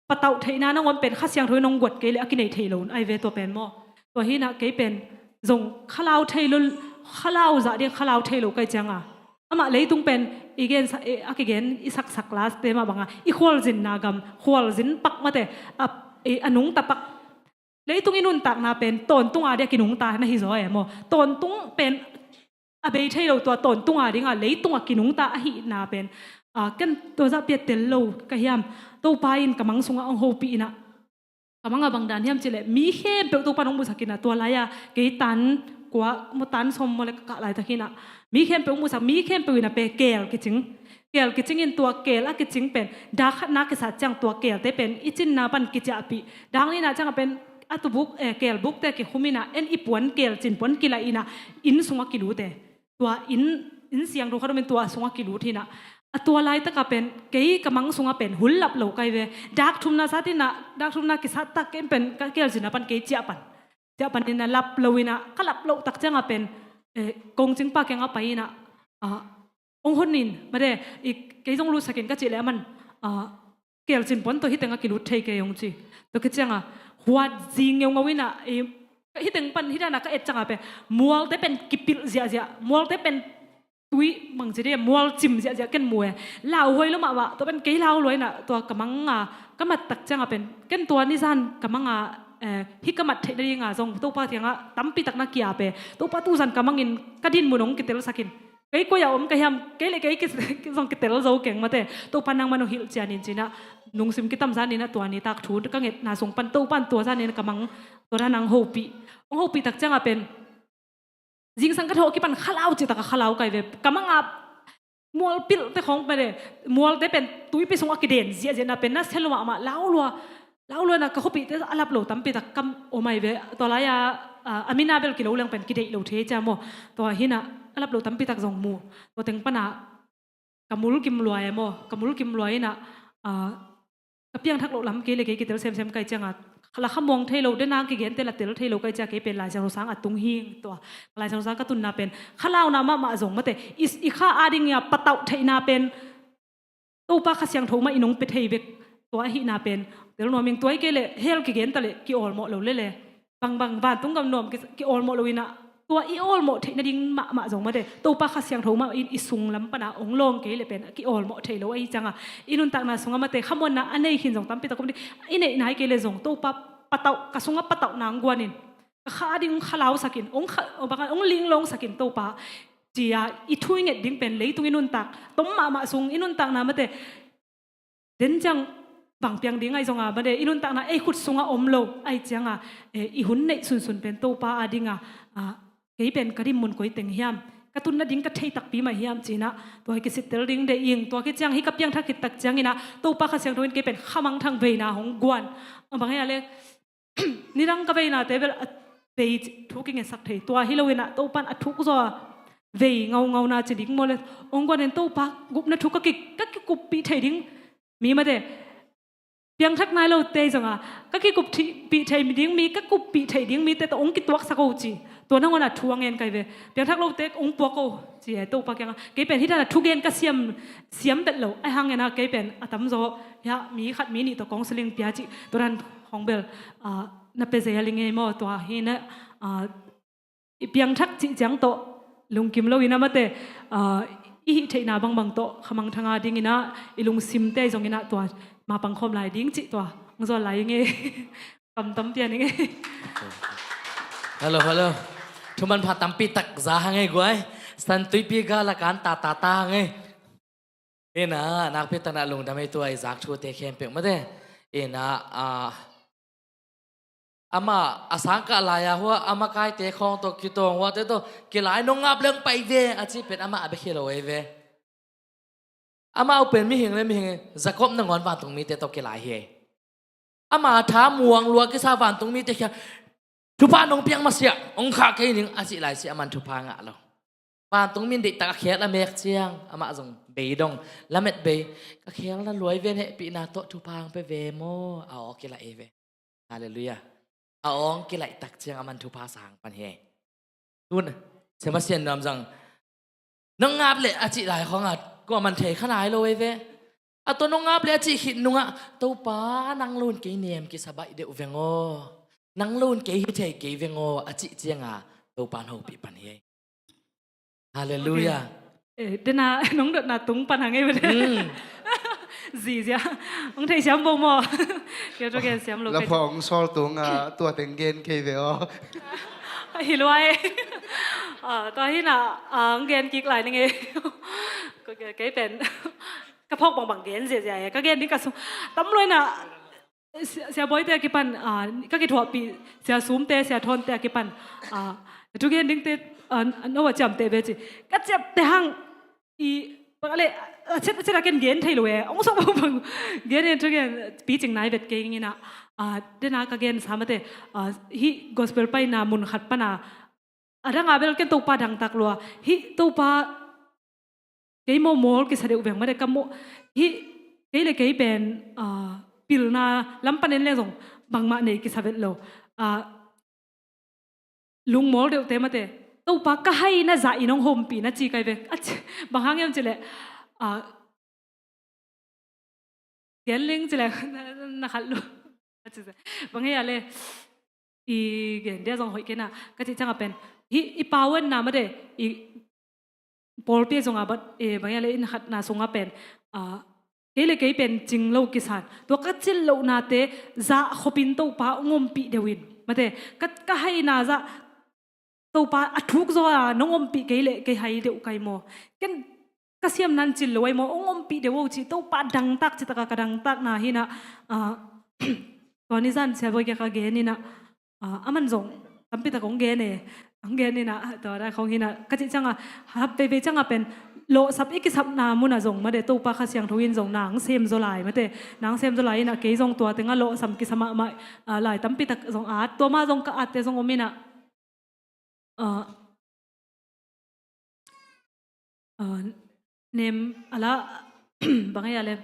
patauh theihna nangawn pen Kha Siangtho in hong guat kei le a kinei thei lo ahi ve tua pen maw. Tua hi ina kei pen zong khalau thei lo, khalau zah ding khalau thei lo kai cianga, amah leitung pen i gensa, i, a kigen i saksak laste mah banga i khualzinna gam, khualzin pak mate, a, i, a nungta pak. Leitung i nuntakna pen tawntunga dia kinungta na hi zaw e maw. Tawntung pen a bei thei lo, tua tawntunga dinga leitunga kinungta ahihna pen, ah, ken tua zah pia tel lo ka hiam. Topa in ka mang sungah hong hopih ina, ka manga bang dan hiam cih leh mi khempeuh Topa in hong musak ina, tua lai-a kei tan kua maw, tan sawm maw le ka kah laitak hi ina, mi khempeuh hong musak, mi khempeuh ina pe keel kicing. Keel kicing in tua keel a kicing pen, dak khatna kisat ciang tua keelte pen i cinna pan kiciahpih. Dak nihna ciangah pen a tubuk, eh, keel bukte kikhum ina, en i puan keel cin puan kilaih ina, inn sungah kilut e. Tua inn, inn siangtho khat om in tua sungah kilut hi ina. A tua laitakah pen, kei ka mang sungah pen, hullap lo kai ve. Dak thumna sat ina, dak thumna kisat tak kei pen, ka keel cinna pan kei ciah pan. Ciah pan ina lap lo ina, ka lap loh tak ciangah pen, eh, kongcingpa kiangah pai ina, ah, hong hon in, mate, i, kei zong lutsak in ka cih leh aman, ah, keel cin puan tawh hih tengah kilut thei kei hong ci. Tua khit cianga, huat zing ngeungau ina, i, hih teng pan, hih dana ka et cianga pen, mualte pen kipilh ziahziah, mualte pen tui mang ci dih, mual cim ziahziah ken mu e. Lauhuai lo mahmah, tua pen kei lau lua ina, tua ka manga, ka mat tak cianga pen, ken tua nizan ka manga, eh, hih ka mat theih nadinga zong, Topa kiangah, tampi tak na kiap e. Topa tuzan ka mangin, ka dinmun hong kitelsak in. kei koi-ah om ka hiam, kei le kei ki, ki zong kitel zo keng mate. Topa nangman hong hilh cian in ci-in ah, lungsim kitam zan in ah tua nitak thu ka ngetna sung pan Topa in tua zan in ka mang, tua dan hong hopih. Hong hopih tak ciangah pen zingsang ka thawh kipan khalau cih tak a khalau kai ve. Ka mang a mualpilhte khawng pen, mualte pen tuipi sungah kiden ziahziah na pen na sia lua mahmah, lau lua, lau lua na ka khuapihte a lap lo tampi tak kam om ai ve. Tua lai-a, a, a mina bel kilo leng pen kideih lo thei cia maw. Tua hi-in ah a lap lo tampi tak zong mu. Tua teng pan ah ka mulkim lua e maw, ka mulkim lua in ah, a, ka piangthak loh lam kei le kei kitel semsem kai ciangah, la khamuang thei lo, dena kigente la tel thei lo kai cia kei pen Lai Siangtho sang a tung hing tua. Lai Siangtho sang ka tunna pen khalauna mahmah zong mate, i, i kha ading a patauh theihna pen Topa Kha Siangtho mah in hong pia thei bek. Tua ahihna pen tel nuam ing, tua hi kei le hell kigen ta le ki-awlmawh lo le le. Bangbang vantung gam nuam ki, ki-awlmawh lo in ah, tua i awlmawh theih nading mahmah zong mate, Topa Kha Siangtho mah in i sung lam pan ah hong lawng kei le pen ki-awlmawh thei lo ahi ciangah, i nuntakna sungah mate khamuanna a nei khin zong tampi tak om ding. I neih nai kei le zong Topa patauh, ka sungah patauhna hong guan in, ka kha ading hong khalausak in, hong kha, bang, hong linglawngsak in Topa, ci-a i thu i nget ding pen leitung i nuntak tom mahmah sung i nuntakna mate den ciang bang piang ding ahi zong a mate, i nuntakna ei khut sungah om lo ahi ciangah, eh, i hun neih sunsun pen Topa ading a, ah, kei pen ka dinmun koi teng hiam, ka tun nading ka thei takpi mah hiam ci-in ah, tua hi kisittel ding deih ing. Tua khit ciang hih ka piangthak khit tak ciangin ah Topa Kha Siangtho in kei pen khamangthang veina hong guan. A bang hi a le, nidang ka veinate bel a vei thu kingetsak thei. Tua hi lo in ah Topa in a thuk zaw a vei ngaungauna ci ding maw le, hong guan in Topa gupna thu ka ki, ka kikuppih thei ding mi mate, piangthak nai lote zong a ka kikuppih thei ding mi, ka kuppih thei ding mite tawh hong kituaksak o ci. Tua nangawn a thu a ngen kai ve. Piangthak lote hong puak o ci e Topa kiangah. Kei pen hih dan a thugen ka siam, siam bet lo. Ahi hangin ah kei pen a tamzaw hiah mi khat mi nih tawh counseling pia cih tua dan hong bel, ah, na pia zei a li ngei maw. Tua hi-in ah, ah, i piangthak cih ciang tawh lungkim lo in ah mate, ah, i hih theihna bangbang tawh khamangthang a dingin ah i lungsimte zongin ah tua mapang khawm lai ding cih tua hong zawl lai ing e. Kam tampi a ning e. Hello, hello. Thuman pha tampi tak za hang e guai. San tuipi ga la kan ta ta ta hang e. Ina, nakpi takin lungdam ei, tua i zak thute khempeuh mate. Ina, ah, amah a sangkah lai-a hua, a makaite khawng tawh kitawng huate tawh kilai, nong ngap leng pai ve a cih pen amah a bek hi lo ei ve. Amah uh pen mihing le mihing, Jacob nangawn vantung mite tawh kilai hi ei. Ama tha muang lua kisa vantung mite kiang, thupha nong piak masiah hong khah kei ning a cih lai si, aman thupha ngah lo. Vantung mi in deihtak a khel a mek ciang amah zong beidong, lamet bei, ka khel na luai ven, hehpihna tawh thupha hong pia ve maw, a aw kilaih ei ve. Halleluiah. A aw hong kilaih tak ciang aman thupha sang pan hi ei. Tun, Sebastian nuam zang, nong ngap leh a cih lai khawngah kuaman thei kha nai lo ei ve. A tua nong ngap leh a cih khit nungah, Topa, nang lo in kei nem kisa baih deuh veng aw, nang lo in kei hi thei kei veng aw a cih cianga Topa in hopih pan hi ei. Halleluiah. Eh, dena nong dotna tung pan hang ei ve. Hmm. Zizia. Hong thei siam bo maw. Kei tua gen siam lo. Laphuah hong sawl tunga tua teng gen kei ve aw. Hi luai. Ah, tua hi-in ah, ah, hong gen kik lai ning e. Kei pen ka phawk bangbang gen ziazia e. Ka gen ding ka sung tam luai na. Sia, Sia Bawi te a kipan, ah, ka kithuahpih, Sia Sum te, Sia Thawn te a kipan, ah, thu gen ding te, ah, no a ciam te ve ci. Ka ciap te hang i, bang a le, a ciat, a ciat a ken gen thei lo e. Hong sok bang bang. Gen en thu gen, picing nai vet kei ing in ah, ah, dena ka gen sa mate, ah, hih gospel paina mun khat pana, a danga bel ken Topa dangtak lua. Hih Topa kei maw mawl kisa deuh veng mate ka maw. Hih kei le kei pen, ah, pilna lam panin le zong bangmah nei kisa vet lo. Ah, lungmawl deuhte mate. Topa ka haina zah in hong hompih na ci kai ve. A ci, bang hang hiam cih leh, ah, gen ling ci leh na, na khat lo. A ci, bang hei a le. I gen dia zong hoih kei na. Ka cih ciangah pen, hih i pau en na mate, i pawlpi zongah bat, eh, bang hei a le, i na khatna sungah pen, ah, kei le kei pen cing lo kisan. Tua ka cil lohnate zah khopin Topa hong ompih deuh in. Mate, ka, ka haina zah Topa a thuk zaw a nong ompih kei leh kei hai deuh kai maw. Ken ka siam nan cil lo ai maw, hong ompih deuh o cih Topa dangtak citaka ka dangtakna hi inah, ah, tua ni zan Sia Bawi kiang ka gen inah, ah, aman zong tampitak hong gen e, hong gen inah, tua dan khong hi inah, ka cih cianga, hap veivei cianga pen, lawhsap i kisapna munah zong mate, Topa Kha Siangtho in zong nang sem zaw lai mate, nang sem zaw lai inah, kei zong tua tengah lawhsam kisa mahmah, ah, lai tampitak zong at, tua mah zong ka atte zong om inah, ah, ah, nem a la, bang ei a le,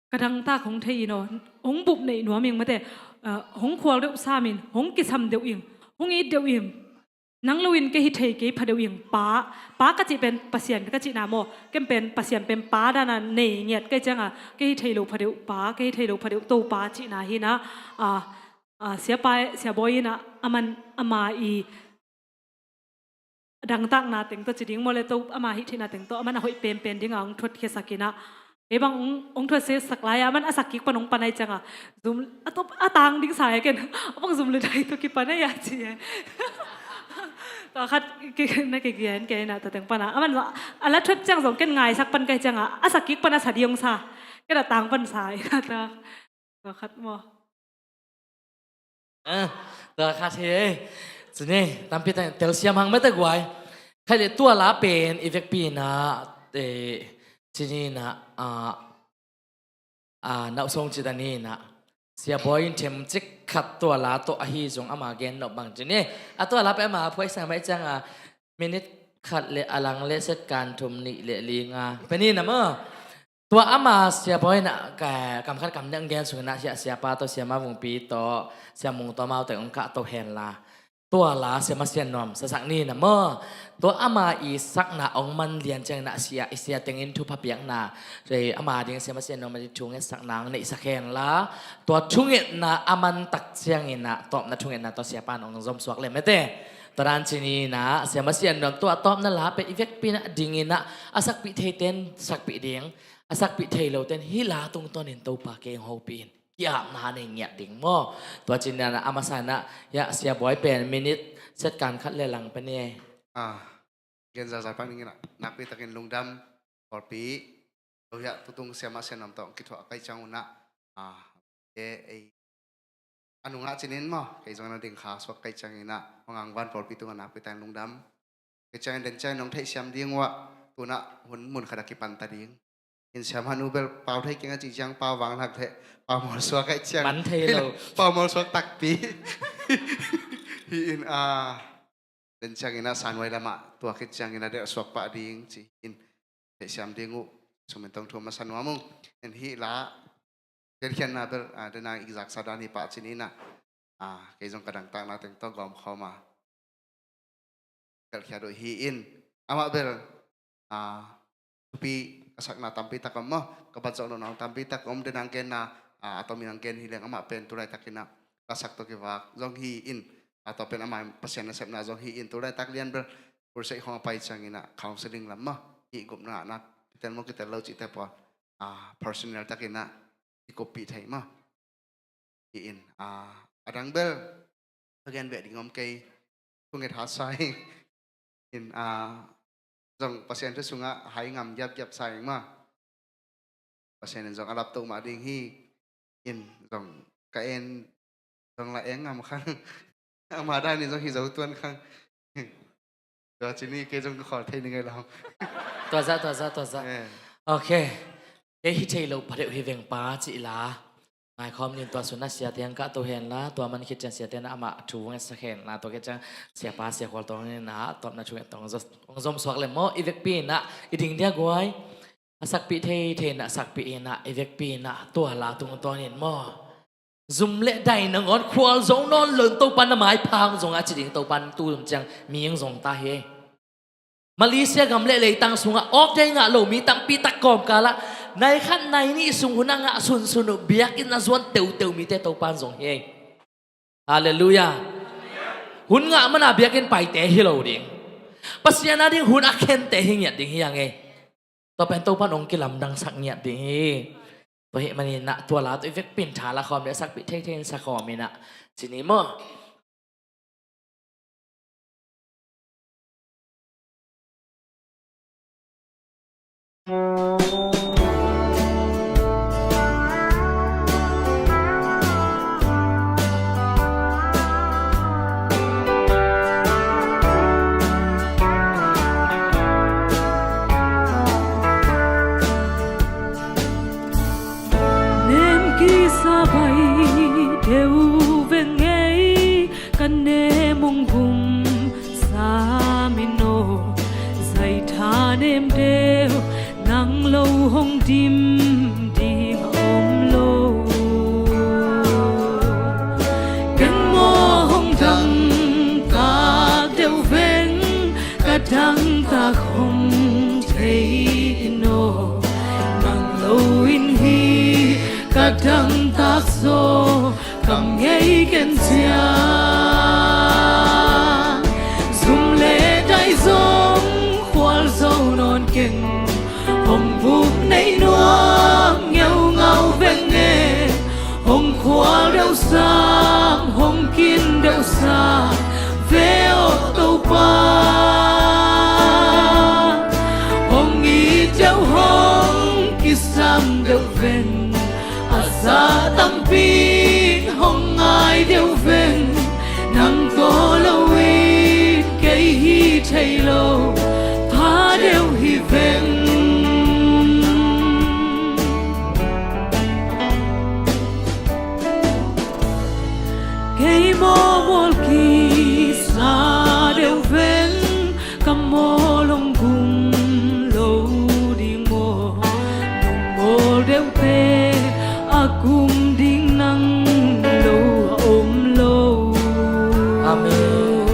ka dangtak hong thei in aw, hong bup neih nuam ing mate, ah, hong khual deuh sam in, hong kisam deuh ing, hong it deuh ing, nang lo in kei hi thei kei pha deuh ing, pa, pa ka cih pen Pasian ka cihna maw, ken pen Pasian pen pa dana nei ngiat kei cianga, kei hi thei lo pha deuh pa, kei hi thei lo pha deuh Topa cihna hi inah, ah, ah, Sia Pa, Sia Bawi inah, aman, ama i dangtakna teng tawh ci ding maw le, to ama hih theihna teng tawh aman a hoih penpen dinga hong thuatkhiasak inah, kei bang hong, hong thuatkhiasak lai-a, aman a sak kik pan hong pan ai cianga, zum, a tawp, a tang ding sa e ken, a bang zum le dai tawh kipan ai a ci e. Tua khat, ki, na kigen kei inah tua teng pana, aman a la thuat ciang zong ken ngaisak pan kai cianga, a sak kik pan a sa ding hong sa, ken a tang pan sa inah tua, tua khat maw. Ah, tua khat hi ei. Cini, tampi ta telsiam hang mete guai. Khai le tua la pen i vekpi inah, eh, cini inah, ah, ah, nauhsong cita ni inah, Sia Bawi in themcik khat tua la tawh ahi zong ama gen nop bang cini. A tua la pen ama phuaisang mai cianga, minit khat le a lang le second thum nih le li nga. Pen inah maw. Tua ama Sia Bawi inah ka, kam khat kam nih hong gen sung inah, Sia, Siapa tawh, Siama Vungpi tawh, Sia Mung tawh, amau teng hong kahto henla, tua la Siama Sian Nuam sasak ni inah maw. Tua ama i sakna hong man lian ciang inah Sia, i Sia teng in thupha piakna, ama ding Siama Sian Nuam a ding thungetsakna hong neihsak henla, tua thungetna a man tak ciang inah tawpna thungetna tawh Siapa in hong zomsuak le mete. Tua dan cini inah Siama Sian Nuam tua tawpna la pen i vekpi inah ding inah, a sakpih theite in sakpih ding, a sakpih thei lote in hih la tungtawnin Topa kei hong hopih in, ki-apna nei ngiat ding maw. Tua cini inah a masa inah, ya, Sia Bawi pen minit second khat le lang pen e. Ah, gen zazai pan ding inah, nakpi takin lungdam, pawlpi, lo ya, tutung Siama Sian Nuam tawh kithuah kai ciang unah, ah, e, ei, a nungah cinin maw, kei zong na ding kha suak kai ciang inah, hong angvan pawlpi tungah nakpi takin lungdam. Kei ciangin den ciangin nong theihsiam ding uah, tunah hun mun khat a kipanta ding. In Siama nu bel pau thei keng a cih ciang pau vang lak theh, pau mawlsuak kai ciang. Man thei lo. Pau mawlsuak takpi. Hi in, ah, den ciang inah sanuai lamah tua khit ciang inah delhsuak pah ding ci in, theihsiam ding uh, sumin tong thu masa nuam ung. In hih la delhkhiatna bel, ah, dena i zaksa dan hi pah cini inah, ah, kei zong ka dangtakna teng tawh gawmkhawm a delhkhiat uh hi in, amah bel, ah, thupi ka sakna tampi tak om maw, ka bat zawh nawn tampi tak om, dena hong genna, ah, a tomin hong gen hi leng, amah pen tu laitak inah ka sak tawh kivak zong hi in, ah, tua pen amah Pasian nasepna zong hi in, tu laitak lian bel crusade khong a pai ciang inah counseling lam maw, hih gupna ngahna kitel maw kitel lo cihte pawl, ah, personal tak inah i kuppih thei maw. Hi in, ah, a dang bel ka gen beh ding om kei, thunget hat sa ing. In, ah, zong Pasian thu sungah hai ngam giapgiap sa ing maw. Pasian in zong a laptoh mah ding hi. In zong ka en zong la eng ngam khang. Ama dan in zong hi zo tuan khang. Tua cini kei zong ka khawl thei ni ngai lam. Tua zah, tua zah, tua zah. Eh. Ok. Kei hi thei lo pha deuh hi veng pa cih la. Ngaikhawm nin tua sunah siate hong kahto henla, tua man khit ciang siate na amah thu hong etsak henla, tua khit ciang siapa sia khual tawng inah tawpna thu hong zom, hong zomsuak le maw, i vekpi inah, i ding dia guai. A sakpih thei thei inah sakpih inah, i vekpi inah, tua la tungtawnin maw. Zum le dai nangawn khual zo nawn lo in Topa na maipha hong zong a ci ding Topa in tu zong ciang mi hong zong ta hi. Malaysia gam le leitang sungah awkdei ngah lo mi tampi tak kawmkalah nai khat nai nih sung hun a ngah sunsun uh biakinn a zuan teuteu mite Topa in zong hi. Halleluiah. Hun ngah mana biakinn paite hi lo ding. Pasian a ding hun a khente hi ngiat ding hi a ngei. Tua pen Topa in hong kilamdangsak ngiat ding hi. Tua hih manin ah tua la tawh i vekpi in tha la khawm le sakpih theithei in sa khawm in ah. Cini maw? Nem kisa bai deuh veng ei, ka nem hong gum sam in aw. Zai thanem deuh nang lo hong dim ding a om lo. Ken maw hong dangtak deuh veng, ka dangtak hong thei in aw. Nang lo in hi ka dangtak zaw, kam ngei ken ciang. Zum le dai zong khual zo nawn keng, hong buk nei nuam ngeungau veng e. Hong khual deuh sam, hong kin deuh sam ve aw Topa. Hong it deuh, hong kisam deuh veng, a za tampi in hong ngai deuh veng. Nang tawh lo in kei hi thei lo, pha deuh hi veng. Kei maw mual kisa deuh veng, ka mawl hong gum lo ding maw? Nong mawl deuhte a gum ding nang lo a om lo. Amen.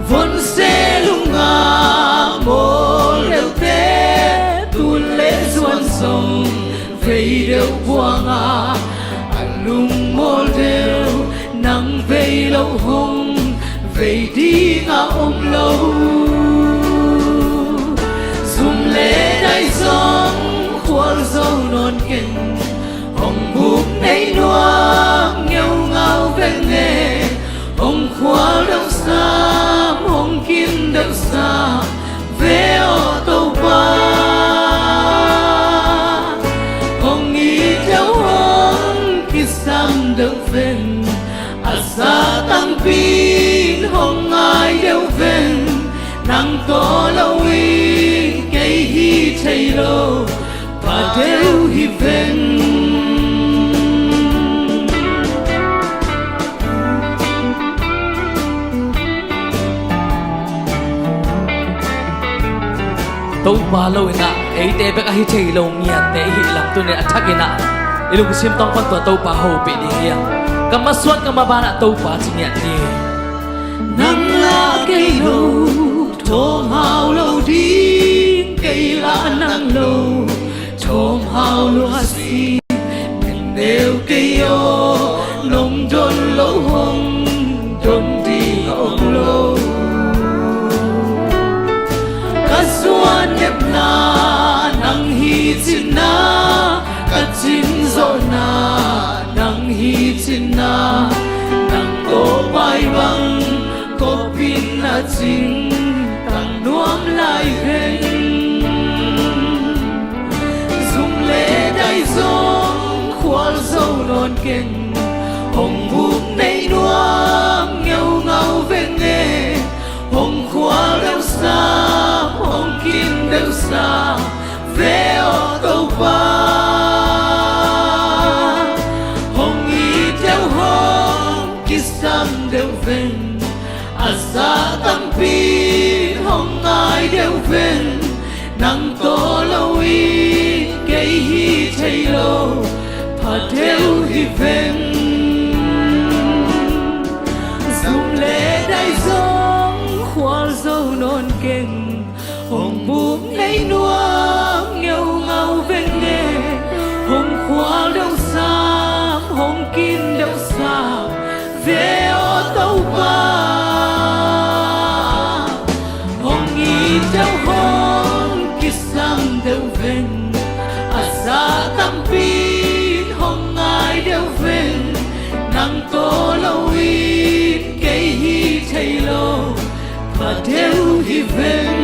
Von se lunga mawl deuhte, tun le zuan zong vei deuh buanga, a lungmawl deuh nang vei lo hong vei ding a om lo. Zum le dai zong khual zo nawn keng, hong buk nei nuam ngeungau veng e. Hong khual deuh sam, hong kin deuh sam ve aw Topa. Hong it deuh, hong kisam deuh veng, a za tampi in hong ngai deuh veng. Nang tawh lo in kei hi thei lo, pha deuh hi veng. Topa lo in ah eite bek ahi thei lo ngiatte i hih lam tuni a thak in ah i lungsim tawng pan tua Topa hopih ding hi a. Ka masuan ka maban ah Topa ci ngiat ni. Nang lah kei lo thawm hau lo ding, kei lah nang lo thawm hau lo a si. Min neu kei aw, nong don lo hong don ding a om lo. Ka zuan nepna nang hi cinna, ka cin zawhna nang hi cinna, nang tawh pai bang kop in a cing tang nuam lai veng. Zum le dai zong khual zo nawn keng, hong buk nei nuam ngeungau veng e. Hong khual deuh sam, hong kin deuh sam ve aw Topa. Hong it deuh, hong kisam deuh veng, a za tampi in hong ngai deuh veng. Nang tawh lo in kei hi thei lo, pha deuh hi veng. Zum le dai zong khual zo nawn keng, hong buk nei nuam ngeungau veng e. Hong khual deuh sam, hong kin deuh sam ve aw Topa. Hong it deuh, hong kisam deuh veng, a za tampi in hong ngai deuh veng. Nang tawh lo in kei hi thei lo, pha deuh hi veng.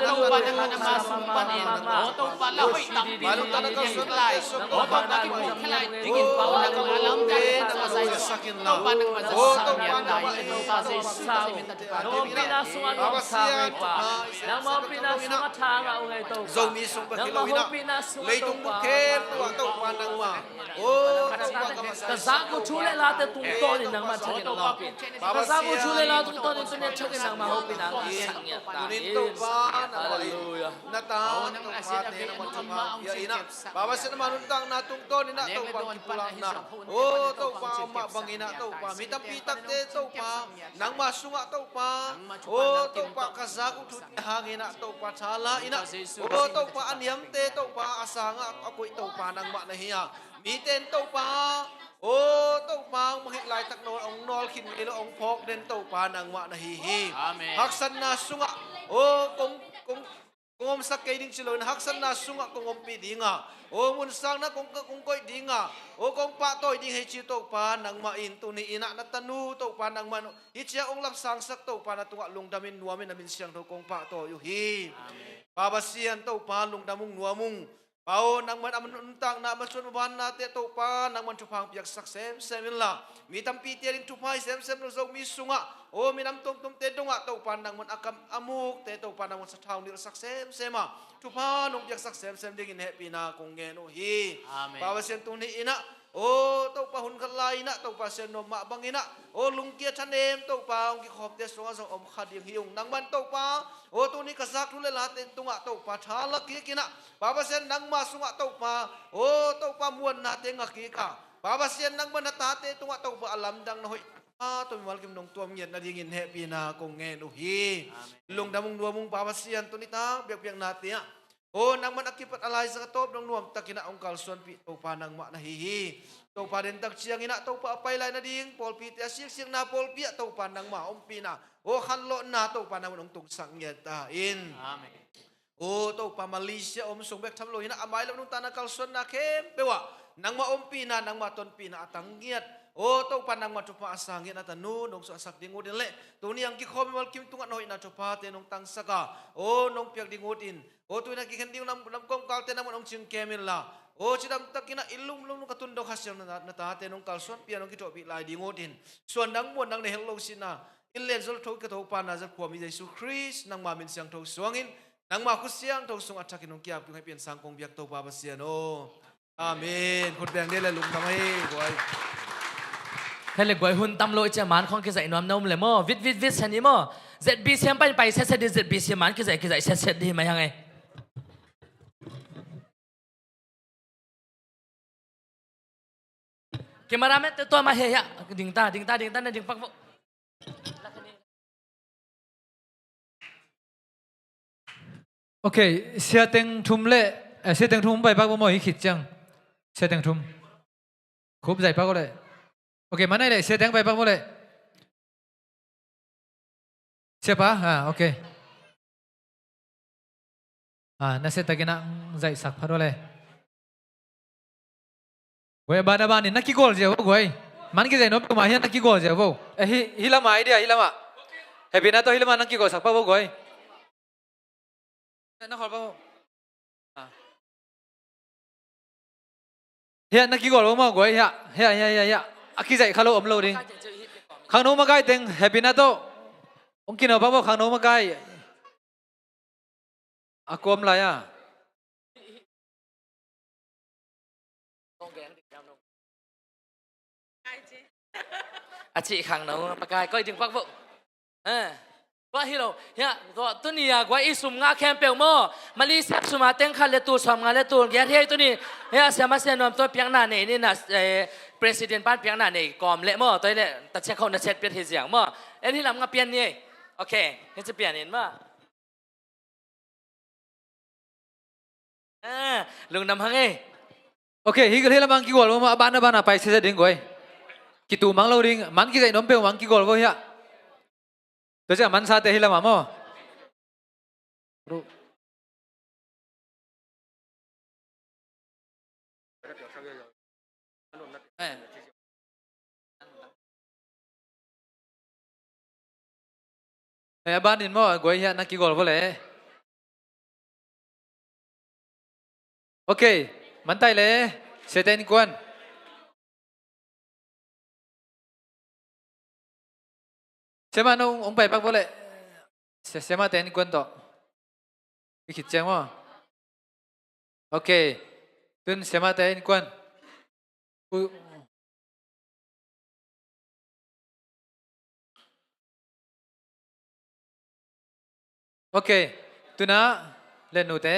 Topa nangmah sung panin, O Topa la hoih tampi nang ma ding lai, O Topa kimuh khia lai dingin Topa nangmah lamdang nang ma zasak in la, Topa nangmah zasak in la, Topa Jesu Nangmah hopihna sungah nong tha ngai pa. Nangmah hopihna sungah tha ngah uh ngai Topa. Zomi sung bek hi lo in ah, leitung bup khempeuh ah Topa nangmah, o Topa, ka zakah thu le late tungtawn in nangmah thakin hong hopih in. Ka zakah thu le la tungtawn in tuni a thakin nangmah hopihna hong sak ngiat ta in. Halleluiah. Na ta Topa te nangmah thupha pia in ah, Topa Pasian, nangmah nuntakna tungtawn in ah Topa kipulakna, o Topa, amah bangin ah Topa mi tampi takte Topa nangmah sungah Topa, o Topa, ka zakah thu te hangin ah Topa tha la in ah, o Topa, a niamte Topa, a sangah a koih Topa nangmah na hi a, mite in Topa, o Topa, hong mangngilh laitak nawn hong nawl khin ngei lo, hong phawk den Topa nangmah na hi hi. Amen. Haksatna sungah, o kong, kong kong omsak kei ding ci loin, haksatna sungah kong ompih ding a, o munsakna kong, kong koih ding a, o kong pahtawi ding hi ci Topa nangmah in tuni in ah na tanu Topa nangmah in hih ciang hong lapsangsak Topa na tungah lungdam in nuam in na min siangtho kong pahtawi uh hi. Amen. Topa Pasian Topa lungdam ung, nuam ung. Pa aw, nangmah in a nuntakna, a masuan maban nate Topa nangmah in thupha hong piaksak semsem in la, mi tampite ading thupha hi semsem lo, Zomi sungah, o minam tuamtuamte dongah Topa nangmah in a kam a mukte Topa nangmah in sathau nilhsak semsem a, thupha nong piaksak semsem dingin hehpihna kong ngen uh hi. Amen. Topa Pasian, tuni in ah, o Topa, hun khat lai in ah Topa Pasian, nong mah bangin ah, o lungkia thanem Topa hong kikhawmte sungah zong om kha ding hi ung. Nangmah in Topa, o tuni ka zakah thu le late tungah Topa tha la kik in ah, Topa Pasian, nangmah sungah Topa, o Topa, muannate ngah kik a, Topa Pasian, nangmah in na tate tungah Topa a lamdang na hoih, a, tawh mimal kim nong tuam ngiat nadingin hehpihna kong ngen uh hi. Amen. Lungdam ung, nuam ung Topa Pasian, tuni tak biakpiaknate ah, o nangmah in a kipat a laizang a tawp dong nuamtakin ah hong kalsuanpih Topa nangmah na hi hi. Topa, dentak ciangin ah Topa a pai lai nading pawlpite, a siksikna pawlpi ah Topa nangmah ompihna, o khanlawhna Topa nangmah in hong tungsak ngiat ta in. Amen. O Topa, Malaysia om sung bek tham lo in ah, a mailam nuntakna kalsuanna khempeuh ah nangmah ompihna, nangmah tonpihna a tang ngiat, o Topa, nangmah thupha a sa ngiat na tanu nong suahsak ding ut in leh, tuni a kikhawm mimal kim tungah na hoihna thuphate nong tangsak a, o nong piak ding ut in, o tuni a kikhen ding lam, lam kongkalte nangmah in hong cingkem in la, o cidamtakin ah i lumlum ka tun dong Kha Siangtho na, na tate nong kalsuanpih a, nong kithawhpih lai ding ut in, suan dang muan dang na hel lo sihna, in len zol tho ka Topa Nazareth khua mi Jesu Khrist nangmah min siangtho suangin, nangmah khut siangtho sungah a thakin hong ki-ap kei ung, hehpih in sang kong biak Topa Pasian aw. Amen. Khut beng dih le lungdam hi, guai. Hei le guai, hun tam lo i ciah man khawng kizaih nuam na om le maw. Vit, vit, vit sen hi maw. Z B C pai, pai setset dih, Z B C man kizaih, kizaih setset dih mai hang ei. Cameraman te tua mah hei hiah. Ding ta, ding ta, ding ta, na ding pak vo. Ok, Sia Teng Thum le, eh, Sia Teng Thum bai pak vo maw, hih khit ciang. Sia Teng Thum. Khup zaih pak vo le. Ok, manai le, Sia Teng bai pak vo le. Siapa? Ha, ok. Ha, na set takin ah zaihsak phat ua le. Guai, a ban a ban in na kigol zia ua guai. Man kizaih nuam peuhmah hiah na kigawl ziau vo. Eh, hi, hi lamah ai dia, hi lamah. Happy na tawh hi lamah nang kigawlsak pak vo guai. Na khawl pak vo. Ah. Hiah na kigawl vo maw guai hiah. Hiah, hiah, hiah, hiah. A kizaih kha lo om lo ding. Khangno makai teng Happy na tawh. Hong kino pak vo khangno makai. A kuam lai a. A cih khangno makai koi ding pak vo. Eh. Tua hi lo. Hiah, tua tuni a guai i sum ngah khempeuh maw. Malaysia sum a teng khat le tul sawmnga le tul giat hi ei tuni. Hiah, siama sia nuam tua piakna nei ni na, eh, president pan piakna nei kawm leh maw. Tua hi leh ta ciak khauh na ciat piat hi ziang maw. En hi lam nga pian ni ei. Ok. Hi ci pian in maw. Ah, lungdam hang ei. Ok, hi, hi lamah kigual mah, a ban, a ban a pai sia ding guai. Kitu mang lo ding, man kizaih nuam peuh mang kigual vo hiah. Tua ciah man sate hi lamah maw. Eh. Eh, a ban in maw, guai hiah na kigol vo le. Ok, man tai le, siate innkuan. Siamah nong, hong pai pak vo le. Sia-, siamahte innkuan tawh. I khit ciang maw. Ok. Tun siamahte innkuan. U-, ok. Tuna le nute.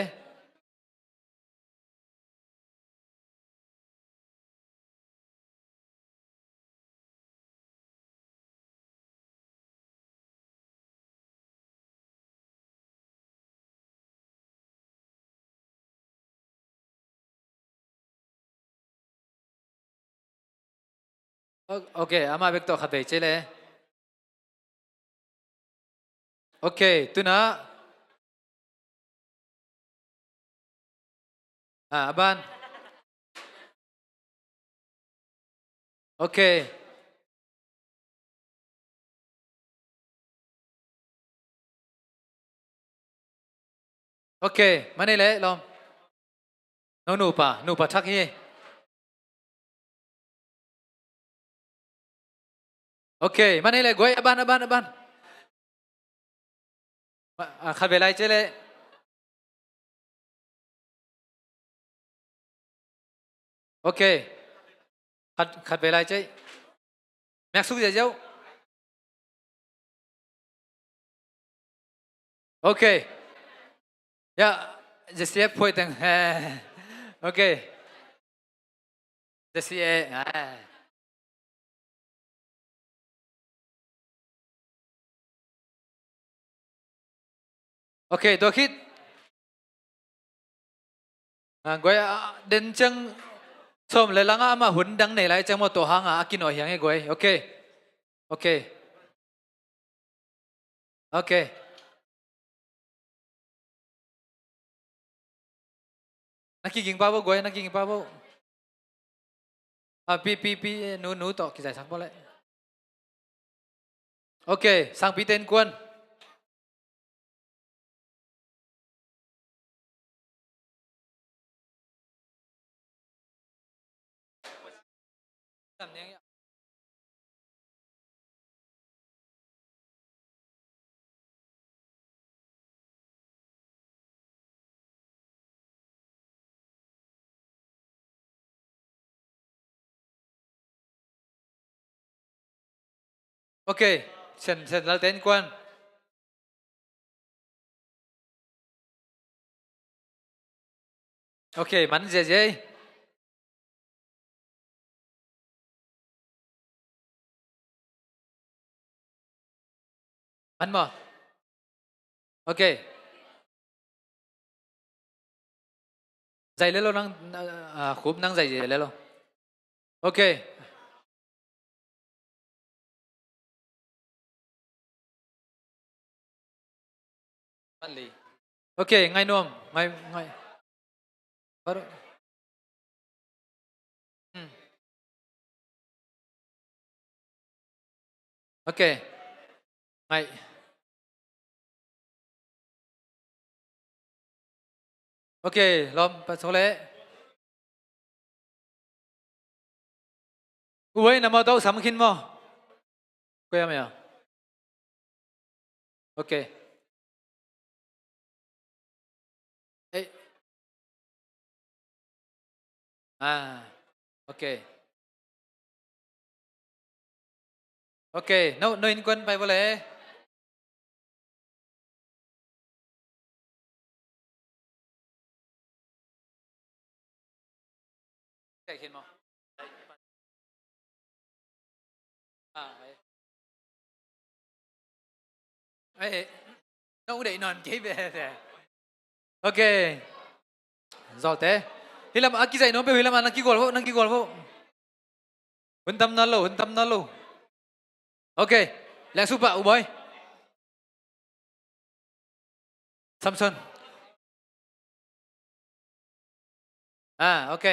O-, ok, amah bek tawh khat vei ci le. Ok, tuna. Ah, a ban. Ok. Ok, man ei le lawm. No nupa, nupa thak hi. Ok, man ei le guai, a ban, a ban, a ban. Ma-, ah, khat vei lai ci le. Ok. Khat, khat vei lai ci. Miak suk ziahziah. Ok. Ya, Z C F phuai teng. Ok. Z C A. Ah. Ok, tua khit. Ah, guai, ah, den ciang sawm le langah amah hun dang nei lai ciang maw, tua hangah a kinawi hiang e guai. Ok. Ok. Ok. Na kiging pa bo guai, na kiging pa bo. Ah, pi, pi, pi, nu, nu tawh kizai sak bo le. Ok, sangpi ten kuan. Ok, sen, sen lal ten kuan. Ok, man ziazia ei. Man maw? Ok. Zai lelo nang, ah, Khup nang zai lelo. Ok. Ok, ngai nuam, ngai, ngai. Baru. Hmm. Ok. Ngai. Ok, lawm, paso le. U Boi, na mawtaw sam khin maw? Koi a mia. Ok. Eh. Ah, ok. Ok, no, no innkuan pai vawle. Kaih khin maw? Ah, ai. Ai, no deih nawn kei ve. Ok. Zawlte. Hih lam a kizaih nuam peuh, hih lam a nang kigual vo, nang kigual vo. Hun tam nawn lo, hun tam nawn lo. Ok. Leng suk pah, U Boi. Samson. Ah, ok.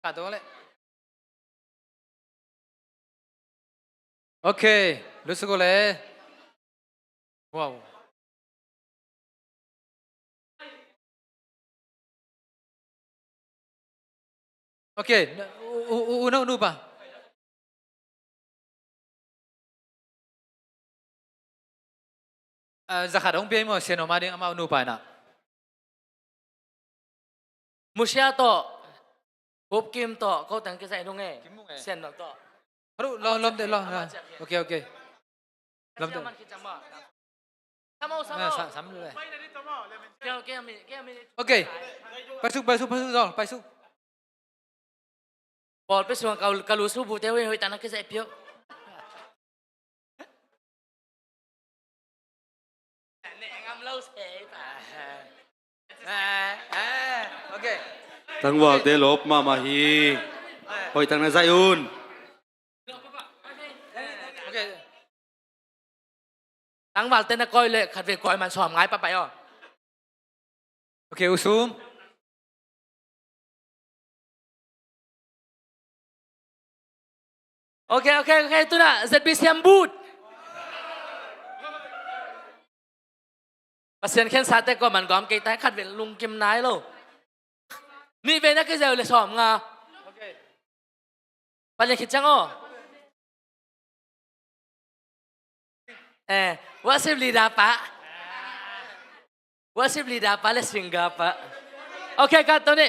Ka to le. Ok, lut suk uh le. Wow. Ok, u, u, u, u, no, nupa. Ah, zakhat hong pia hi maw, Sian Om a ding amau nupa in ah. Musia tawh, Hup Kim tawh, ko tang kizaih nung e. Kim Mung e. Sian Om tawh. Haru, lawm, lawm te, lawm. Amah ciah khin. Ok, ok. Lawm te. Sian Man khit ciang maw. Sam o, sam o. Ah, sa-, sam le. Kei, kei, mi, kei, mi. Ok. Pai suk, pai suk, pai suk, Zol, pai suk. Bawlpi sungah ka, ka lu su bu te hoih, hoih tak na kizaih pio. Ok. Tangvalte lawp mahmah hi. Hoih tak na zaih un. Ok. Tangvalte na kawi leh khatvei kawi man sawm ngai pah pai aw. Ok, U Sum. Ok, ok, ok, tu in ah Z B C M booth. Pasian khensate kuaman gawm kei ta, khatvei lungkim nai lo. Nihvei na kizeu le sawm nga. Palian khit ciang aw. Eh, worship leader pa. Worship leader pa le singer pa. Ok, ka to ni.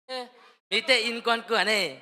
Eh, mite innkuan kuan e.